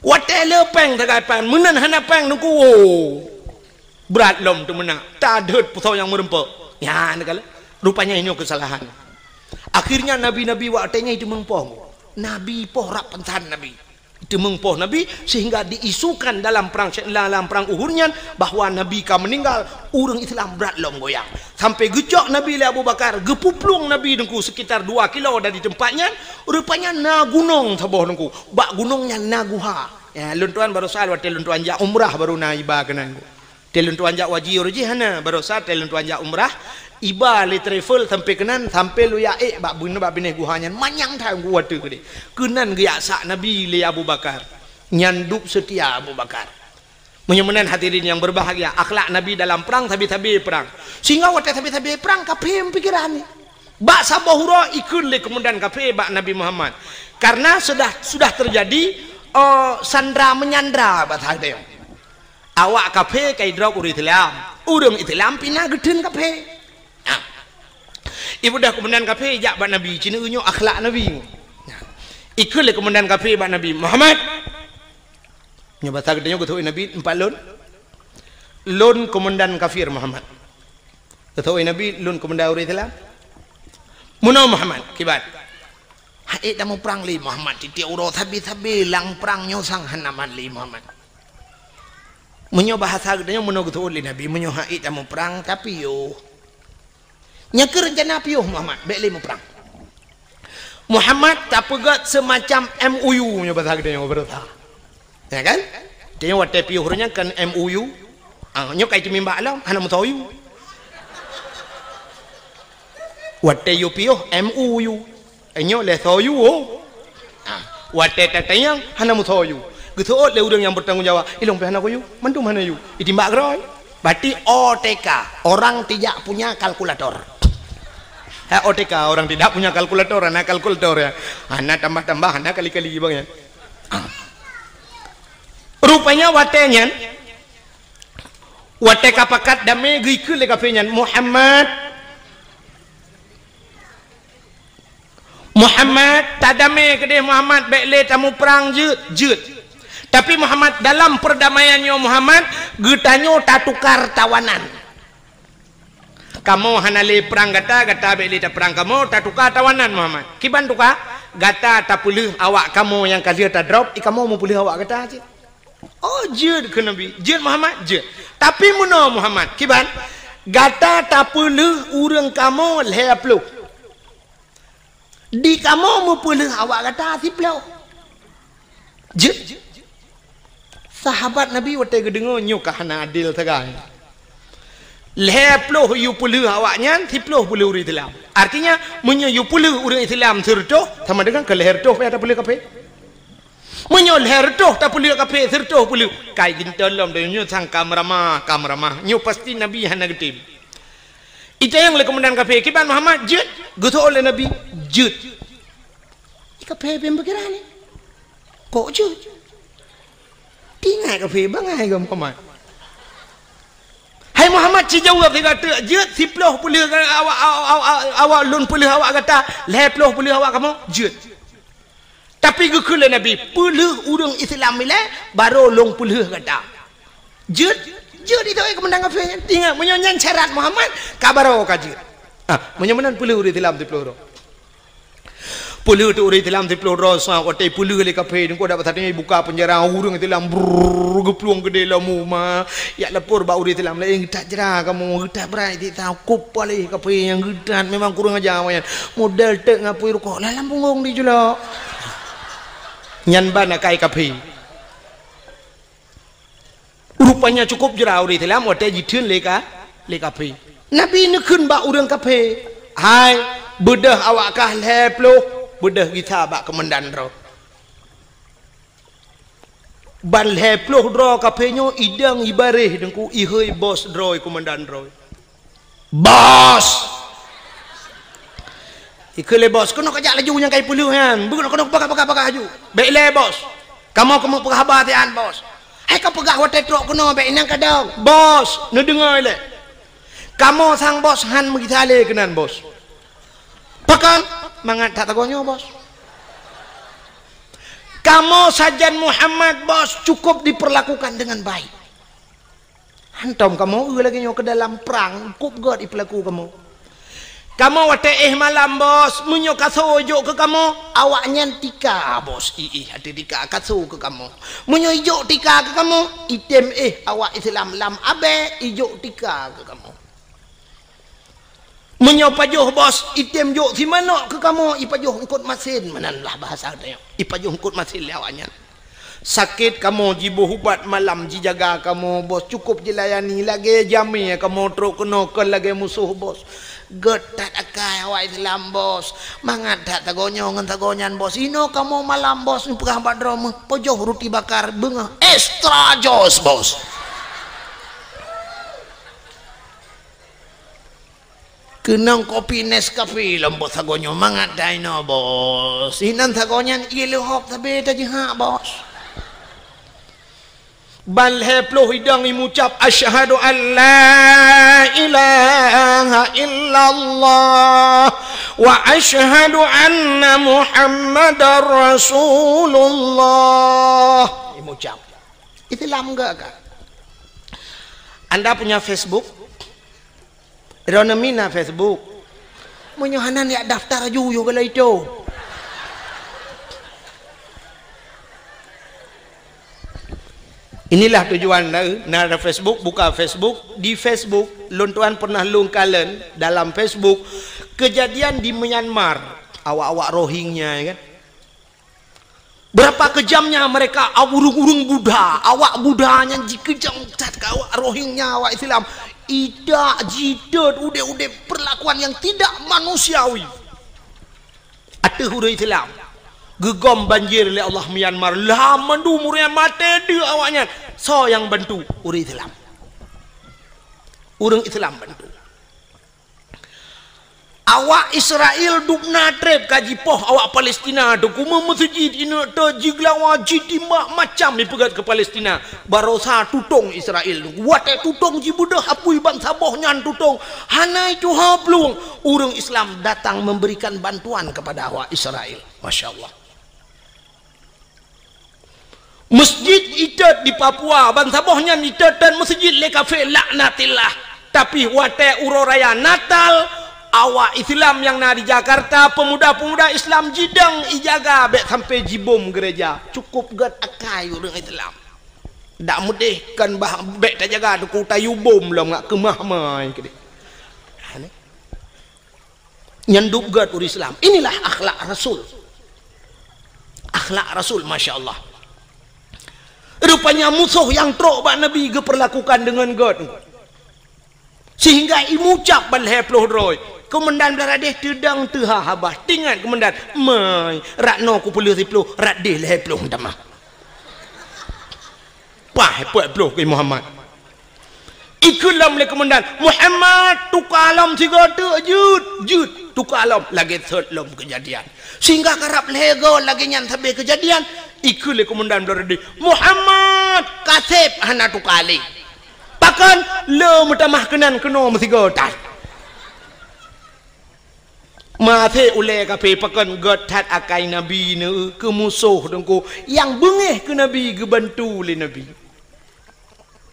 Watèe le péng sagai péng, meunan hana péng teungku, woe. Brat lom teumeunak, tadhôt peusau nyang meureumpok. Nyan kala, rupanya nyoe keusalahan. Akhirnya nabi-nabi watèe nyan jiteumeung poh. Nabi poh rab pansan nabi. Jiteumeung poh nabi sehingga diisukan dalam perang, dalam perang Uhud nyan bahwa nabi ka meuninggal, ureueng Islam brat lom goyang. Sampai geucok nabi lé Abu Bakar, geupuplueng nabi teungku sekitar dua kilo dari tempat nyan, rupanya na gunong saboh teungku. Bak gunong nyan na guha. Ya, lôn tuan barosa watèe lôn tuan jak umrah baru na iba keunan. Watèe lôn tuan jak haji uroe jih hana, barosa watèe lôn tuan jak umrah, iba lé travel sampai keunan, sampai lôn jak ék bak bun-, bak binéh guha nyan, manyang that watèe keudéh. Keunan geujak sak nabi lé Abu Bakar. Nyan dub seutia Abu Bakar. Meunyoe meunan hadirin yang berbahagia, akhlak Nabi dalam perang sabe-sabe perang. Sehingga watèe sabe-sabe perang, kafé pikiran. Bak saboh uroe ikheun lé komandan kafé bak Nabi Muhammad. Karena sudah, sudah terjadi, eh, sandra menyandra bak saboh. Awak kafé ka idrop ureueng Islam. Ureueng Islam pih na geutheun kafé. Nah. Ibudah komandan kafé jak bak Nabi, cina nyoe akhlak Nabi. Nah. Ikheun lé komandan kafé bak Nabi, "Muhammad," nyoe basa geutanyoe geuteu'oh Nabi, "Empat lôn, lôn komandan kafir, Muhammad." Geuteu'oh Nabi, "Lôn komandan ureuëng Islam." "Meunoe, Muhammad, kiban?" "Ha'ék tamuprang lé, Muhammad, tieb-tieb uroe sabe-sabe lam prang nyoe sang hana mat lé, Muhammad." Meunyoe bahasa geutanyoe, meunoe geuteu'oh lé Nabi, "Meunyoe ha'ék tamuprang, tapiôh." "Nyan kheueh reuncana piôh, Muhammad, bék lé muprang." Muhammad tapeugét seumacam M O U nyoe basa geutanyoe beureusa. Ya kan? Tanyoe watée piôh ureuëng nyan kan M O U. Ah, nyoe kai teumimbak lom, hana meusoe U. Watée yue piôh M O U. Nyoe lé soe U. Ah, watée tatanyong hana meusoe U. Geuseuôt lé ureuëng nyang beutanggung jawab, "Ilong pih hana kuyue, mandum hana yue." Itimbak keudroe. Berarti O T K, orang tidak punya kalkulator. Ha, O T K, orang tidak punya kalkulator, hana kalkulator ya. Hana tambah-tambah, hana kali-kali bang ya. Ah. Rupanya watée nyan, watée ka pakat damé geukheun lé kafé nyan, "Muhammad, Muhammad, tadamé keudeh Muhammad, bék lé tamuprang jeuet, jeuet. Tapi Muhammad, dalam perdamaian nyoe Muhammad, geutanyoe tatukar tawanan. Kamoe hana lé prang gata, gata bék lé taprang kamoe, tatukar tawanan Muhammad." "Kiban tukar?" "Gata tapeuleueh awak kamoe nyang ka lheueh tadrop, i kamoe meupeuleueh awak gata cit." "Oh, jeuet," kheun Nabi. "Jeuet Muhammad?" "Jeuet. Tapi meunoe Muhammad, kiban? Gata tapeuleueh ureuëng kamoe lhée ploh. Di kamoe meupeuleueh awak gata siploh." Jeuet. Sahabat Nabi watée geudeungoe nyoe ka hana adil sagai. Lhée ploh yue peuleueh awaknyan, siploh peuleueh ureuëng Islam. Artinya, meunyoe yue peuleueh ureuëng Islam sireutôh, sama dengan keu lhée reutôh payah tapeuleueh kafé. Meunyoe lhée reutôh tapeuleueh kafé, sireutôh peuleueh, kai geuntôn lom donya nyoe sang ka meuramah, ka meuramah. Nyoe pasti Nabi hana geutem. Itanyong lé komandan kafé, "Kiban Muhammad, jeuet?" Geuseuôt lé Nabi, "Jeuet." Kafé pih pikiran ni. "Kok jeuet?" Tingat kafé bangai keu Muhammad. "Hai Muhammad, ci jaweueb sigoe teuk, jeuet siploh peuleueh awak, awak, awak, awak lôn peuleueh awak gata, lhée ploh peuleueh awak kamoe, jeuet. Tapi geukheun lé Nabi, peuleueh ureuëng Islam ilée, barô lôn peuleueh gata." "Jeuet, jeuet itu, eh, komandan kafé nyan. Ingat, meunyoe nyan syarat Muhammad, ka barô ka jeuet." Ah, meunyoe meunan peuleueh ureuëng Islam siploh droe. Peuleueh teuk ureuëng Islam siploh droe, sa watée peuleueh lé kafé, teungku dak pasateueng buka penjara, ureuëng Islam brrrr geuplueng keudeh lom uma. Jak lapor bak ureuëng Islam laén, "Geutat jra kamoe, geutat brat siksa, kop paléh kafé nyang geutat, memang kurang aja awaknyan. Model teuk ngapui rukok lam punggong di julok." Nyan ban akai kafé. Rupanya cukup jra ureuëng Islam watée jitheun lé ka, lé kafé. Nabi neukheun bak ureuëng kafé, "Hai, beudôh awak kah lhée ploh, beudôh gisa bak komandan droe." Ban lhée ploh droe kafé nyoe idong ibaréh deungku ihôi bos droe, komandan droe. "Bos!" Ikheun lé bos, "Keunoe kajak laju nyang kai peuleueh nyan. Beuh, keunoe peugah, peugah, peugah laju." "Bék lé, bos. Kamoe keumeung peugah haba siat, bos." "Hai kapeugah watée trok keunoe, bék inong kadong." "Bos, neudeungoe lé. Kamoe sang bos han meugisa lé keunan, bos." "Pakon?" "Mangat that sagoe nyoe, bos. Kamoe sajan Muhammad, bos, cukup diperlakukan dengan baik. Hantom kamoe eu lagée nyoe keu dalam prang, kop gét ipeulaku kamoe. Kamoe watée éh malam, bos, meunyoe kasoe jok keu kamoe, awaknyan tika, bos, i-, iéh ateueh tika kasoe keu kamoe. Meunyoe ijok tika keu kamoe, item éh awak Islam lam abée ijok tika keu kamoe. Meunyoe pajoh, bos, item jok simanok keu kamoe, ipajoh eungkot masin, meunan lah bahasa geutanyoe. Ipajoh eungkot masin lé awaknyan. Sakét kamoe jiboh ubat malam jijaga kamoe, bos, cukup jilayani lagée jamé kamoe trok keunoe kon lagée musoh, bos. Gét that akai awak Islam, bos. Mangat that sagoe nyoe ngon sagoe nyan, bos. Inoe kamoe malam, bos, neupeugah bak droe meuh, pajoh ruti bakar beungoh extra jos, bos. Keunong kopi Nescafe lom bos sagoe nyoe, mangat that inoe, bos. Inan sagoe nyan ié leuhop sabe tajihak, bos. Ban lhèe ploh idong imucap, "Asyhadu an la ilaha illallah wa asyhadu anna Muhammadar Rasulullah." Imucap. Islam gak ka. Anda punya Facebook? Droeneuh mina Facebook. Meunyoe hana, neujak daftar aju yôh, kalau itu. Inilah tujuan na, na ada Facebook, buka Facebook. Di Facebook, lôn tuan pernah lôn kalon dalam Facebook kejadian di Myanmar. Awak-awak Rohingya, ya kan? Berapa kejamnya mereka, ureuëng-ureuëng Buddha, awak Buddha nyan jikeujam that keu awak Rohingya, awak Islam. Idak jitot udeb-udeb perlakuan yang tidak manusiawi ateueh ureuëng Islam. Geugom banjir lé Allah Myanmar, lam mandum ureuëng nyan maté deuek awak nyan. Soe nyang bantu? Ureuëng Islam. Ureuëng Islam bantu. Awak Israel dubna treb ka jipoh awak Palestina tu, kume meuseujid ineuk te jigeulawa, jitimbak, macam jipeugét keu Palestina. Barosa tutong Israel tu. Watée tutong jibeudôh apui bansaboh nyan tutong, hana tuha plueng. Ureuëng Islam datang memberikan bantuan kepada awak Israel. Masya Allah. Masjid itot di Papua, bansaboh nyan itot-tot masjid lé kafé, laknatillah. Tapi watée uroe raya Natal, awak Islam nyang na di Jakarta, pemuda-pemuda Islam jidong ijaga bék sampai jibom gereja. Cukup gét akai ureuëng Islam. Dak meudeh kan bah bék tajaga teungku, tayue bom lom ngat keumah mai keudeh. Nyan dub gét ureuëng Islam. Inilah akhlak Rasul. Akhlak Rasul, masya Allah. Rupanya musoh nyang trok bak Nabi geupeurlakukan deungon gét. Sehingga imucap ban lhée ploh droe. Keumandan Blaradeh teudong teuha haba. Teuingat keumandan, "Mai, rot noe kupeuleueh siploh, rot deh lhée ploh tamah." Pah, peuet ploh keu Muhammad. Ikheun lom lé keumandan, "Muhammad, tuka lom sigoe teuk jeuet, jeuet, tuka lom." Lagée sot lom keujadian. Sehingga karab lhée goe lagée nyan sabe keujadian, ikheun lé keumandan Blaradeh, "Muhammad, kaseb hana tuka lé." Pakon? Le meutamah keunan keunoe meusigoe that. Maté ulée kafé pakon gét that akai Nabi neu keu musoh teungku, nyang beungéh keu Nabi geubantu lé Nabi.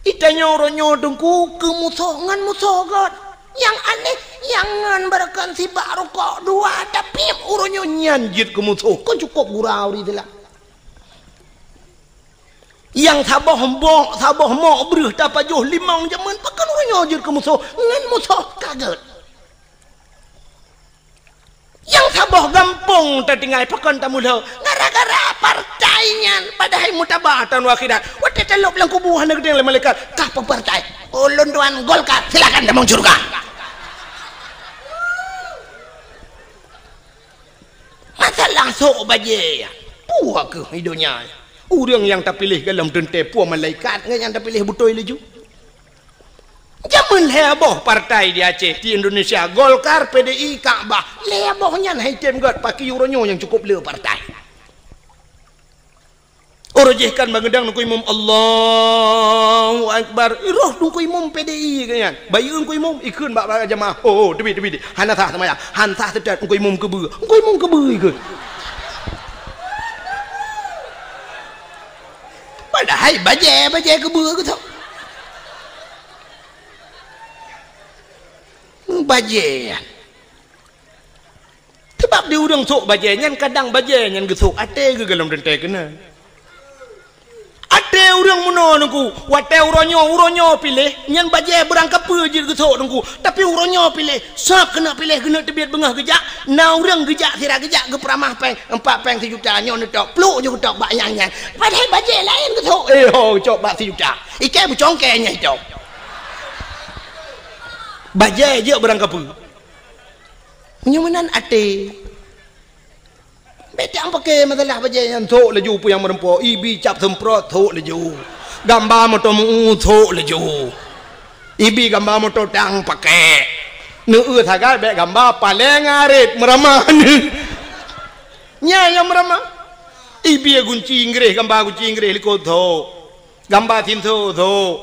Itanyoe uroe nyoe teungku keu musoh ngon musoh gét. Nyang aneh, nyang ngon beureukan sibak rukok dua, tapi uroe nyoe nyan jeuet keu musoh. Kon cukop gura ureuëng Islam. Nyang saboh mok, saboh mok breueh tapajoh limong jameun, pakon uroe nyoe jeuet keu musoh ngon musoh ka gét. Nyang saboh gampông tatinggai pakon tamulo gara-gara partai nyan, padahai mutaba taun akhirat. Watée talop lam kubu hana geutanyong lé malaikat, "Kah peue partai?" "Ulôn tuan Golkar." "Silakan tamong syeuruga." Masalah sok bajée, peue kheueh di donya. Ureuëng nyang tapiléh golom teuntée peue malaikat ngon nyang tapiléh beutôi laju. Jameun lhée boh partai di Aceh, di Indonesia, Golkar, P D I, Kakbah. Lhée boh nyan hai tem gét, pakri uroe nyoe nyang cukop le partai. Uroe jih kan bangeudang Teungku Imum, "Allahu Akbar." Roh Teungku Imum P D I keu nyan. Bayeue Teungku Imum, ikheun bak, bak jamaah. "Oh, oh, teubiet, teubiet. Hana sah seumayang. Han sah seutôt Teungku Imum keubeue." Teungku Imum keubeue ikheun. Padahai bajée, bajée keubeue geutok. Bajée nyan. Sebab di ureuëng sôk bajée nyan, kadang bajée nyan geusôk até geuh golom teuntée keunan. Até ureuëng meunoe Teungku, watée uroe nyoe, uroe nyoe piléh, nyan bajée beurangkapeue jeuet geusôk Teungku. Tapi uroe nyoe piléh, sab keuneuk piléh, keuneuk teubiet beungoh geujak, na ureuëng geujak sira geujak geupeuramah péng, empat péng sijuta, nyoe neutok, pluek nyoe geutok bak nyang nyan. Padahai bajée laén geusôk, eh ho, geucok bak sijuta. Iké beucongkée nyang itôb. Bajée jeuet beurangkapeue. Meunyoe meunan até. Bék tang paké masalah bajée nyan, sôk laju peue nyang meureumpok, ibi cap seumprot, sôk laju. Gamba moto meu, sôk laju. Ibi gamba moto tang paké. Neueu sagai bék gamba paléng arit meuramah. Nyan nyang meuramah. Ibi gunci Inggréh, gamba gunci Inggréh likot, sôk. Gamba sinso, sok.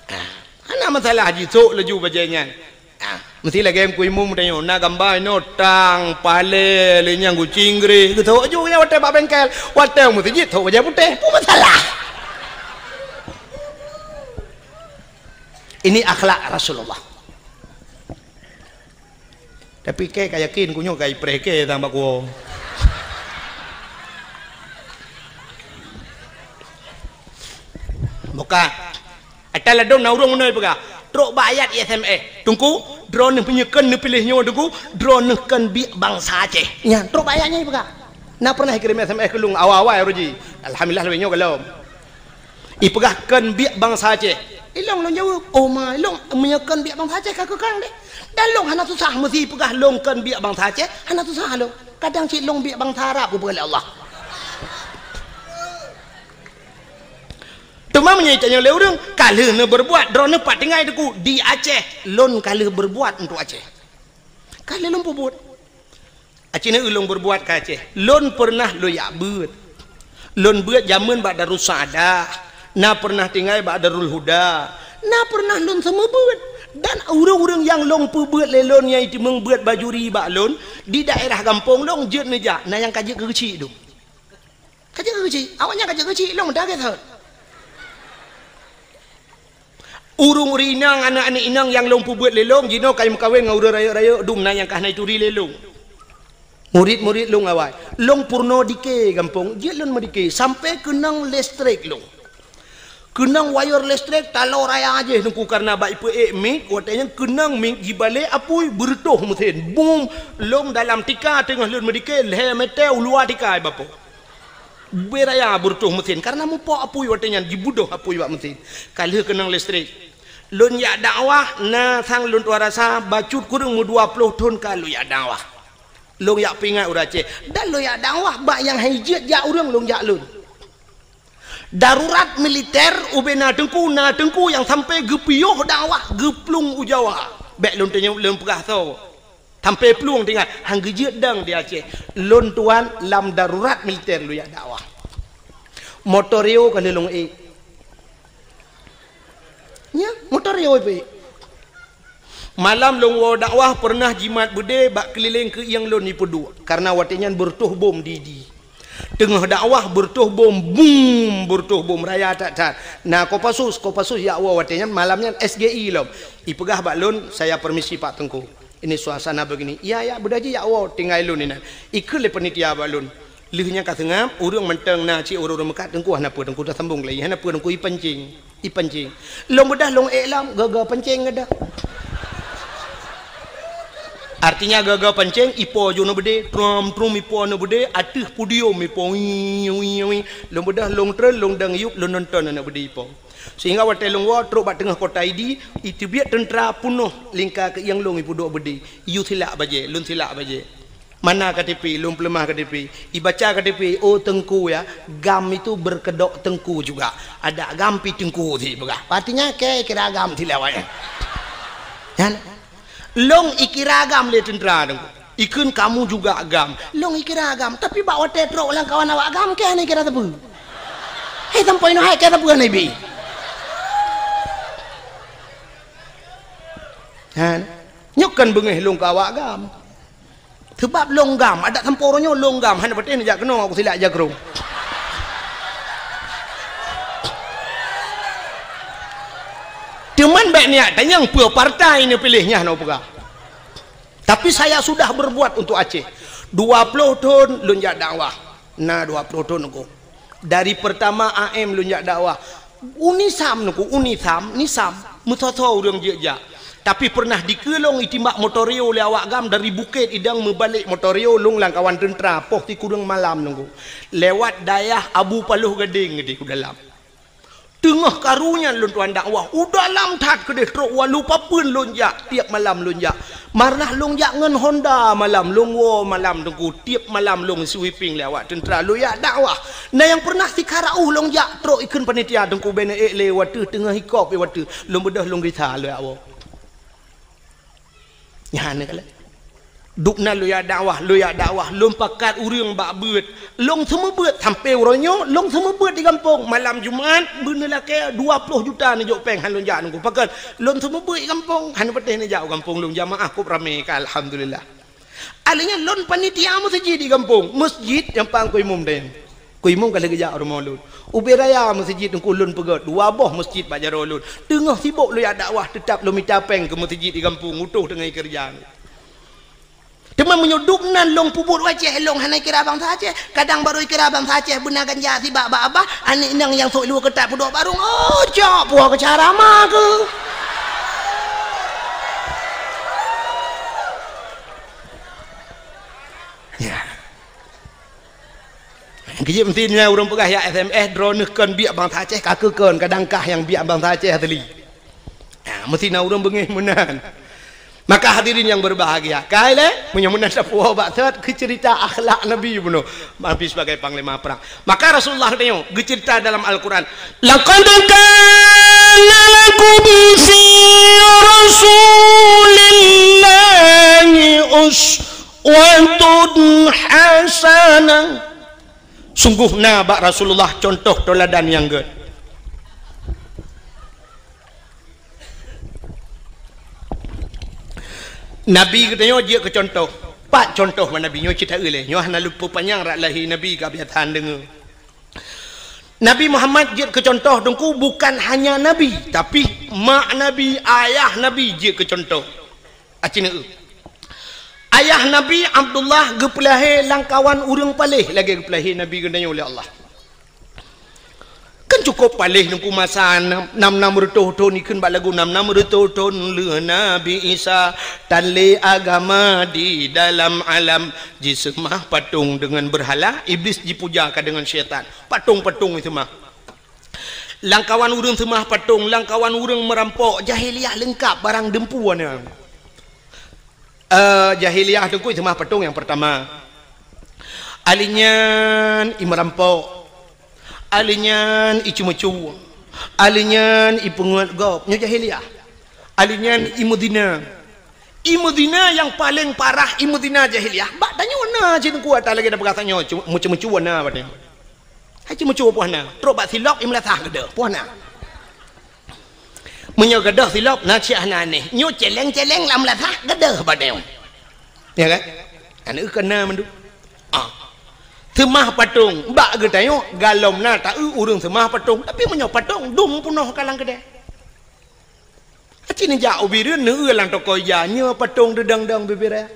Ah, hana masalah, jisok laju bajée nyan. Ah, meusti lagée Teungku Imum tanyoe, na gamba inoe tang, palée, lé nyang kucing greh, geusok laju nyan watée bak bengkel, watée meuseujid sok bajée putéh, peue masalah? Ini akhlak Rasulullah. Tapi kée ka yakin, ku nyoe ka ipreh kée sang bak kuwoe. Buka. Ata ladom na ureuëng meunoe peugah, trok bak ayat S M S. Teungku, droeneuh meunyoe kön neupiléh nyoe Teungku, droeneuh kön biek bansa Aceh. Nyan, trok bak ayat nyan peugah. Na pernah ikirém S M S keu lôn awai-awai uroe jih. Alhamdulillah, lagée nyoe gohlom. Ipeugah kön biek bansa Aceh. Ilong lôn jaweueb, "Oh ma, ilong meunyoe kön biek bansa Aceh ka keu kang deh." Dan lôn hana susah meusi peugah lôn kön biek bansa Aceh, hana susah lôn. Kadang cit lôn biek bansa Arab kupeugah lé Allah. Teuma meunyoe itanyong lé ureuëng, "Ka lheueh neubeurbuat droeneuh pat tinggai Teungku?" Di Aceh, lôn ka lheueh beurbuat untuk Aceh. Ka lheueh lôn peubuet. Aci na ulôn beurbuat ka Aceh. Lôn peureunah lôn jak beuet. Lôn beuet jameun bak Darussaada, na peureunah tinggai bak Darul Huda, na peureunah lôn seumeubeuet. Dan ureuëng-ureuëng nyang lôn peubeuet lé lôn nyang iteumeung beuet bajuri bak lôn, di daerah gampông lôn jeuet neujak, na nyang ka jeuet keu geuchik dum. Ka jeuet keu geuchik, awaknyan ka jeuet keu geuchik, lôn meudagai that. Ureuëng-ureuëng inong, aneuëk-aneuëk inong nyang lôn peubeuet lé lôn, jinoe ka meukawen ngon ureuëng rayeuk-rayeuk dum na nyang ka hana ituri lé lôn. Murit-murit lôn awai, lôn peurunoe dike gampông, jeuet lôn meudike, sampoe keunong listrik lôn. Keunong wayeur listrik taloe raya jih Teungku, kareuna bak ipeuék mik, watée nyan keunong mik jibalek apui, beureutoh meusén. Bum! Lôn dalam tika teungoh lôn meudike, lhée mètè u luwa tika ibapoe. Beu raya beureutoh meusén, kareuna mupok apui watée nyan, jibudôh apui bak meusén. Ka lheueh keunong listrik. Lôn jak dakwah, na sang lôn tuan rasa, bacut kureueng meudua ploh thon ka lôn jak dakwah. Lôn jak peuingat ureuëng Aceh. Dan lôn jak dakwah, bak nyang han jeuet jak ureuëng lôn jak lôn. Darurat militer ubena Teungku, na Teungku nyang sampoe geupiôh dakwah geuplueng u Jawa. Bék lôn tanyong lôn peugah soe. Sampoe plueng teuingat, han geujeuet dong di Aceh. Lôn tuan lam darurat militer lôn jak dakwah. Motor Rio ka lheueh lôn ék. Nya, motor Rio ipeuék. Malam lôn woe dakwah peureunah jimat beudé bak keulileng keuieng lôn ipeuduek, kareuna watée nyan beureutoh bom di-di. Teungoh dakwah beureutoh bom, bum, beureutoh bom raya that-that. Na Kopassus, Kopassus jak woe watée nyan, malam nyan S G I lom. Ipeugah bak lôn, "Saya permisi Pak Teungku. Ini suasana begini." "Iya, ya, beudah jih jak woe, tinggai lôn inan." Ikheun lé panitia bak lôn. Lheueh nyan ka seungab, ureuëng mantong na cit ureuëng-ureuëng meukat, "Teungku hana peue, Teungku tasambong lé, hana peue, Teungku ipancing." Ipancing. Lôn beudah lôn ék lom, gaga pancing geudah. Artinya gaga pancing, ipo ju na beudé, trom-trom ipo na beudé, ateueh podium ipo, wii, wii, wii. Lôn beudah lôn treun, lôn dang yup, lôn nonton na beudé ipo. Sehingga watée lôn woe trok bak teungoh kota Idi, iteubiet teuntra punoh lingka keuieng lôn ipeuduek beudé. Iyue silak bajée, lôn silak bajée. Mana K T P, lôn peuleumah K T P. Ibaca K T P, "Oh Teungku ya, GAM itu berkedok Teungku juga. Ada GAM pi Teungku," ipeugah. Artinya, kée ikira GAM silak awaknyan. Nyan. Lôn ikira GAM lé teuntra Teungku. Ikheun, "Kamu juga GAM." Lôn ikira GAM, tapi bak watée trok lam kawan awak GAM, kée hana ikira sapeue. Hei, sampoe inoe hai kée sapeue hana ibi. Nyan. Nyoe kan beungéh lôn keu awak GAM. Seubab lôn GAM, adak sampoe uroe nyoe lôn GAM, hana patéh neujak keunoe, aku silak jakrong. Teuma bék niat tanyong peue partai neupiléh nyan, hana peugah. Tapi saya sudah berbuat untuk Aceh. Dua ploh thon lôn jak dakwah. Na dua ploh thon aku. Dari pertama A M lôn jak dakwah. UNISAM Teungku, UNISAM, NISAM, meusoe-soe ureuëng jeuet jak. Tapi peureunah dikeue lôn itimbak motor Rio lé awak GAM dari Bukét Idong meubalek motor Rio lôn lam kawan teuntra poh sikureueng malam Teungku. Lewat dayah Abu Paloh Gadeng di dalam. Teungoh karu nyan lôn tuan dakwah, u dalam that keudeh trok walu papeuen lôn jak, tieb malam lôn jak. Peureunah lôn jak ngon Honda malam, lôn woe malam Teungku, tieb malam lôn sweeping lé awak teuntra, lôn jak dakwah. Na nyang peureunah sikara uh lôn jak trok ikheun panitia Teungku, bék neuék lé wateuh teungoh hikop lé wateuh, lôn beudôh lôn gisa lôn jak woe. Nyan keuh lé. Duek nan lôn jak dakwah, lôn jak dakwah, lôn pakat ureuëng bak beuet. Lôn seumeubeuet sampoe uroe nyoe, lôn seumeubeuet di gampông. Malam Jumat, beuneulakée dua ploh juta neujok péng han lôn jak nunggu. Pakon? Lôn seumeubeuet di gampông, han patéh neujak u gampông lôn, jamaah kôb ramé ka, alhamdulillah. Alheuh nyan lôn panitia meuseujid di gampông, meuseujid nyang pang keu imum dayang. Keu imum ka lheueh geujak u rumoh lôn. Ubé raya meuseujid teungku lôn peugét, dua boh meuseujid bak jaroe lôn. Teungoh sibok lôn jak dakwah, teutab lôn mita péng keu meuseujid di gampông, utoh teungoh keureuja. Teuma meunyoe duek nan lôn peubuet u Aceh, lôn hana kira bansa Aceh. Kadang barô kira bansa Aceh beuna ganja sibak bak abah, aneuk inong nyang sôk luweue keutat peuduek barong. Oh, cok, puwoe keu cara ma keuh. Ya. Keu jeuet meusti nyan ureuëng peugah, "Ya S M S, droeneuh kon biek bansa Aceh, ka keuh kon, kadang kah nyang biek bansa Aceh asli." Ha, meusti na ureuëng beungéh meunan. Maka hadirin yang berbahagia, kai lé, meunyoe meunan tapuwoe bak thot keu ceurita akhlak Nabi bunoe, Nabi sebagai panglima perang. Maka Rasulullah geutanyoe geuceurita dalam Al-Quran, "Laqad kana lakum fi Rasulillahi uswatun hasanah." Sungguh na bak Rasulullah contoh teuladan nyang gét. Nabi geutanyoe jeuet keu contoh. Pat contoh bak Nabi nyoe cit taeu lé. Nyoe hana luput panyang rot lahé Nabi ka biasa deungoe. Nabi Muhammad jeuet keu contoh teungku bukan hanya Nabi, tapi mak Nabi, ayah Nabi jeuet keu contoh. Aci neu. Ayah Nabi Abdullah geupeulahé lam kawan ureuëng paléh lagée geupeulahé Nabi geutanyoe lé Allah. Kan cukup paléh teungku masa nam, nam, nam reutôh thon ikheun bak lagu nam, nam reutôh thon lheueh Nabi Isa tan lé agama di dalam alam. Jiseumah patong deungon beurhala, Iblis jipuja ka deungon syaitan. Patong-patong jiseumah. Lam kawan ureuëng seumah patong, lam kawan ureuëng meurampok, jahiliyah leungkap barang deumpu na. Eh, jahiliyah teungku seumah patong nyang peurtama. Alheuh nyan i meurampok. Alheuh nyan i ceumeucue. Alheuh nyan i peungeut gob. Nyoe jahiliyah. Alheuh nyan i meuzina. I meuzina nyang paleng parah, i meuzina jahiliyah. Bak tanyoe na cit teungku ata lagée na peugah tanyoe, cu-, meuceumeucue na bak tanyoe. Hai ceumeucue poh na, trok bak silop i meulasah gadôh, poh na. Meunyoe gadôh silop na cit hana aneh, nyoe celeng-celeng lam meulasah gadôh bak tanyoe. Ya kan? Aneuk keu na mandum. Ah. Seumah patong bak geutanyoe galom na taeu ureuëng seumah patong, tapi meunyoe patong dum peunoh ka lam keudée. Aci neujak u Bireuen neueu lam toko ija, nyoe patong deudong-dong bibiraya.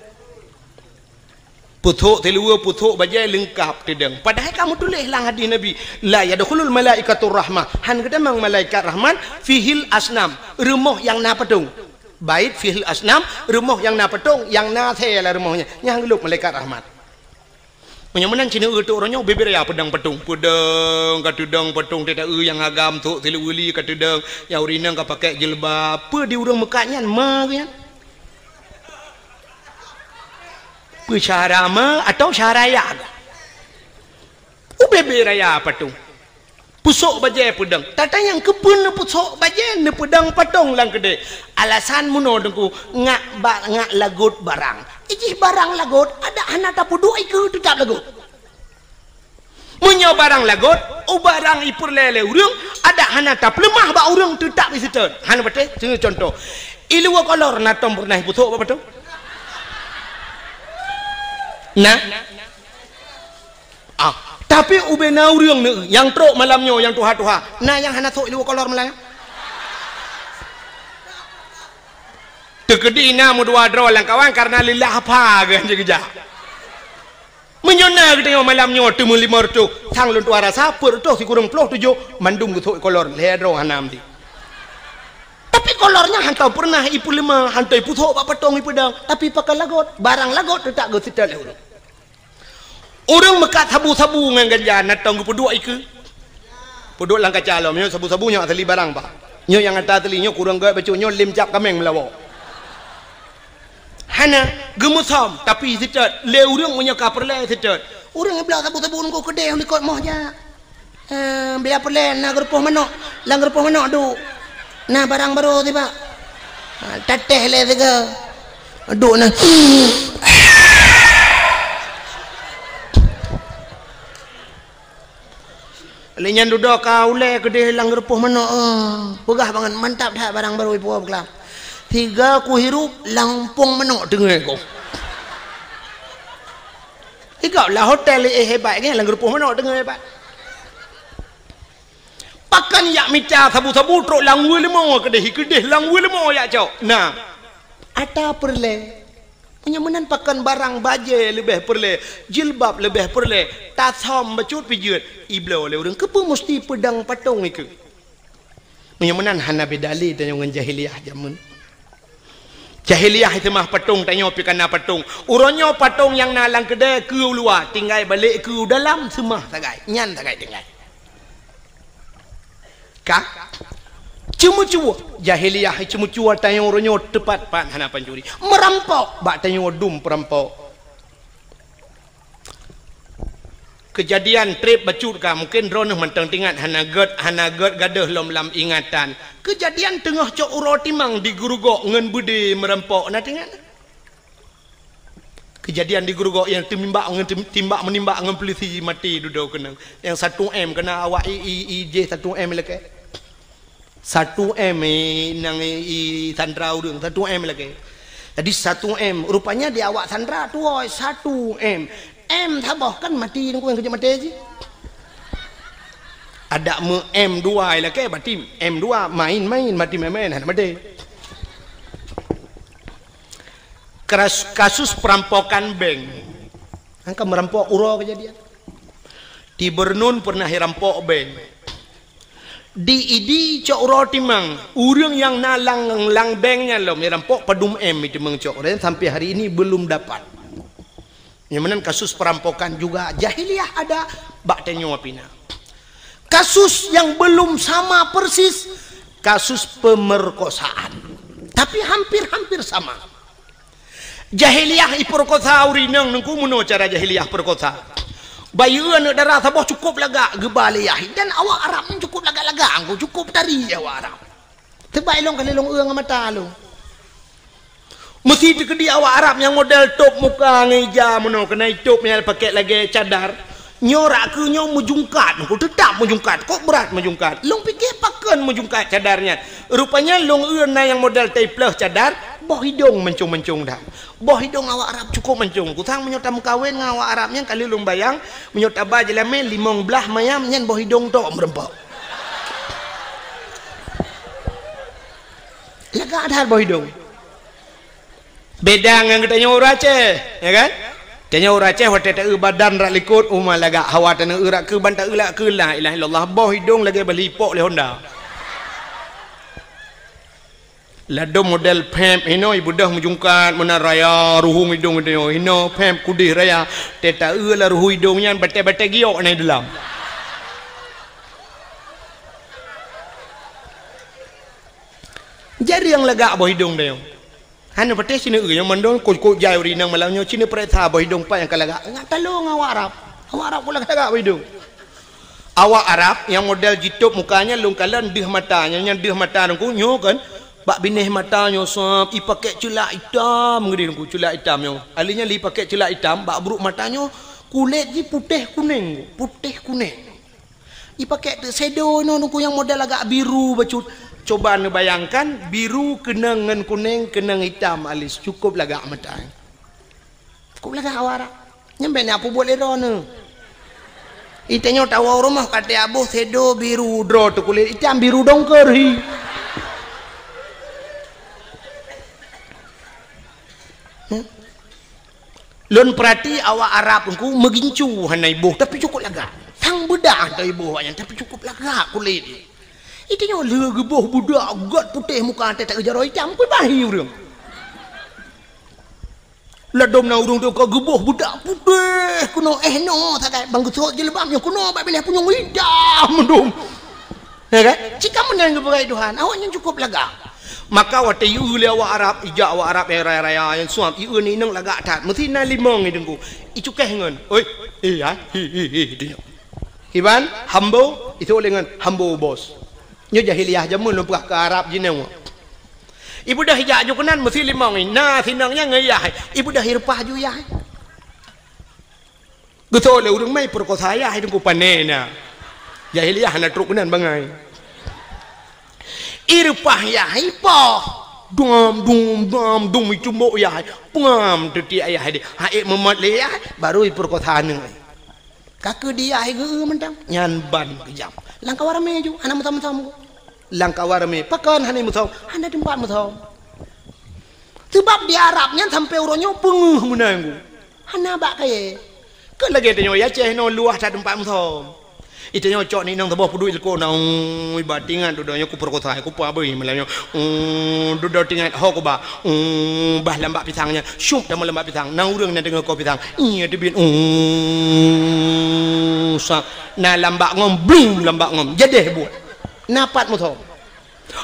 Pusok siluweue, pusok bajée leungkap teudong. Padahai ka meutuléh lam hadis Nabi, "La yadkhulul malaikatur rahmah." Han geutamong malaikat rahmat, "fihil asnam," rumoh nyang na patong. Bait fihil asnam, rumoh nyang na patong, nyang na asée lam rumoh nyan. Nyan han geulôp malaikat rahmat. Meunyoe meunan cit neu-eu teuk uroe nyoe, bibiraya peudong patong. Peudong, ka teudong patong teuta-eu nyang agam, sôk siluweue li ka teudong, nyang ureuëng inong ka pakai jilbab. Peue di ureuëng meukat nyan, ma geuh nyan? Peue syara ma atau syara ya geuh? U bibiraya patong. Pusok bajée peudong. Tata nyang keupeue neupusok bajée neupeudong patong lam keudée. Alasan meunoe teungku, ngak ba-, ngak lagot barang. Ijih barang lagot, adak hana tapeuduek ikeue teutab lagot. Meunyoe barang lagot, u barang ipeureulée lé ureuëng, adak hana tapeuleumah bak ureuëng teutab iseutôt. Hana patéh, contoh. Iluwa kolor na tom peureunah ipusok bak patong? Na? Ah, tapi ubena ureuëng neu nyang trok malam nyoe nyang tuha-tuha, na nyang hana sôk iluwa kolor malam nyoe? Teukeudi na meudua droe lam kawan karena leulah apa geuh jeuet geujak. Meunyoe na geutanyoe malam nyoe teumeulimong reutôh, sang lôn tuha rasa peuet reutôh sikureueng ploh tujoh mandum geusôk ikolor lhée droe hana meuti. Tapi kolor nyan hantom peureunah ipeuleumah, hantom ipusok bak patong ipeudong, tapi pakai lagot, barang lagot teutab geuseutôt lé ureuëng. Ureuëng meukat sabu-sabu ngon ganja na tom geupeuduek ikeue. Peuduek lam kaca lom, nyoe sabu-sabu nyoe asli barang bah. Nyoe nyang ata asli nyoe kureueng gét bacut nyoe lem cap kaméng meulawa. Hana geumeusom tapi seutôt lé ureuëng meunyoe ka peureulée seutôt. Ureuëng bloe sabu-sabu nunggu keudeh likot moh jak. Eh, bila peureulée na geurupoh manok, lam geurupoh manok duek. Na barang barô tibak. Ha, tatéh lé sigoe. Duek na. Lé nyan dudoe ka ulèe keudeh lam geurupoh manok, eh, peugah bangat, mantap that barang barô ipuwoe beuklaam. Siga kuhirup lam umpung manok teungoh ku. Siga lam hotel, eh, hebat nyan, lam geurupoh manok teungoh hebat. Pakon jak mita sabu-sabu trok lam weueh leumo keudeh, keudeh lam weueh leumo jak cok. Nah, ata peureulèe. Meunyoe meunan pakon barang bajèe leubeh peureulèe, jilbab leubeh peureulèe, tasam bacut pijeuet, ibloe lé ureueng. Keupeue musti peudong patong ikeue? Meunyoe meunan hana beda lé tanyoe ngon jahiliyah jameun. Jahiliyah seumah patong, tanyoe pih kana patong. Uroe nyoe patong nyang na lam keudè keue u luwa, tinggai balek keue u dalam seumah sagai. Nyan sagai tinggai. Ka? Ceumeucue. Jahiliyah ceumeucue tanyoe uroe nyoe teupat-pat hana pancuri. Meurampok bak tanyoe dum peurampok. Keujadian trép bacut ka, mungken droeneuh mantong teuingat, hana gèt, hana gèt gadôh lom lam ingatan. Keujadian teungoh cok uroe timang di Geurugok ngon beudé meurampok, na teuingat? Keujadian di Geurugok nyang teumimbak ngon tem-, timbak meunimbak ngon peulisi maté dudoe keunong. Nyang satu M keuna awak i, i, i jih satu M lakèe. Satu M i, nyang i, i sandra ureueng, satu M lakèe. Jadi satu M, rupanya di awak sandra tuwoe satu M. M saboh kan maté nungku nyang keujeuet maté jih. Adak meu M dua lakèe, berarti M dua main-main, maté main-main, hana maté. Kras-, kasus perampokan bank. Angka meurampok uroe keujadian. Di Bernun pernah irampok bank. Di Idi cok uroe timang, ureueng nyang na lam, lam bank nyan lom irampok padum M itu meucok, dan sampai hari ini belum dapat. Nyang meunan kasus perampokan juga jahiliyah ada bak tanyoe pih na. Kasus yang belum sama persis, kasus pemerkosaan. Tapi hampir-hampir sama. Jahiliyah iperkosa ureueng inong nungku, meunoe cara jahiliyah perkosa. Bayeue aneuk dara saboh cukup lagak geuba lé yah, dan awak Arab nyan cukup lagak-lagak, nungku cukup tari awak Arab. Teubai lôn kali lôn eu ngon mata lôn. Meusi teukeudi awak Arab nyang model tôp muka ngon ija meunoe, keunai tôp nyang pakèk lagèe cadar. Nyoe rak keue nyoe meujungkat, nungku teutap meujungkat, kok brat meujungkat. Lôn pike pakon meujungkat cadar nyan. Rupanya lôn eu na nyang model taipleuh cadar, boh idong mancong-mancong that. Boh idong awak Arab cukup mancong. Kusang meunyoe tameukawen ngon awak Arab nyan, kali lôn bayang, meunyoe taba jeulamé limong blaih mayam nyan boh idong tok meureumpok. Lagak that boh idong. Beda ngon geutanyoe ureueng Aceh, ya kan? Tanyoe ureueng Aceh watèe taeu badan rak likot, uma lagak, hawa tanyoe eu rak keue ban taeu rak keue, la ilaha illallah, boh idong lagèe bali ipok lé Honda. Ladôm model pèp hinoe ibeudôh meujungkat meunan raya ruhueng idong geutanyoe, hinoe pèp kudeh raya, teuh taeu lam ruhueng idong nyan batèe-batèe giok na i dalam. Jareueng lagak boh idong tanyoe. Hana patéh sineuk eu nyang mandum kok-kok jai ureueng inong malam nyoe, sineuk pareksa boh idong pat nyang ka lagak. Ngat talong awak Arab. Awak Arab kok lagak-lagak boh idong. Awak Arab nyang model jitôp muka nyan lôn kalon deuh mata, nyang, nyang deuh mata nungku nyoe kan. Bak binéh mata nyoe sab, ipakèk ceulak itam geudeh nungku, ceulak itam nyoe. Ahli nyan lé ipakèk ceulak itam, bak brôk mata nyoe kulét jih putéh kunéng, putéh kunéng. Ipakèk teuk shadow inoe nungku nyang model agak biru bacut. Coba neubayangkan, biru keunong ngon kunéng, keunong itam alis, cukup lagak mata. Cukup lagak awak Arab. Nyan bèk na peubuet lé droeneuh. Itanyoe tawoe u rumoh ka teuaboh shadow biru droe teuh kulét itam biru dongker hi. Hmm? Lôn peurati awak Arab nungku meugincu hana iboh, tapi cukup lagak. Sang beudah hana iboh awaknyan, tapi cukup lagak kulét. Itanyoe lé geuboh beudak gèt putéh muka teuh jaroe itam, kui bahi ureueng. Ladôm na ureueng teuh ka geuboh beudak putéh keunoe, eh, noe sagai bang geusot jilbab nyoe keunoe bak binéh punyueng itam dum. Ya kan? Cit ka meunan geupeugah Tuhan, awaknyan cukup lagak. Maka watèe ieu lé awak Arab, ijak awak Arab nyang raya-raya nyang suam, ieu ni inong lagak that. Meusi na limong i deungku. Icukéh ngon, "Oi, eh, ai, hi, hi, hi," di nyoe. Iban, "Hambo," isôk lé ngon, "Hambo, bos." Nyoe jahiliyah jameun lôn peugah keu Arab jinoe. Ibeudôh ijak ju keunan meusi limong i. Na sinong nyan ngon yah. Ibeudôh ireupah ju yah. Geutôk lé ureueng mai peurekosa yah i deungku pané na. Jahiliyah hana trok keunan bangai. Ireupah yah ipoh. Dum, dum, dum, dum, icumbok yah. Pengam teuti ayah deh. Haék meumot lé yah, baru ipeurkosa aneuk. Ka keu di yah geu mantong. Nyan ban keujam. Lam kawan ramé ju, hana meusom-som. Lam kawan ramé, pakon hana meusom? Hana teumpat meusom. Sebab di Arab nyan sampai uroe nyoe peungeuh meunan. Hana bak kayée. Keu lagée tanyoe i Aceh nyoe luwah that teumpat meusom. Itanyoe cok ni nang saboh peuduek ileko na, ui, ba tingat dudoe nyoe kupeurkosa, kupa beuh malam nyoe. Ui, dudoe tingat ho kuba. Ui, bah lambak pisang nyan. Syup tamong lambak pisang. Na ureuëng na deungoe ko pisang. Iya teubiet. Ui, sa. Na lambak ngom, blum lambak ngom. Jadeh buet. Na pat meusom.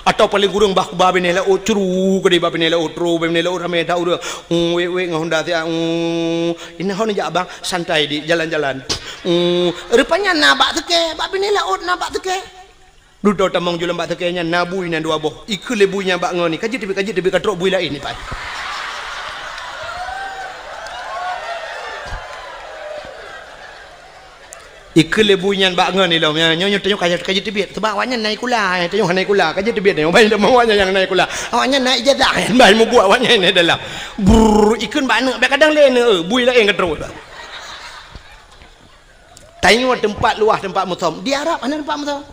Atawa paléng kureueng bah kuba binéh laôt, curu keudeh bah binéh laôt, tro bah binéh laôt ramé that ureuëng. Uu, wék-wék ngon honda siat, uu, inan hon jak abang, santai di jalan-jalan. Uu, rupanya na bak seukée, bak binéh laôt na bak seukée. Dudoe tamong ju lam bak seukée nyan na bui nyan dua boh. Ikheun lé bui nyan bak ngon ni, ka jeuet teubiet, ka jeuet teubiet, ka trok bui laén ni pai. Ikheun lé bui nyan bak ngon ilom, nyoe, nyoe, nyoe tanyoe ka, ka jeuet teubiet. Sabab awaknyan na ikula, tanyoe hana ikula, ka jeuet teubiet nyoe. Ban teuma awaknyan nyang na ikula. Awaknyan na ijazah, ban mubuet awaknyan na dalam. Brrr, ikheun bak aneuk, bak kadang lé aneuk, bui laén ka trok. Tanyoe teumpat luwah, teumpat meusom. Di Arab hana teumpat meusom.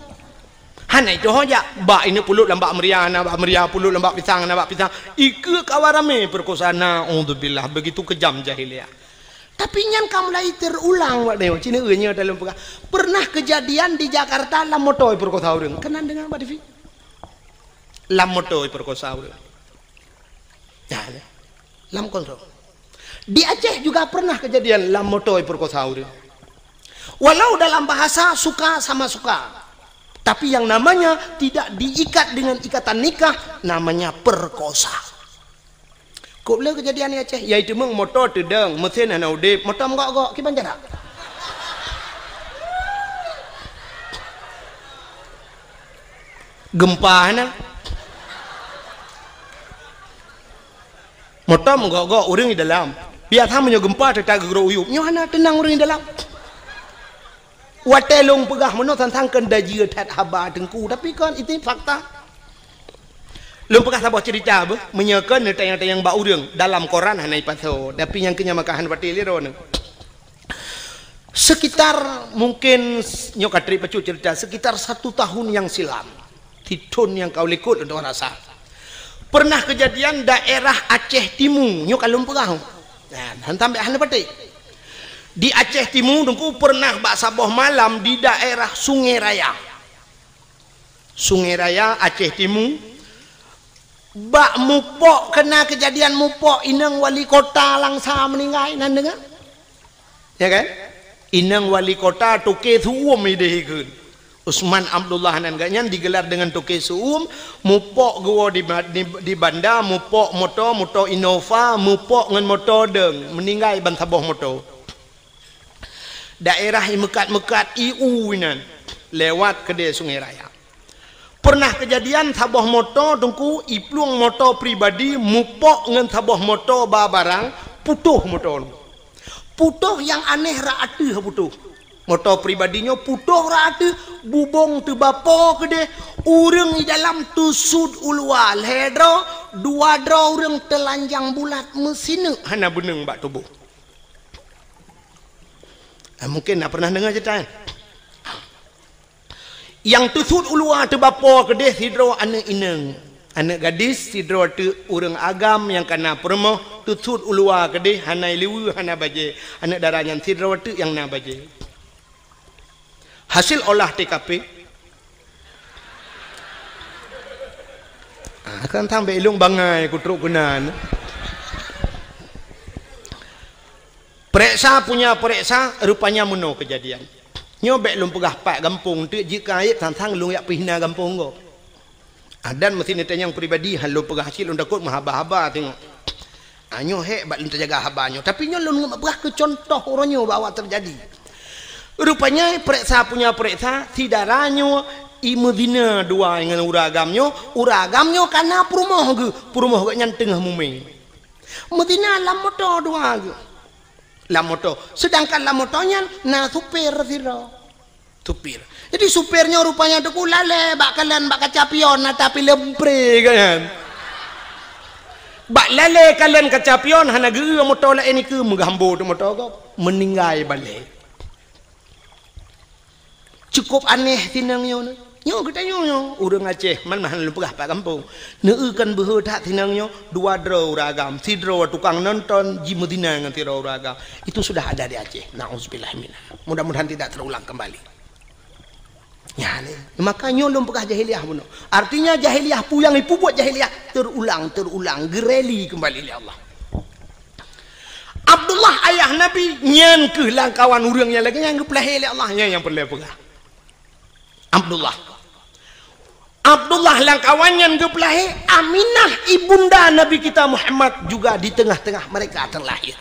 Hana itu ho jak. Bak ini puluk lam bak meuria, na bak meuria, puluk lam bak pisang, na bak pisang. Ikeu kawan ramé perkosaan, naudzubillah. Begitu kejam jahiliyah. Tapi nyan ka mulai terulang, Pak Neo. Cina nyoe dalam peugah. Pernah kejadian di Jakarta lam moto perkosa ureuëng. Keunan deungoe bak T V. Lam moto perkosa ureuëng. Nah, lam kontrol. Di Aceh juga pernah kejadian lam moto perkosa ureuëng. Walau dalam bahasa suka sama suka, tapi yang namanya tidak diikat dengan ikatan nikah, namanya perkosa. Kok le kejadian di Aceh, yaitu meng moto teudong, mesin hana udeb, moto menggok-gok, kiban cara? Gempa hana. Moto menggok-gok ureuëng di dalam. Biasa meunyoe gempa teutap geugrok uyueb, nyoe hana teunang ureuëng di dalam. Watée lôn peugah meunoe sang-sang keu dajieue that haba teungku, tapi kon itu fakta. Lôn peugah saboh cerita beuh, meunyoe kon neutanyong-tanyong bak ureuëng, dalam koran hana ipasoe, tapi nyang keu nyan maka hana patéh lé droeneuh. Sekitar mungkin nyoe ka treb bacut cerita, sekitar satu tahun yang silam, sithon nyang ka likot untuk rasa. Pernah kejadian daerah Aceh Timu, nyoe ka lôn peugah. Nah, hantam bek hana patéh. Di Aceh Timu teungku pernah bak saboh malam di daerah Sungai Raya. Sungai Raya, Aceh Timu. Bak mupok keuna kejadian mupok inong wali kota Langsa meuninggai, nan deungoe? Ya kan? Inong wali kota Toke Su'um ideh ikheun. Usman Abdullah nan gak nyan digelar dengan Toke Su'um, mupok geuwoe di, di, di banda, mupok moto, moto Innova, mupok ngon moto dong, meuninggai ban saboh moto. Daerah i meukat-meukat i u inan, lewat keudeh Sungai Raya. Pernah kejadian saboh moto teungku, iplueng moto pribadi mupok ngon saboh moto ba barang, putoh moto. Putoh nyang aneh rak ateueh putoh. Moto pribadi nyoe putoh rak ateueh, bubong teubapo keudeh, ureuëng di dalam teusut u luwa lhée droe, dua droe ureuëng teulanjang bulat meusineuk hana beuneueng bak tuboh. Ah, mungkin na pernah deungoe cerita nyan. Nyang teusut u luwa teubapo keudeh sidroe aneuëk inong, aneuëk gadis sidroe teuk ureuëng agam nyang kana peurumoh teusut u luwa keudeh hana liweue hana bajée, aneuëk dara nyan sidroe teuk nyang na bajée. Hasil olah T K P. Ah, kan tambah ilong bangai kutrok keunan. Pereksa punya pereksa, rupanya meunoe kejadian. Nyoe bék lôn peugah pat gampông teuk, jeuet keu ayeb sang-sang lôn jak peuhina gampông gob. Adan meusti neutanyong pribadi, han lôn peugah cit lôn takot meuhaba-haba teungoh. Ah, nyoe hék bak lôn teujaga haba nyoe. Tapi nyoe lôn peugah keu contoh uroe nyoe bahwa teujadi. Rupanya pereksa punya pereksa, si dara nyoe i meuzina dua ngon ureuëng agam nyoe, ureuëng agam nyoe kana peurumoh geuh, peurumoh geuh nyan teungoh mumé. Meuzina lam moto dua geuh. Lam moto. Sedangkan lam moto nyan na supir sidroe. Supir. Jadi supir nyoe rupanya teungku lalée bak kalon bak kaca pion ata pilem pre kan. Bak lalée kalon kaca pion hana geu moto laén ikeue meugambo teuh moto gob. Meuninggai balek. Cukup aneh sineueng nyoe. Nyoe geutanyoe nyoe, ureuëng Aceh, man mahan lôn peugah pat gampông. Neueu kan beuhe that sineueng nyoe, dua droe ureuëng agam, sidroe tukang nonton jimeuzina ngon sidroe ureuëng agam. Itu sudah ada di Aceh. Nauzubillah minha. Mudah-mudahan tidak terulang kembali. Ya, ni. Maka nyoe lôn peugah jahiliyah bunoe. Artinya jahiliyah pu nyang ipubuet jahiliyah terulang, terulang, geureli kembali lé Allah. Abdullah ayah Nabi nyan keuh lamkawan ureuëng nyang lagée nyang geupeulahé lé Allah, nyan nyang peureulée peugah. Abdullah. Abdullah lamkawan nyan geupeulahé, Aminah ibunda Nabi kita Muhammad juga di tengah-tengah mereka terlahir.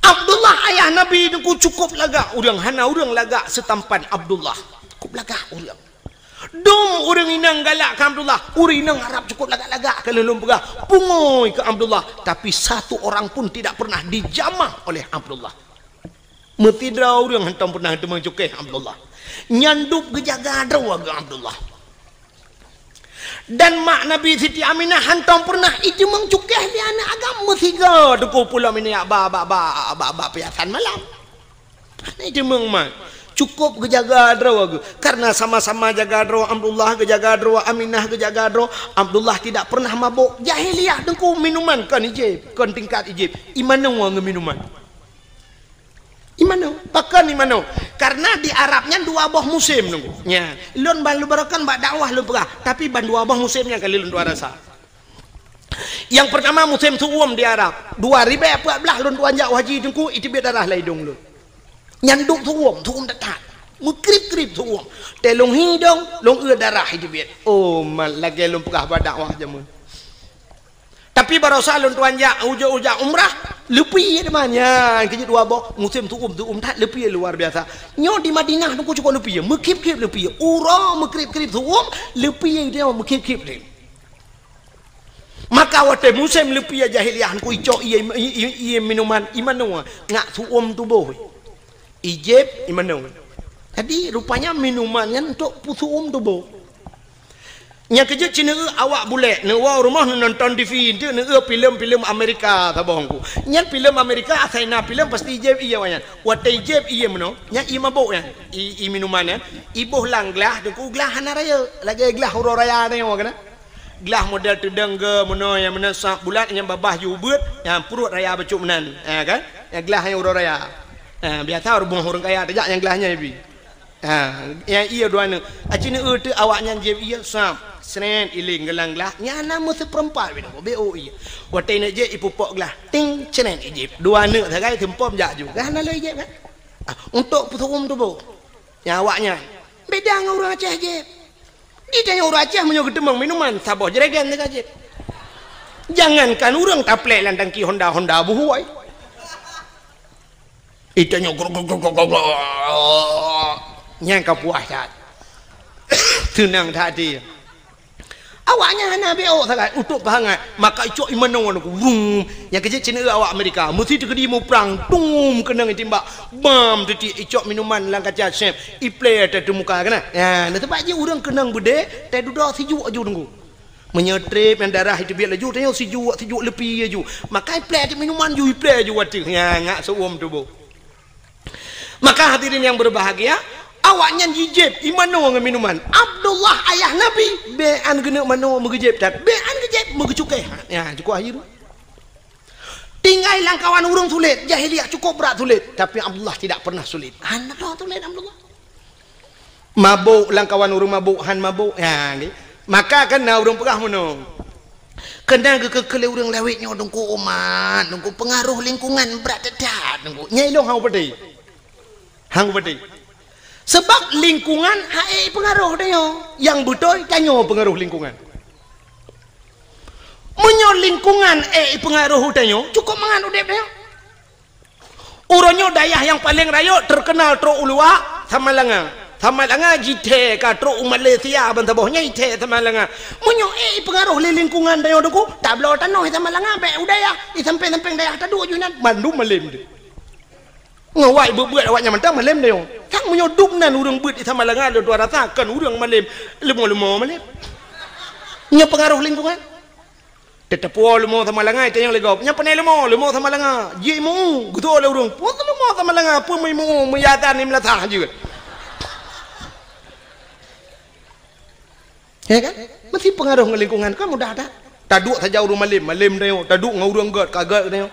Abdullah ayah Nabi teungku cukup lagak ureuëng, hana ureuëng lagak seutampan Abdullah. Cukup lagak ureuëng. Dum ureuëng inong galak keu Abdullah, ureuëng inong Arab cukup lagak-lagak keu lôn peugah, pungui keu Abdullah, tapi satu orang pun tidak pernah dijamah oleh Abdullah. Meusidroe ureuëng hantom pernah teumeucukéh Abdullah. Nyan dub geujaga droe geuh Abdullah. Dan mak Nabi Siti Aminah hantom pernah ijeumeung cukéh lé aneuëk agam meusigoe teungku pulo minyak ba ba ba ba ba piasan malam. Hana ijeumeung mat. Cukup geujaga droe geuh. Karena sama-sama jaga droe Abdullah geujaga droe Aminah geujaga droe. Abdullah tidak pernah mabok. Jahiliyah teungku minuman kon ijeb, kon tingkat ijeb. Imanoe ngon minuman. Imanoe, pakon imanoe? Karena di Arab nyan dua boh musim nunggu. Nya, lôn ban lôn barokan bak dakwah lôn peugah, tapi ban dua boh musim nyan kali lôn tuan rasa. Yang pertama musim su'um di Arab. Dua ribèe empat belas lôn tuan jak haji teungku, iteubiet darah lam idong lôn. Nyan dub su'um, su'um that-that. Meukrib-krib su'um. Teuh lôn hi idong, lôn eu darah iteubiet. Oh, mat lagèe lôn peugah bak dakwah jameun. Tapi barosa lôn tuan jak, ujoe jak umrah, leupie teuma nyan keu jeuet dua boh, musim su'um, su'um that leupie luar biasa. Nyoe di Madinah teungku cukup leupie, meukrib-krib leupie. Uroe meukrib-krib su'um, leupie nyoe meukrib-krib deh. Maka watèe musim leupie jahiliyah teungku icok ié, ié, ié minuman, imanoe ngat su'um tuboh. Ijeb imanoe. Jadi rupanya minuman nyan untuk peusu'um tuboh. Nyang keujeuet cit neueu awak bulèk, neuwoe rumoh neunonton T V, enteuk neueu filem-filem Amerika saboh teungku. Nyan filem Amerika, asai na filem pasti ijeb ié awak nyan. Watèe ijeb ié meunoe, nyan ié mabök nyan, ié, ié minuman nyan, iboh lam glah, teungku glah hana rayeuk, lagèe glah uroe raya nyoe keunan. Glah model teudong geuh meunoe nyang meunan sab bulat nyang babah jih ubeut, nyang pruet raya bacut meunan. Ha kan? Nyang glah nyang uroe raya. Ha, biasa rumoh ureueng kaya tajak nyang glah nyan ibi. Ha, nyang ié dua neuk. Aci neueu teuk awaknyan jieb ié sab. Sret iléng geulang glah. Nyan na meuseupeurempat binoe. Beu ié. Watèe neuk jieb ipupok glah. Ting, sret ijieb. Dua neuk sagai seumpom jak ju. Gah na lé ijieb kan? Ah, untuk peusu'um tuboh. Nyang awaknyan. Beda ngon ureueng Aceh jieb. Di tanyoe ureueng Aceh meunyoe geuteumeung minuman, saboh jerigen teuka jieb. Jangankan ureueng taplek lam tangki Honda, Honda buhôi. Di tanyoe grok, grok, grok, grok, grok, grok. Nyan ka puas that. Seunang that hati. Awaknyan hana beu sagai, utôb peuhangat. Maka icok imanoe nyoe, wrung. Nyang keujeuet cit neueu awak Amerika. Meusi teukeudi muprang, tum, keunong itimbak. Bam, teuti icok minuman lam kaca sép. Iplé teumuka keunan. Ya, na sabab jih ureueng keunong beudé, teududoe sijuek aju teungku. Meunyoe trép nyang darah iteubiet laju, tanyoe sijuek, sijuek leupie aju. Maka iplé teuk minuman ju, iplé aju ateueh. Ya, ngat seu'uem tuboh. Maka hadirin yang berbahagia, awaknyan jijieb imanoe ngon minuman. Abdullah ayah Nabi, bèk an geuneuk manoe meugeujieb that, bèk an geujieb meugeucukéh. Ya, cukup akhir. Tinggai lam kawan ureueng sulet, jahiliyah cukup brat sulet, tapi Abdullah tidak pernah sulet. Hana droe sulet Abdullah. Mabök lam kawan ureueng mabök, han mabök. Ya, nggih. Maka kan na ureueng peugah meunoe. Keunan geukeu-keu lé ureueng lawét nyoe teungku umat, teungku pengaruh lingkungan brat that-that teungku. Nyan ilôn han kupeudeh. Han kupeudeh. Sebab lingkungan han ék pengaruh tanyoe. Nyang beutôi tanyoe pengaruh lingkungan. Meunyoe lingkungan ék pengaruh tanyoe, cukup mangat udép tanyoe. Uroe nyoe dayah nyang paleng rayeuk teukeunal trok u luwa, Samalanga. Samalanga jithèe ka trok u Malaysia ban saboh nyan jithèe Samalanga. Meunyoe ék ipeungaroh lé lingkungan tanyoe teungku, tabloe tanoh i Samalanga bèk u dayah, i sampéng-sampéng dayah taduek ju inan, mandum malém deuh. Ngon awak beuet-beuet awak nyan mantong malem tanyoe. Sang meunyoe dum nan ureuëng beuet di Samalanga lôn tuan rasa kon ureuëng malem, leumo-leumo malem. Nyoe peungaroh lingkungan. Teuteupue leumo Samalanga, tanyong lé gob. Nyan pane leumo, leumo Samalanga. Jih mu, geutuoh lé ureuëng. Peue leumo Samalanga, peue meuimu, meuyatan ni meulasah jeuet. Ya kan? Meusti peungaroh ngon lingkungan, kan mudah that. Taduek saja ureuëng malem, malem tanyoe. Taduek ngon ureuëng gét, ka gét tanyoe.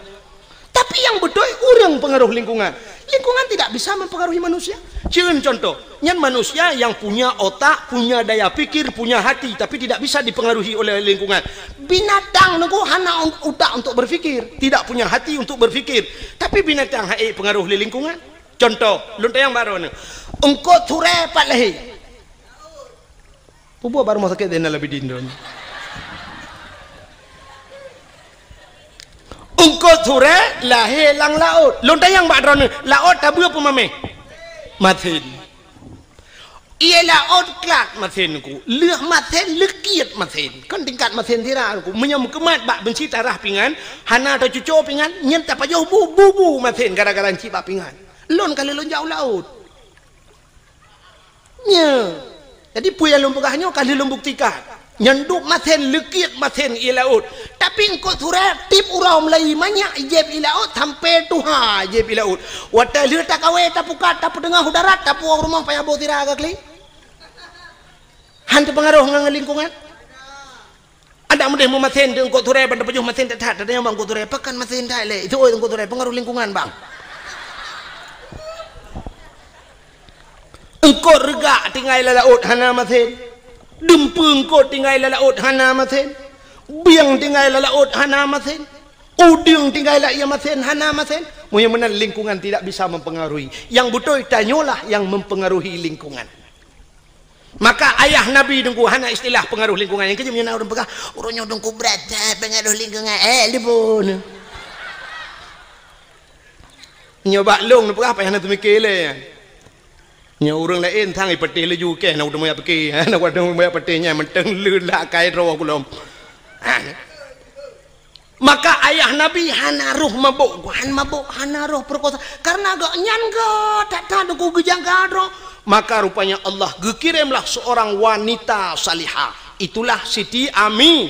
Tapi nyang beutôi ureuëng peungaroh lingkungan. Lingkungan tidak bisa mempengaruhi manusia. Cen contoh, nyan manusia yang punya otak, punya daya pikir, punya hati, tapi tidak bisa dipengaruhi oleh lingkungan. Binatang nunggu hana un-, utak untuk berpikir, tidak punya hati untuk berpikir, tapi binatang hai pengaruh lé lingkungan. Contoh, lôn tanyong baroe nyoe. Eungkôt surée pat lahé. Peue buet bak rumoh sakét Zainal Abidin droeneuh? Eungkôt surée lahé lam laôt. Lôn tanyong bak droeneuh, laôt tabeue peue mamèh? Masen. Ie laôt klat masen ku. Lheueh masen leukiet masen. Kon tingkat masen sira ku. Meunyoe meukeumat bak beunsi tarah pingan, hana tacuco pingan, nyan tapajoh bu, bu, bu masen gara-gara ncit bak pingan. Lôn ka lheueh lôn jak u laôt. Nyoe. Jadi peue nyang lôn peugah nyoe ka lheueh lôn buktikan. Nyan dub masen, leukiet masen ie laôt. Tapi eungkôt surée tiep uroe mulai manyak jieb ie laôt sampoe tuha jieb ie laôt. Watée lheueh takawé, tapukat, tapeuteungoh u darat, tapuwoe rumoh payah boh sira ka kli. Han teupeungaroh ngon lingkungan. Adak meudeh meumasen teuk eungkôt surée ban tapajoh masen that-that, tatanyong bak eungkôt surée, pakon masen that lé? Itu oi eungkôt surée, peungaroh lingkungan bang. Eungkôt reugak tinggai lam laôt hana masen. Dumpeue eungkôt tinggai lam laôt hana masen. Bieng tinggai lam laôt hana masen. Udeueng tinggai lam ie masen hana masen. Meunyoe meunan lingkungan tidak bisa mempengaruhi. Yang beutôi tanyoe lah yang mempengaruhi lingkungan. Maka ayah Nabi Teungku hana istilah pengaruh lingkungan. Nyang keujeuet meunyoe na ureuëng peugah, "Ureuëng nyoe Teungku brat that pengaruh lingkungan." Eh, lipun. Nyoe bak lôn neupeugah payah na teumike lé. Nyoe ureuëng laén sang ipeuteh laju keh na udah moyak pike. Na udah moyak peuteh nyan mantong le lak kai droe kulom. Ha. Maka ayah Nabi hana roh mabök, han mabök, hana roh peurekosa. Karena gobnyan gét that-that Teungku geujaga droe. Maka rupanya Allah geukiremlah seorang wanita salihah. Itulah Siti Ami-,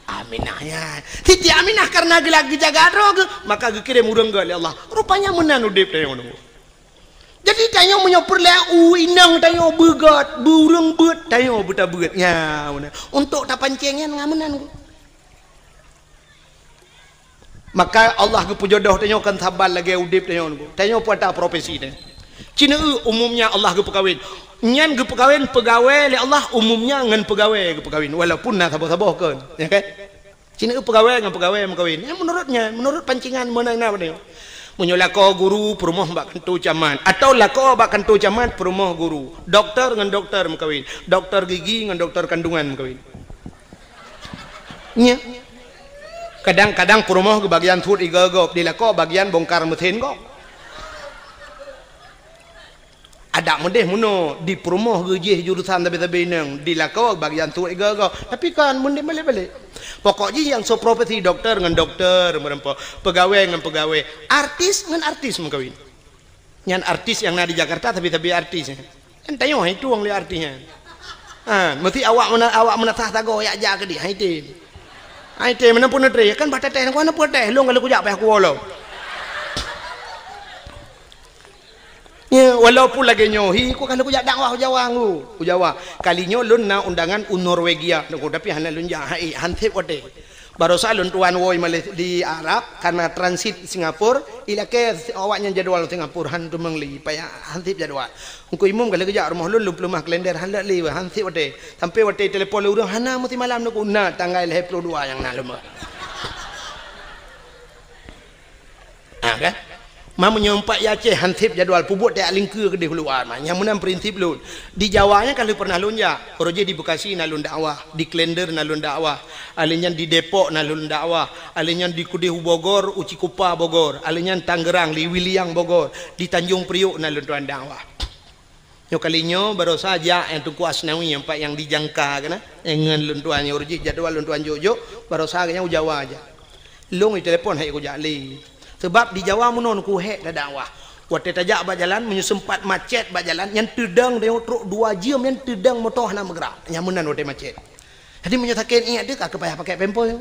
Aminah nyan. Siti Aminah karena geula geujaga droe geuh, maka geukirém ureuëng gét lé Allah. Rupanya meunan udeb tanyoe nyoe. Jadi tanyoe meunyoe peureulée u inong tanyoe beugét, beu ureuëng beuet, tanyoe beutabeuet. Nya, meunan. Untuk tapancéng nyan ngon meunan. Maka Allah geupeujodoh tanyoe kon saban lagée udeb tanyoe nyoe. Tanyoe peue ata profesi tanyoe. Cina eu umumnya Allah geupeukawen. Nyan geupeukawen peugawée lé Allah umumnya ngon peugawée geupeukawen. Walaupun na saboh-saboh kon. Ya kan? Cina eu peugawée ngon peugawée meukawen. Nyan menurut nyan, menurut pancingan meunan na tanyoe. Meunyoe lakoe guru peurumoh bak kantô camat. Atau lakoe bak kantô camat peurumoh guru. Doktor ngon doktor meukawen. Doktor gigi ngon doktor kandungan meukawen. Nya. Kadang-kadang peurumoh geubagian suet igoe gob, di lakoe bagian bongkar meusén gob. Adak meudeh meunoe, di peurumoh geujih jurusan sabe-sabe inong, di lakoe bagian suet igoe gob. Tapi kan meudeh balek-balek. Pokok jih nyang soe profesi doktor ngon doktor meureumpok, peugawée ngon peugawée, artis ngon artis meukawen. Nyan artis nyang na di Jakarta, tapi-tapi artis nyan. Kan tanyoe hai tueng lé artis nyan. Ha, meusti awak meuna-, awak meunasah sagoe yak jak keudeh, hai tem. Hai tem, meunan pun neutre, kan bah teuteh, ku hana peuteh, lôn ka lheueh kujak payah kuwoe lom. Ya, walaupun lagée nyoe, hi, ku ka lheueh kujak dakwah u Jawa ngu, u Jawa. Kali nyoe lôn na undangan u Norwegia, tapi hana lôn jak, hai, han sép watée. Barosa lôn tuan woe Malaysia di Arab, karena transit Singapura, ilakée awak nyan jadwal Singapura, han teumeung lé, payah han sép jadwal. Engku imum ka lheueh geujak rumoh lôn, lôn peuleumah kalender, han lé lé, han sép watée. Sampai watée telepon lé ureuëng, hana meusti malam nyoe ku na tanggai lhée ploh dua nyang na lôn. Ha, kan? Ma meunyoe pat i Aceh han sép jadwal, peubuet tajak lingkeue keudeh u luwa ma. Nyang meunan prinsip lôn. Di Jawa nyan ka lheueh pernah lôn jak. Uroe jih di Bekasi na lôn dakwah, di Klender na lôn dakwah, alèh nyan di Depok na lôn dakwah, alèh nyan di keudeh u Bogor, u Cikupa Bogor, alèh nyan Tangerang, di Wiliang Bogor, di Tanjung Priok na lôn tuan dakwah. Nyoe kali nyoe barosa jak nyang Teungku Asnawi nyang pat nyang di Jangka keunan, nyang ngon lôn tuan nyoe uroe jih jadwal lôn tuan jok-jok, barosa geuh nyan u Jawa jak. Lôn itelepon hai kujak lé. Sebab di Jawa meunoe ku hék tadakwah. Watée tajak bak jalan, meunyoe seumpat macet bak jalan, nyan teudong tanyoe trok dua jeuem, nyan teudong moto hana meugrak. Nyan meunan watée macet. Jadi meunyoe sakét iék teuh, ka payah pakai pampers.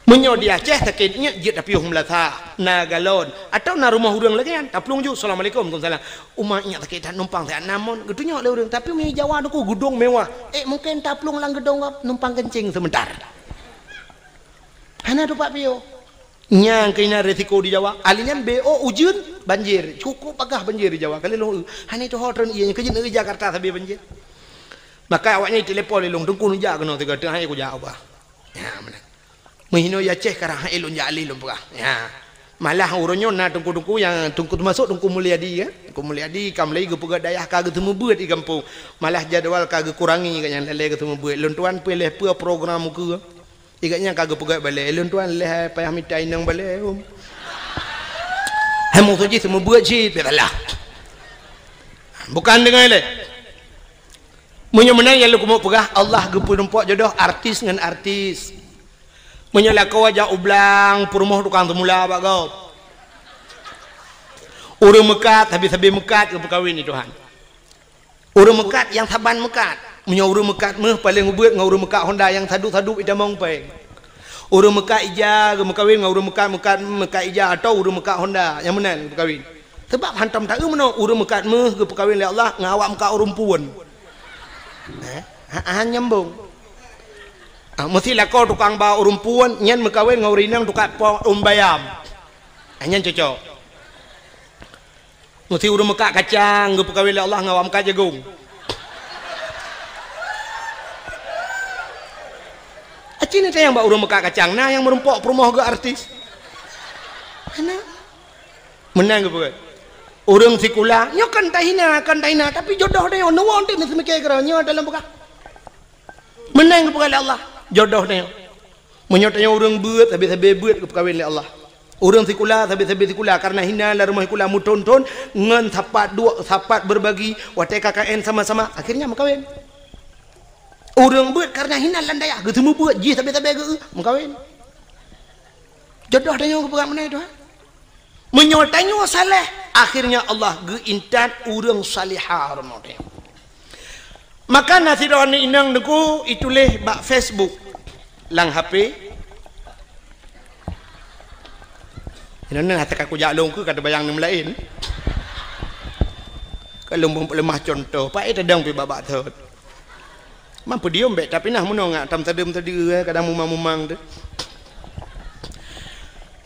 Meunyoe di Aceh sakét iék, jeuet tapiôh meulasa, na galon, atawa na rumoh ureuëng lagée nyan, taplueng ju, "Assalamualaikum." "Waalaikumsalam." "Uma iék sakét that, numpang siat na mon?" Geutunyok lé ureuëng. Tapi meunyoe Jawa Teungku, geudong mewah, ék mungken taplueng lam geudong gob, numpang keuncing seumeuntar. Hana teumpat piôh. Nyang keuh na risiko di Jawa. Ahli nyan B O ujeuen, banjir. Cukup bagaih banjir di Jawa. Kali lôn, hana tuho treun ié, keu jeuet neuh Jakarta sabe banjir. Maka awaknyan telepon lé lôn, "Teungku neujak keunoe sigoe, teungoh hai kujak ubah." Ya, meunan. Meuhinoe ya Aceh karang hai lôn jak lé lôn peugah. Ya. Malah uroe nyoe na teungku-teungku nyang teungku teumasok Teungku Mulyadi, ya. Teungku Mulyadi ka mulai geupeugah dayah ka geuseumeubeuet di gampông. Malah jadwal ka geukurangi ka nyang lalée geuseumeubeuet. Lôn tuan peuleh peue program ukeue. Igat nyan ka geupeugah balée, "Lôn tuan leh payah mita inong balée, um." Hai musoh jih seumeubeuet cit, biasalah. Bukan deungon lé. Meunyoe meunan nyang lôn keumeung peugah, Allah geupeurumpok jodoh artis ngon artis. Meunyoe lakoe jak u blang, peurumoh tukang seumula bak gob. Ureuëng meukat, sabe-sabe meukat geupeukawen di Tuhan. Ureuëng meukat nyang saban meukat. Meunyoe ureuëng meukat méuh paleng ubeuet ngon ureuëng meukat honda nyang sadup-sadup itamong péng. Ureuëng meukat ija geumeukawen ngon ureuëng meukat, meukat, meukat ija atawa ureuëng meukat honda nyang meunan geupeukawen. Sabab hantom taeu meunoe ureuëng meukat méuh geupeukawen lé Allah ngon awak meukat ureuëng puon. Eh? Ha, ha, nyambung. Ah, meusti lakoe tukang ba ureuëng puon nyan meukawen ngon ureuëng inong tukang po ureuëng bayam. Ah, nyan cocok. Meusti ureuëng meukat kacang geupeukawen lé Allah ngon awak meukat jagong. Aci ni tayang bak ureuëng meukat kacang, na nyang meurumpok peurumoh geuh artis. Hana. Meunan geupeugah. Ureuëng sikula, nyoe kan tahina, kan tahina, tapi jodoh tanyoe, neuwoe teuh neuseumiké keudroe, nyoe dalam peugah. Meunan geupeugah lé Allah, jodoh tanyoe. Meunyoe tanyoe ureuëng beuet, sabe-sabe beuet geupeukawen lé Allah. Ureuëng sikula, sabe-sabe sikula, kareuna hina lam rumoh sikula meuthon-thon ngon sapat duek, sapat beurbagi, watée K K N sama-sama, akhirnya meukawen. Ureuëng beuet kareuna hina lam dayah, geuseumeubeuet jih sabe-sabe geu-, meukawen. Jodoh tanyoe geupeugah meunan Tuhan. Meunyoe tanyoe saleh, akhirnya Allah geuintat ureuëng salihah rumoh tanyoe. Maka na sidroe aneuk inong Teungku ituléh bak Facebook lam H P. Inoe hase ka kujak lôn keu ka teubayang neumlaén. Ka lôn leumah contoh, paét tadong pih bak-bak thot. Mampu diom bék, tapi nah meunoe ngak tam sadeuem tadi, eh, kadang mumang-mumang tu.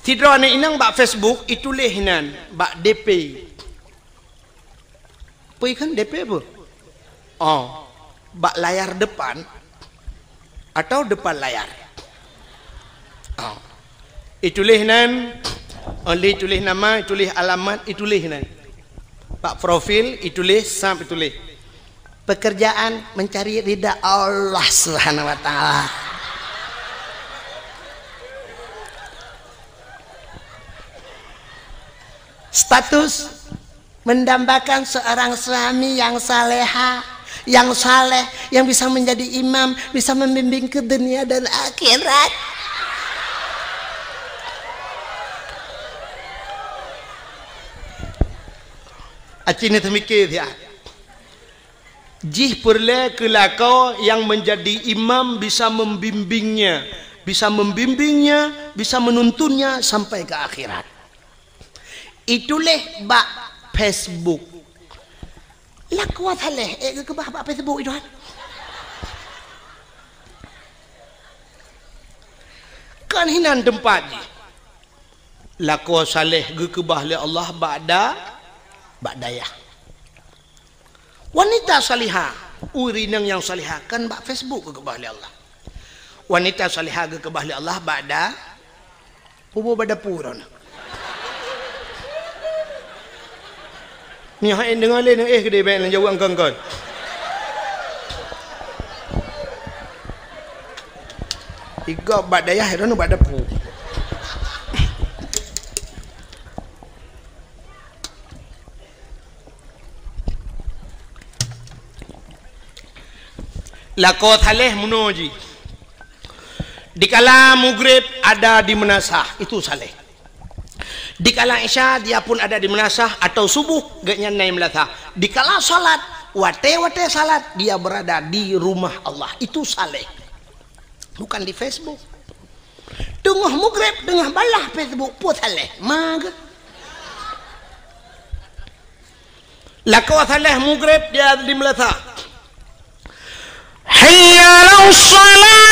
Sidroe aneuk inong bak Facebook ituléh nan bak D P. Peue kheun D P peue? Oh, bak layar depan atau depan layar? Oh. Ituléh nan, oh, lé ituléh nama, ituléh alamat, ituléh nan. Bak profil, ituléh, sab ituléh. Pekerjaan mencari ridha Allah Subhanahu wa Ta'ala. Status mendambakan seorang suami yang saleha, yang saleh, yang bisa menjadi imam, bisa membimbing ke dunia dan akhirat. Aci ni teumikir siat. Jih peureulée keu lakoe nyang meunjadi imam bisa membimbingnya, bisa membimbingnya, bisa menuntunnya sampai ke akhirat. Ituléh bak Facebook. Lakoe saleh, eh, geukeubah bak Facebook itu kan. Kan hinan teumpat jih. Lakoe saleh geukeubah lé Allah bak da-, bak dayah. Wanita salihah, ureuëng inong nyang salihah kan bak Facebook geukeubah lé Allah. Wanita salihah geukeubah lé Allah bak da-, puboh bak dapu droeneuh. Nyoe hai deungoe lé neuéh keudeh bék neujaweueb kon-kon. Igob bak dayah droeneuh bak dapu. Lakoe saleh meunoe jih. Dikala mugreb ada di meunasah, itu saleh. Dikala Isya, dia pun ada di meunasah, atau subuh, gobnyan na i meunasah. Dikala salat, watée-watée salat, dia berada di rumah Allah. Itu saleh. Bukan di Facebook. Teungoh mugreb, teungoh balah Facebook, peue saleh. Mage. Lakoe saleh mugreb, dia di meunasah. Hayya 'alas shalah.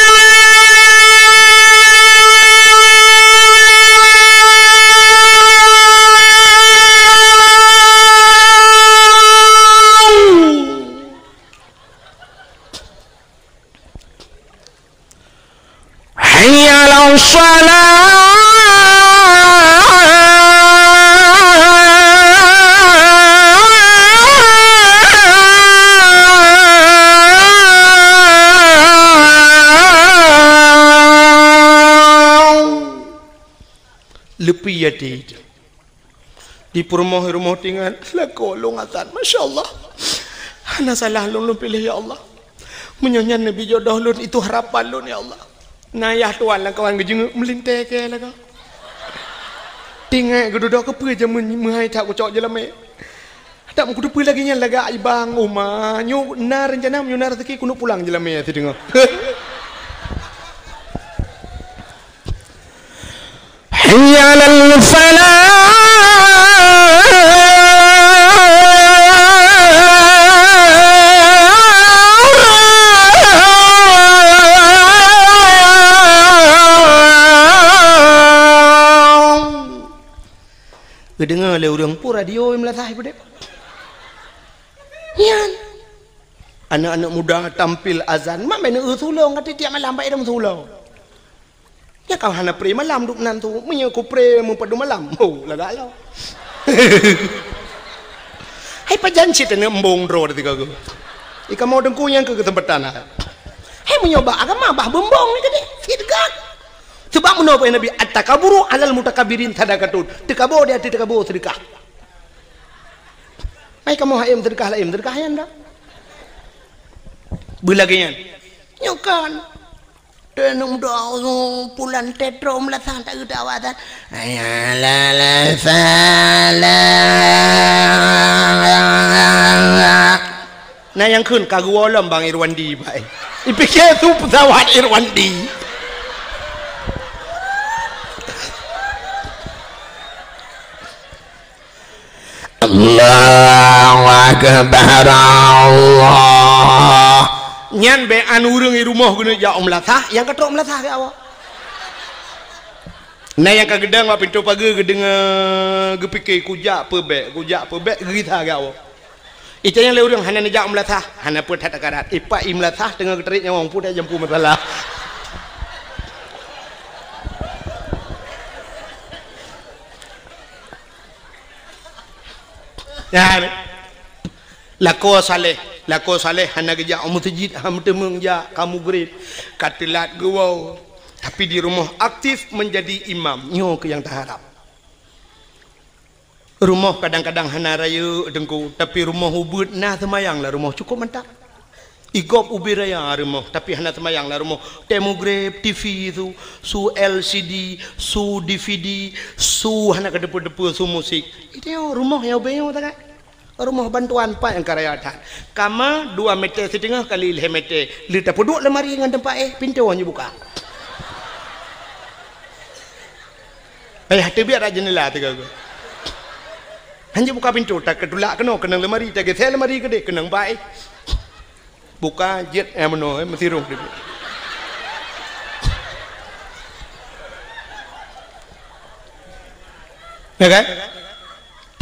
Hayya 'alas shalah. Leupie até. Di peurumoh-rumoh tingan, lakoe lôn azan. Masya Allah. Hana salah lôn, lôn piléh, ya Allah. Meunyoe nyan neubi jodoh lôn, itu harapan lôn, ya Allah. Na yah tuan lam kawan geujeungeuk meulintèe keu lagoe. Tingat geududoe keupeue jameun meuhai that kucok jeulamé. Dak meukuteupeue lagèe nyan lagak ibang uma. Nyoe na reuncana, meunyoe na raseuki keuneuk pulang jeulamé sideungoe. Hayya 'alal falah. Geudeungoe lé ureueng peue radio i meulasah i peudeh. Nyan. Aneuk-aneuk muda tampil azan, mak bèk neueu sulong, ka tiep-tiep malam bak idong sulong. Nyan ka hana pré malam duek nan tu. Meunyoe kupré meupadum malam, ho, lagak lom. Hai pajan cit aneuk embong droe di tiga go. Ikamoe teungku nyang keu keuseumpatan. Hai meunyoe bak agama bah beumbong ni keudeh, seudeukah. Sebab meunoe peue Nabi, "At-takaburu 'alal mutakabbirin sadaqatun." Teukabo di ateueh teukabo seudeukah. Hai kamoe hai seudeukah laén, seudeukah nyan dak. Beulagèe nyan. Nyoe kan. Teuh aneuk muda, oh, pulan teuh trok meulasah tak geudak awak tan. Hayya 'alal falah. Na nyang kheun ka geuwoe lom Bang Irwandi, Pak, eh. Ipike su pesawat Irwandi. Allahu Akbar, Allah. Nyan bèk an ureueng i rumoh geuneuk jak u meulasah, nyang ka trok meulasah geuwoe. Na nyang ka geudong bak pintoe pageue geudeungoe, geupike, "Kujak peue bèk, kujak peue bèk," geugisa geuwoe. Itanyong lé ureueng, "Hana neujak u meulasah?" "Hana peue that takarat." Ipak i meulasah teungoh geutarék nyawöng, peue that jampu masalah. Nyan. Lakoe saleh, lakoe saleh hana geujak u meuseujid, hana meuteumeung jak, ka mugreb, ka teulat geuwoe. Tapi di rumoh aktif menjadi imam, nyoe keuh nyang taharab. Rumoh kadang-kadang hana rayeuk teungku, tapi rumoh ubeuet na seumayang lam rumoh cukup mantap. Igop ubé raya rumoh, tapi hana seumayang lam rumoh. Teuh mugreb, T V su, su L C D, su D V D, su hana keudeupeue-deupeue, su musik. Itu rumoh nyang ubé nyoe takat. Rumoh bantuan pat nyang ka raya that. Kama dua meter siteungoh kali lhèe meter. Lheueh tapeuduek lemari ngon teumpat éh, pintoe hana jibuka. Payah teubiet rot jeundela teuga-ga. Hana jibuka pintoe, takeutulak keunoe keunong lemari, tageuseue lemari keudeh keunong bak éh. Buka jeuet, eh, meunoe, eh, meusirong teubiet. Ya kan?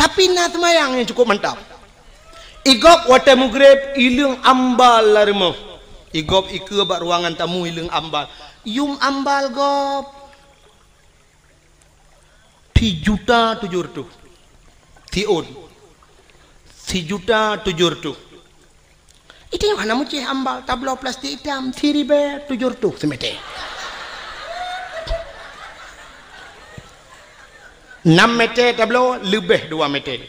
Tapi na seumayang nyang cukup mantap. Igop watèe mugreb, ileueng ambal lam rumoh. Igop ikeue bak ruangan tamu, ileueng ambal. Yum ambal gop. Sijuta tujoh reutôh. Siôn. Sijuta tujoh reutôh. Itu nyang hana meucéh ambal, tabloe plastik itam, siribèe tujoh reutôh simeter. Nam meter tabloe, leubeh dua meter.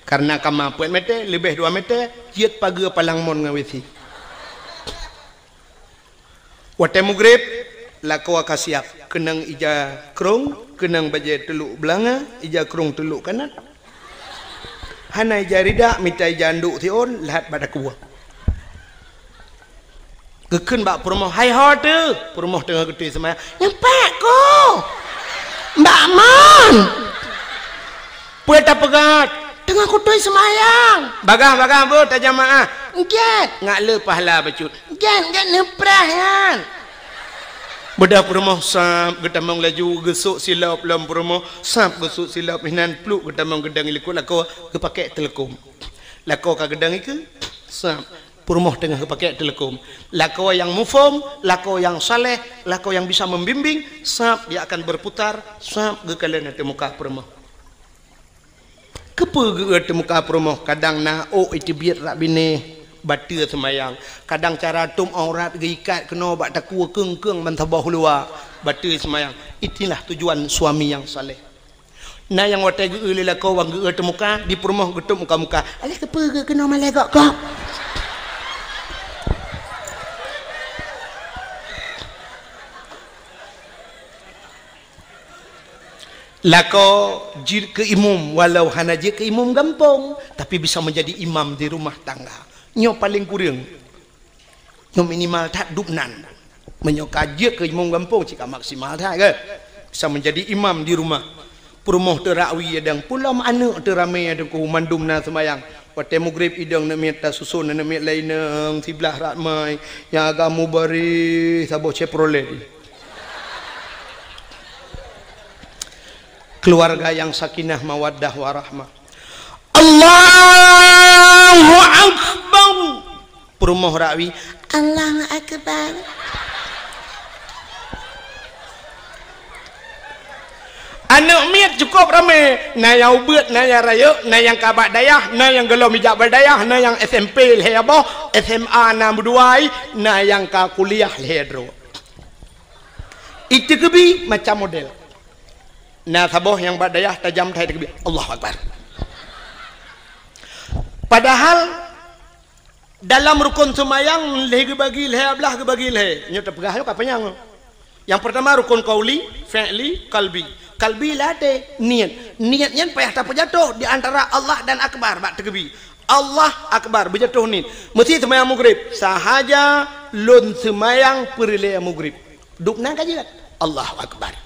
Karena kama peuet meter, leubeh dua meter, jeuet pageue palang mon ngon W C. Watèe mugreb, Lakoe ka siab, keunong ija krông, keunong bajée teulok beulanga, ija krông teulok kanat. Hana ija ridak, mita ija andok siôn, lhat bak dakue. Geukheun bak peurumoh, "Hai ho teuh?" Peurumoh teungoh geutôi seumayang. "Nyoe pat ko, Mbak Mon." "Peue tapeugah?" "Teungoh kutôi seumayang." "Bagah-bagah beuh tajamaah." "Gét." "Ngat le pahala bacut." "Gét, gét neupreh nyan." Beudôh peurumoh sab geutamong laju, geusok silop lom peurumoh, sab geusok silop hinan, pluek geutamong geudong likot lakoe, geupakée teuleukom. Lakoe ka geudong ikeue, sab peurumoh teungoh geupakée teuleukom. Lakoe nyang muphom, lakoe nyang saleh, lakoe nyang bisa membimbing, sab dia akan berputar, sab geukalon ateueh muka peurumoh. Keupeue geu-eu teumuka peurumoh, kadang na ôk iteubiet rak binéh, bateue seumayang, kadang cara tom aurat geuikat keunoe bak takue keung-keung ban saboh luwa, bateue seumayang. Itulah tujuan suami nyang saleh. Na nyang watée geu-eu lé lakoe wan geu-eu teumuka, di peurumoh geutom muka-muka. Alah keupeue geu-eu keunoe malée gok-gok? Lakoe jeuet keu imum, walau hana jeuet keu imum gampông, tapi bisa menjadi imam di rumah tangga. Nyoe paleng kureueng. Nyoe minimal that dubnan. Meunyoe ka jeuet keu imum gampông, cit ka maksimal that, kan? Bisa menjadi imam di rumah. Peurumoh teurakwi idong, pulom aneuk teuramé idong, mandum na seumayang. Watée mugreb idong neuk miet tasuson, neuk miet laén nang siblah ramai. Nyang agam mubareh saboh Chevrolet. Keluarga yang sakinah, mawaddah, warahmah. Allahu Akbar. Peurumoh rakwi, Allahu Akbar. Aneuk miet cukup ramé, na nyang ubeuet, na nyang rayeuk, na nyang ka bak dayah, na nyang gohlom ijak bak dayah, na nyang S M P lhée boh, S M A na meudua, na nyang ka kuliah lhée droe. Iteukeubi macam model. Na saboh nyang bak dayah tajam that iteukeubi. Allahu Akbar. Padahal dalam rukon seumayang lhée geubagi lhée, ablah geubagi lhée. Nyoe tapeugah nyoe ka panyang. Nyang peurtama rukon qauli, fi'li, qalbi. Qalbi lam até, niet. Niet nyan payah tapeujatoh di antara Allah dan Akbar bak teukeubi. Allah Akbar, beujatoh niet. Meusi seumayang mugreb, sahaja lôn seumayang peureulée mugreb. Dubnan ka jeuet. Allahu Akbar.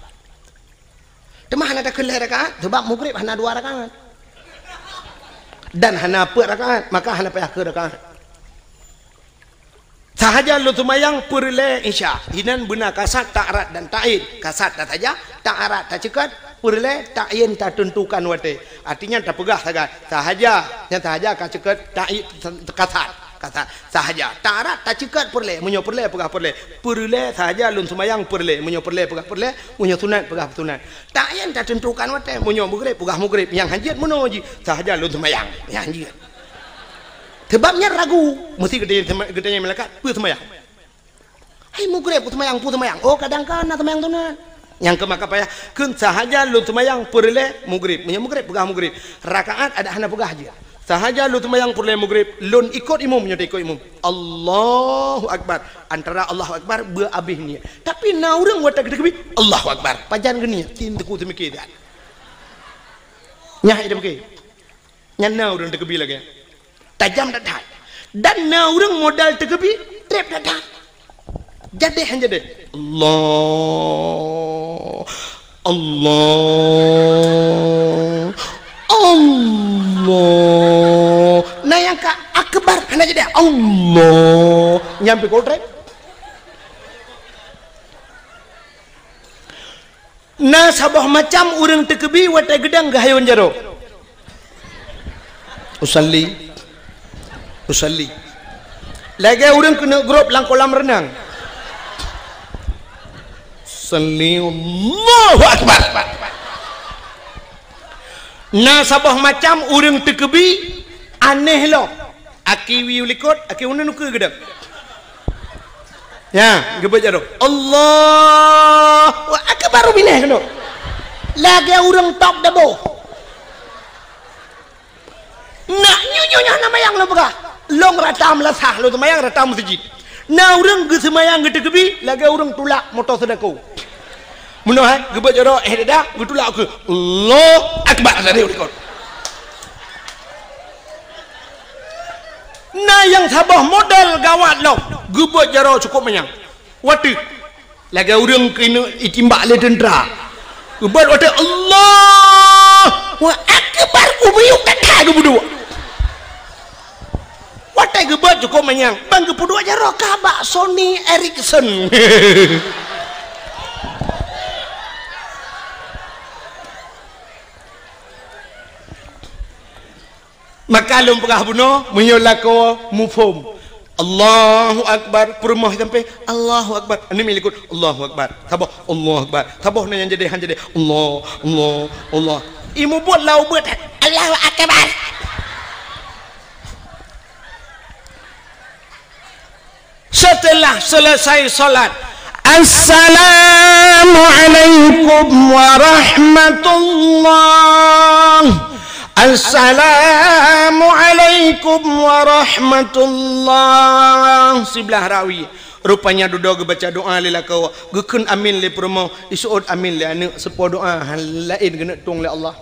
Teuma hana takheun lhée rakaat, sabab mugreb hana dua rakaat. Dan hana peuet rakaat, maka hana payah keu rakaat. Sahaja lôn seumayang peureulée Isya, hinan beuna kasat, ta'rad dan ta'yin. Kasat tasaja, ta'rad taceukat, peureulée ta'yin tateuntukan watée. Artinya tapeugah sagai, sahaja, nyang sahaja ka ceukat, ta'yin kasat, kasat, sahaja. Ta'rad taceukat peureulée, meunyoe peureulée peugah peureulée. Peureulée sahaja lôn seumayang peureulée, meunyoe peureulée peugah peureulée, meunyoe sunat peugah sunat. Ta'yin tateuntukan watée, meunyoe mugreb peugah mugreb, nyang hanjeuet meunoe jih, sahaja lôn seumayang, nyang hanjeuet. Sabab nyan ragu, meusi geutanyong, geutanyong malaikat, peue seumayang? Hai mugreb, peue seumayang, peue seumayang? Oh, kadang ka na seumayang sunat. Nyang keu maka payah, kheun sahaja lôn seumayang peureulée mugreb. Meunyoe mugreb, peugah mugreb. Rakaat adak hana peugah jih. Sahaja lôn seumayang peureulée mugreb, lôn ikot imum, nyoe ikot imum. Allahu Akbar. Antara Allahu Akbar, beu abéh niet. Tapi na ureuëng watée geuteukeubi, Allahu Akbar. Pajan geuniet, tin teukeu teumike that. Nyah ida beuke. Nyan na ureuëng teukeubi lagée nyan. Tajam that-that. Dan na ureuëng modal teukeubi, treb that-that. Jadeh han jadeh. Allah. Allah. Allah. Na nyang ka akbar hana jadeh. Allah. Nyang pih keu treb. Na saboh macam ureuëng teukeubi watée geudang geuhayôn jaroe. Usalli. Usalli. Lagée ureuëng keuneuk grob lam kolam reunang. Usalli, Allahu Akbar. Na saboh macam ureuëng teukeubi aneh lom. Aki wiyeu likot, aki uneun ukeue geudong. Nya, geubeuet jaroe. Allahu Akbar, baru binéh keunoe. Lagée ureuëng top dabo. Nak nyoe nyoe nyoe na mayang lôn peugah. Lôn rata meulasah, lôn teumayang rata meuseujid. Na ureuëng geuseumayang geuteukeubi lagée ureuëng tulak moto seudako. Meunoe hai, geubeuet jaroe, eh, dada, geutulak keu Allahu Akbar, sadéh u likot. Na nyang saboh model gawat lom, geubeuet jaroe cukôp manyang. Watée lagée ureuëng keuneuk itimbak lé teuntra. Geubeuet watée Allahu Akbar, ubiyuk that-that geupeuduek. Watée geubeuet cukôp manyang, ban geupeuduek jaroe ka bak Sony Ericsson. Maka lôn peugah bunoe, meunyoe lakoe muphom, Allahu Akbar, peurumoh sampai, Allahu Akbar. Aneuk miet likot, Allahu Akbar. Saboh, Allahu Akbar. Saboh na nyang jadi, han jadi, Allah, Allah, Allah. Imeubeuet lau beuet, Allahu Akbar. Setelah selesai salat, "Assalamualaikum warahmatullah. Assalamualaikum warahmatullah." Siblah rawi. Rupanya dudoe geubaca doa lé lakoe, geukheun amin lé peurumoh, iseuôt amin lé aneuk, seupôt doa hán laén geuneuk tueng lé Allah.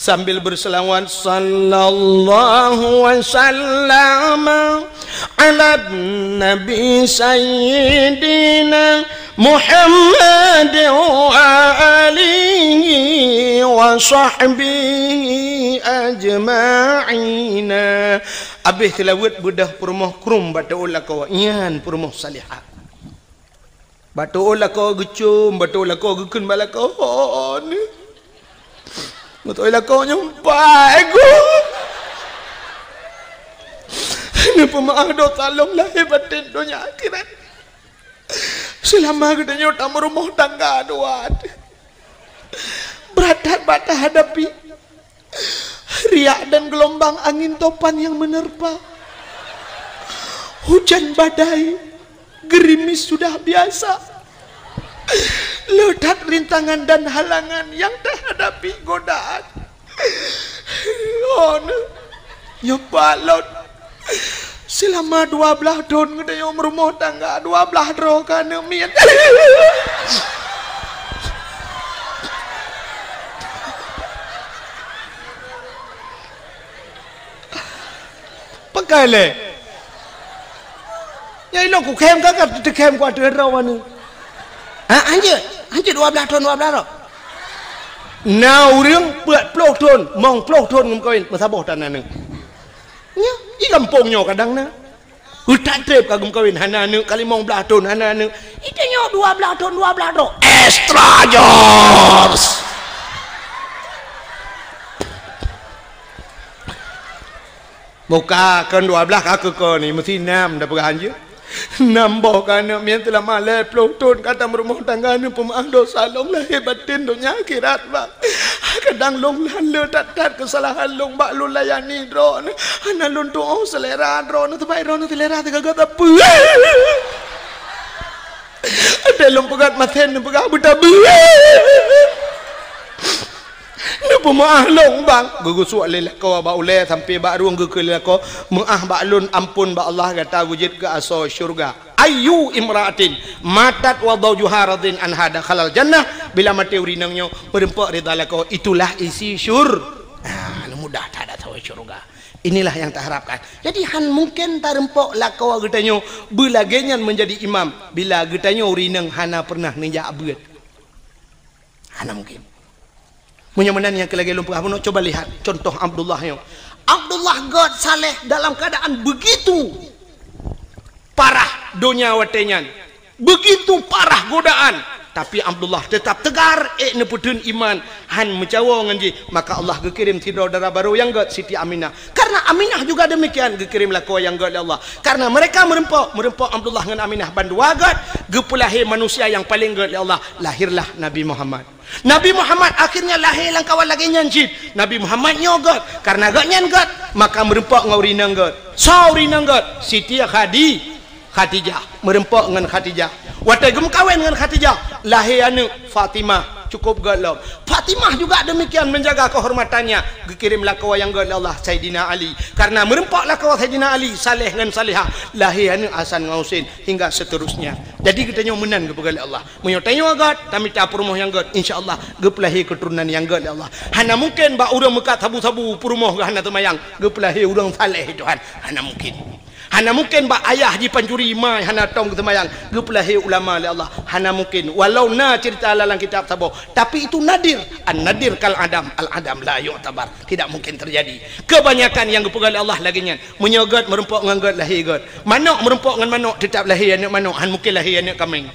Sambil berselawat, "Sallallahu wa sallama ala nabi sayyidina Muhammad wa alihi wa sahbihi ajma'ina." Abéh seulaweuet beudôh peurumoh krueng bak teuôt lakoe, nyan peurumoh salihah. Bak teuôt lakoe geucom, bak teuôt lakoe geukheun bak lakoe, "Oh, ni." Beutôi lakoe nyoe, "Pai, Gu." Neupeumeu'ah dosa lôn lahé batén donya akhirat. Seulama geutanyoe tameurumoh tangga dua. Brat that bak tahadapi. Riak dan gelombang angin topan yang menerpa. Hujan badai, gerimis sudah biasa. Le that rintangan dan halangan yang tahadapi godaan. Oh, nyoe pat lôn. Seulama dua blaih thon geutanyoe meurumoh tangga, dua blaih droe ka aneuk miet. Pakai lé. Nyang ilong kukhém ka, ka teukhém ku ateueh droe aneuk. Ha, hanjeuet. Hanjeuet dua blaih thon, dua blaih droe. Na ureuëng peuet ploh thon, mong ploh thon geumeukawen, meusaboh tan aneuk. Nyoe, di gampông nyoe kadang na. Utak treb ka geumeukawen, hana aneuk, ka limong blaih thon, hana aneuk. Itu nyoe dua blaih thon, dua blaih droe. Extra jobs. Buka kon dua blaih ka keu kon ni, meusi nam dah peugah hanjeuet. Nam boh ka aneuk miet teulama lhèe ploh thon ka tameurumoh tangga, neupeumeu'ah dosa lôn lahé batén donya akhirat, Bang. Kadang lôn hana le that-that keusalahan lôn bak lôn layani droeneuh. Hana lôn tu'oh seulera droeneuh, teuma droeneuh seulera teugaga sapeue. Ada lôn peugah masen, neupeugah beutabeue. Neupeumeu'ah lôn, Bang. Geugusuek lé lakoe bak ulèe sampai bak rueng geukheun lé lakoe, "Meu'ah bak lôn, ampôn bak Allah, gata beujeuet keu asoe syeuruga." Ayyu imra'atin matat wa zawjuha radin anha dakhalal jannah. Bila maté ureueng inong nyoe meureumpok ridha lakoe, itulah isi syur-, ah, mudah that asoe syeuruga. Inilah yang taharapkan. Jadi, han mungken tarumpok lakoe geutanyoe beulagèe nyan meunjadi imam bila geutanyoe ureueng inong hana peureunah neujak beuet. Hana mungkin. Meunyoe meunan nyang keu lagèe lôn peugah bunoe, coba lihat contoh Abdullah nyoe. Abdullah gèt saleh dalam keadaan begitu parah donya watèe nyan. Begitu parah godaan. Tapi Abdullah tetap tegar, ék neupeutheun iman, han meucawo ngon jih. Maka Allah geukirém sidroe dara barô nyang gèt, Siti Aminah. Karena Aminah juga demikian, geukirém lakoe nyang gèt lé Allah. Karena mereka meureumpok, meureumpok Abdullah ngon Aminah bandua gèt, geupeulahé manusia nyang paleng gèt lé Allah. Lahirlah Nabi Muhammad. Nabi Muhammad akhirnya lahé lam kawan lagèe nyan cit. Nabi Muhammad nyoe gèt, karena gèt nyan gèt, maka meureumpok ngon ureueng inong gèt. Soe ureueng inong gèt? Siti Khadi-, Khadijah. Meureumpok ngon Khadijah. Watèe geumeukawen ngon Khadijah, lahé aneuk Fatimah. Cukup gét lom. Fatimah juga demikian menjaga kehormatannya. Geukirém lakoe nyang gét lé Allah, Saidina Ali. Karena meurumpok lakoe Saidina Ali, saleh ngon salehah, lahé aneuk Hasan ngon Husein, hingga seterusnya. Jadi geutanyoe meunan geupeugah lé Allah. Meunyoe tanyoe gét, tamita peurumoh nyang gét, insya Allah geupeulahé keuturonan nyang gét lé Allah. Hana mungken bak ureuëng meukat sabu-sabu peurumoh geuh hana teumayang, geupeulahé ureuëng saleh Tuhan. Hana mungken. Hana mungken bak ayah jipancuri, ma hana tom geuseumayang, geupeulahé ulama lé Allah. Hana mungken. Walau na cerita lam kitab saboh, tapi itu nadir. An-nadir kal adam, al-adam la yu'tabar. Tidak mungkin terjadi. Kebanyakan nyang geupeugah lé Allah lagée nyan. Meunyoe gét meurumpok ngon gét, lahé gét. Manok meurumpok ngon manok, teutap lahé aneuk manok, han mungken lahé aneuk kaméng.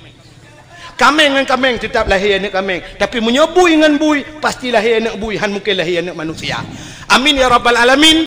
Kaméng ngon kaméng, teutap lahé aneuk kaméng. Tapi meunyoe bui ngon bui, pasti lahé aneuk bui, han mungken lahé aneuk manusia. Amin ya rabbal alamin.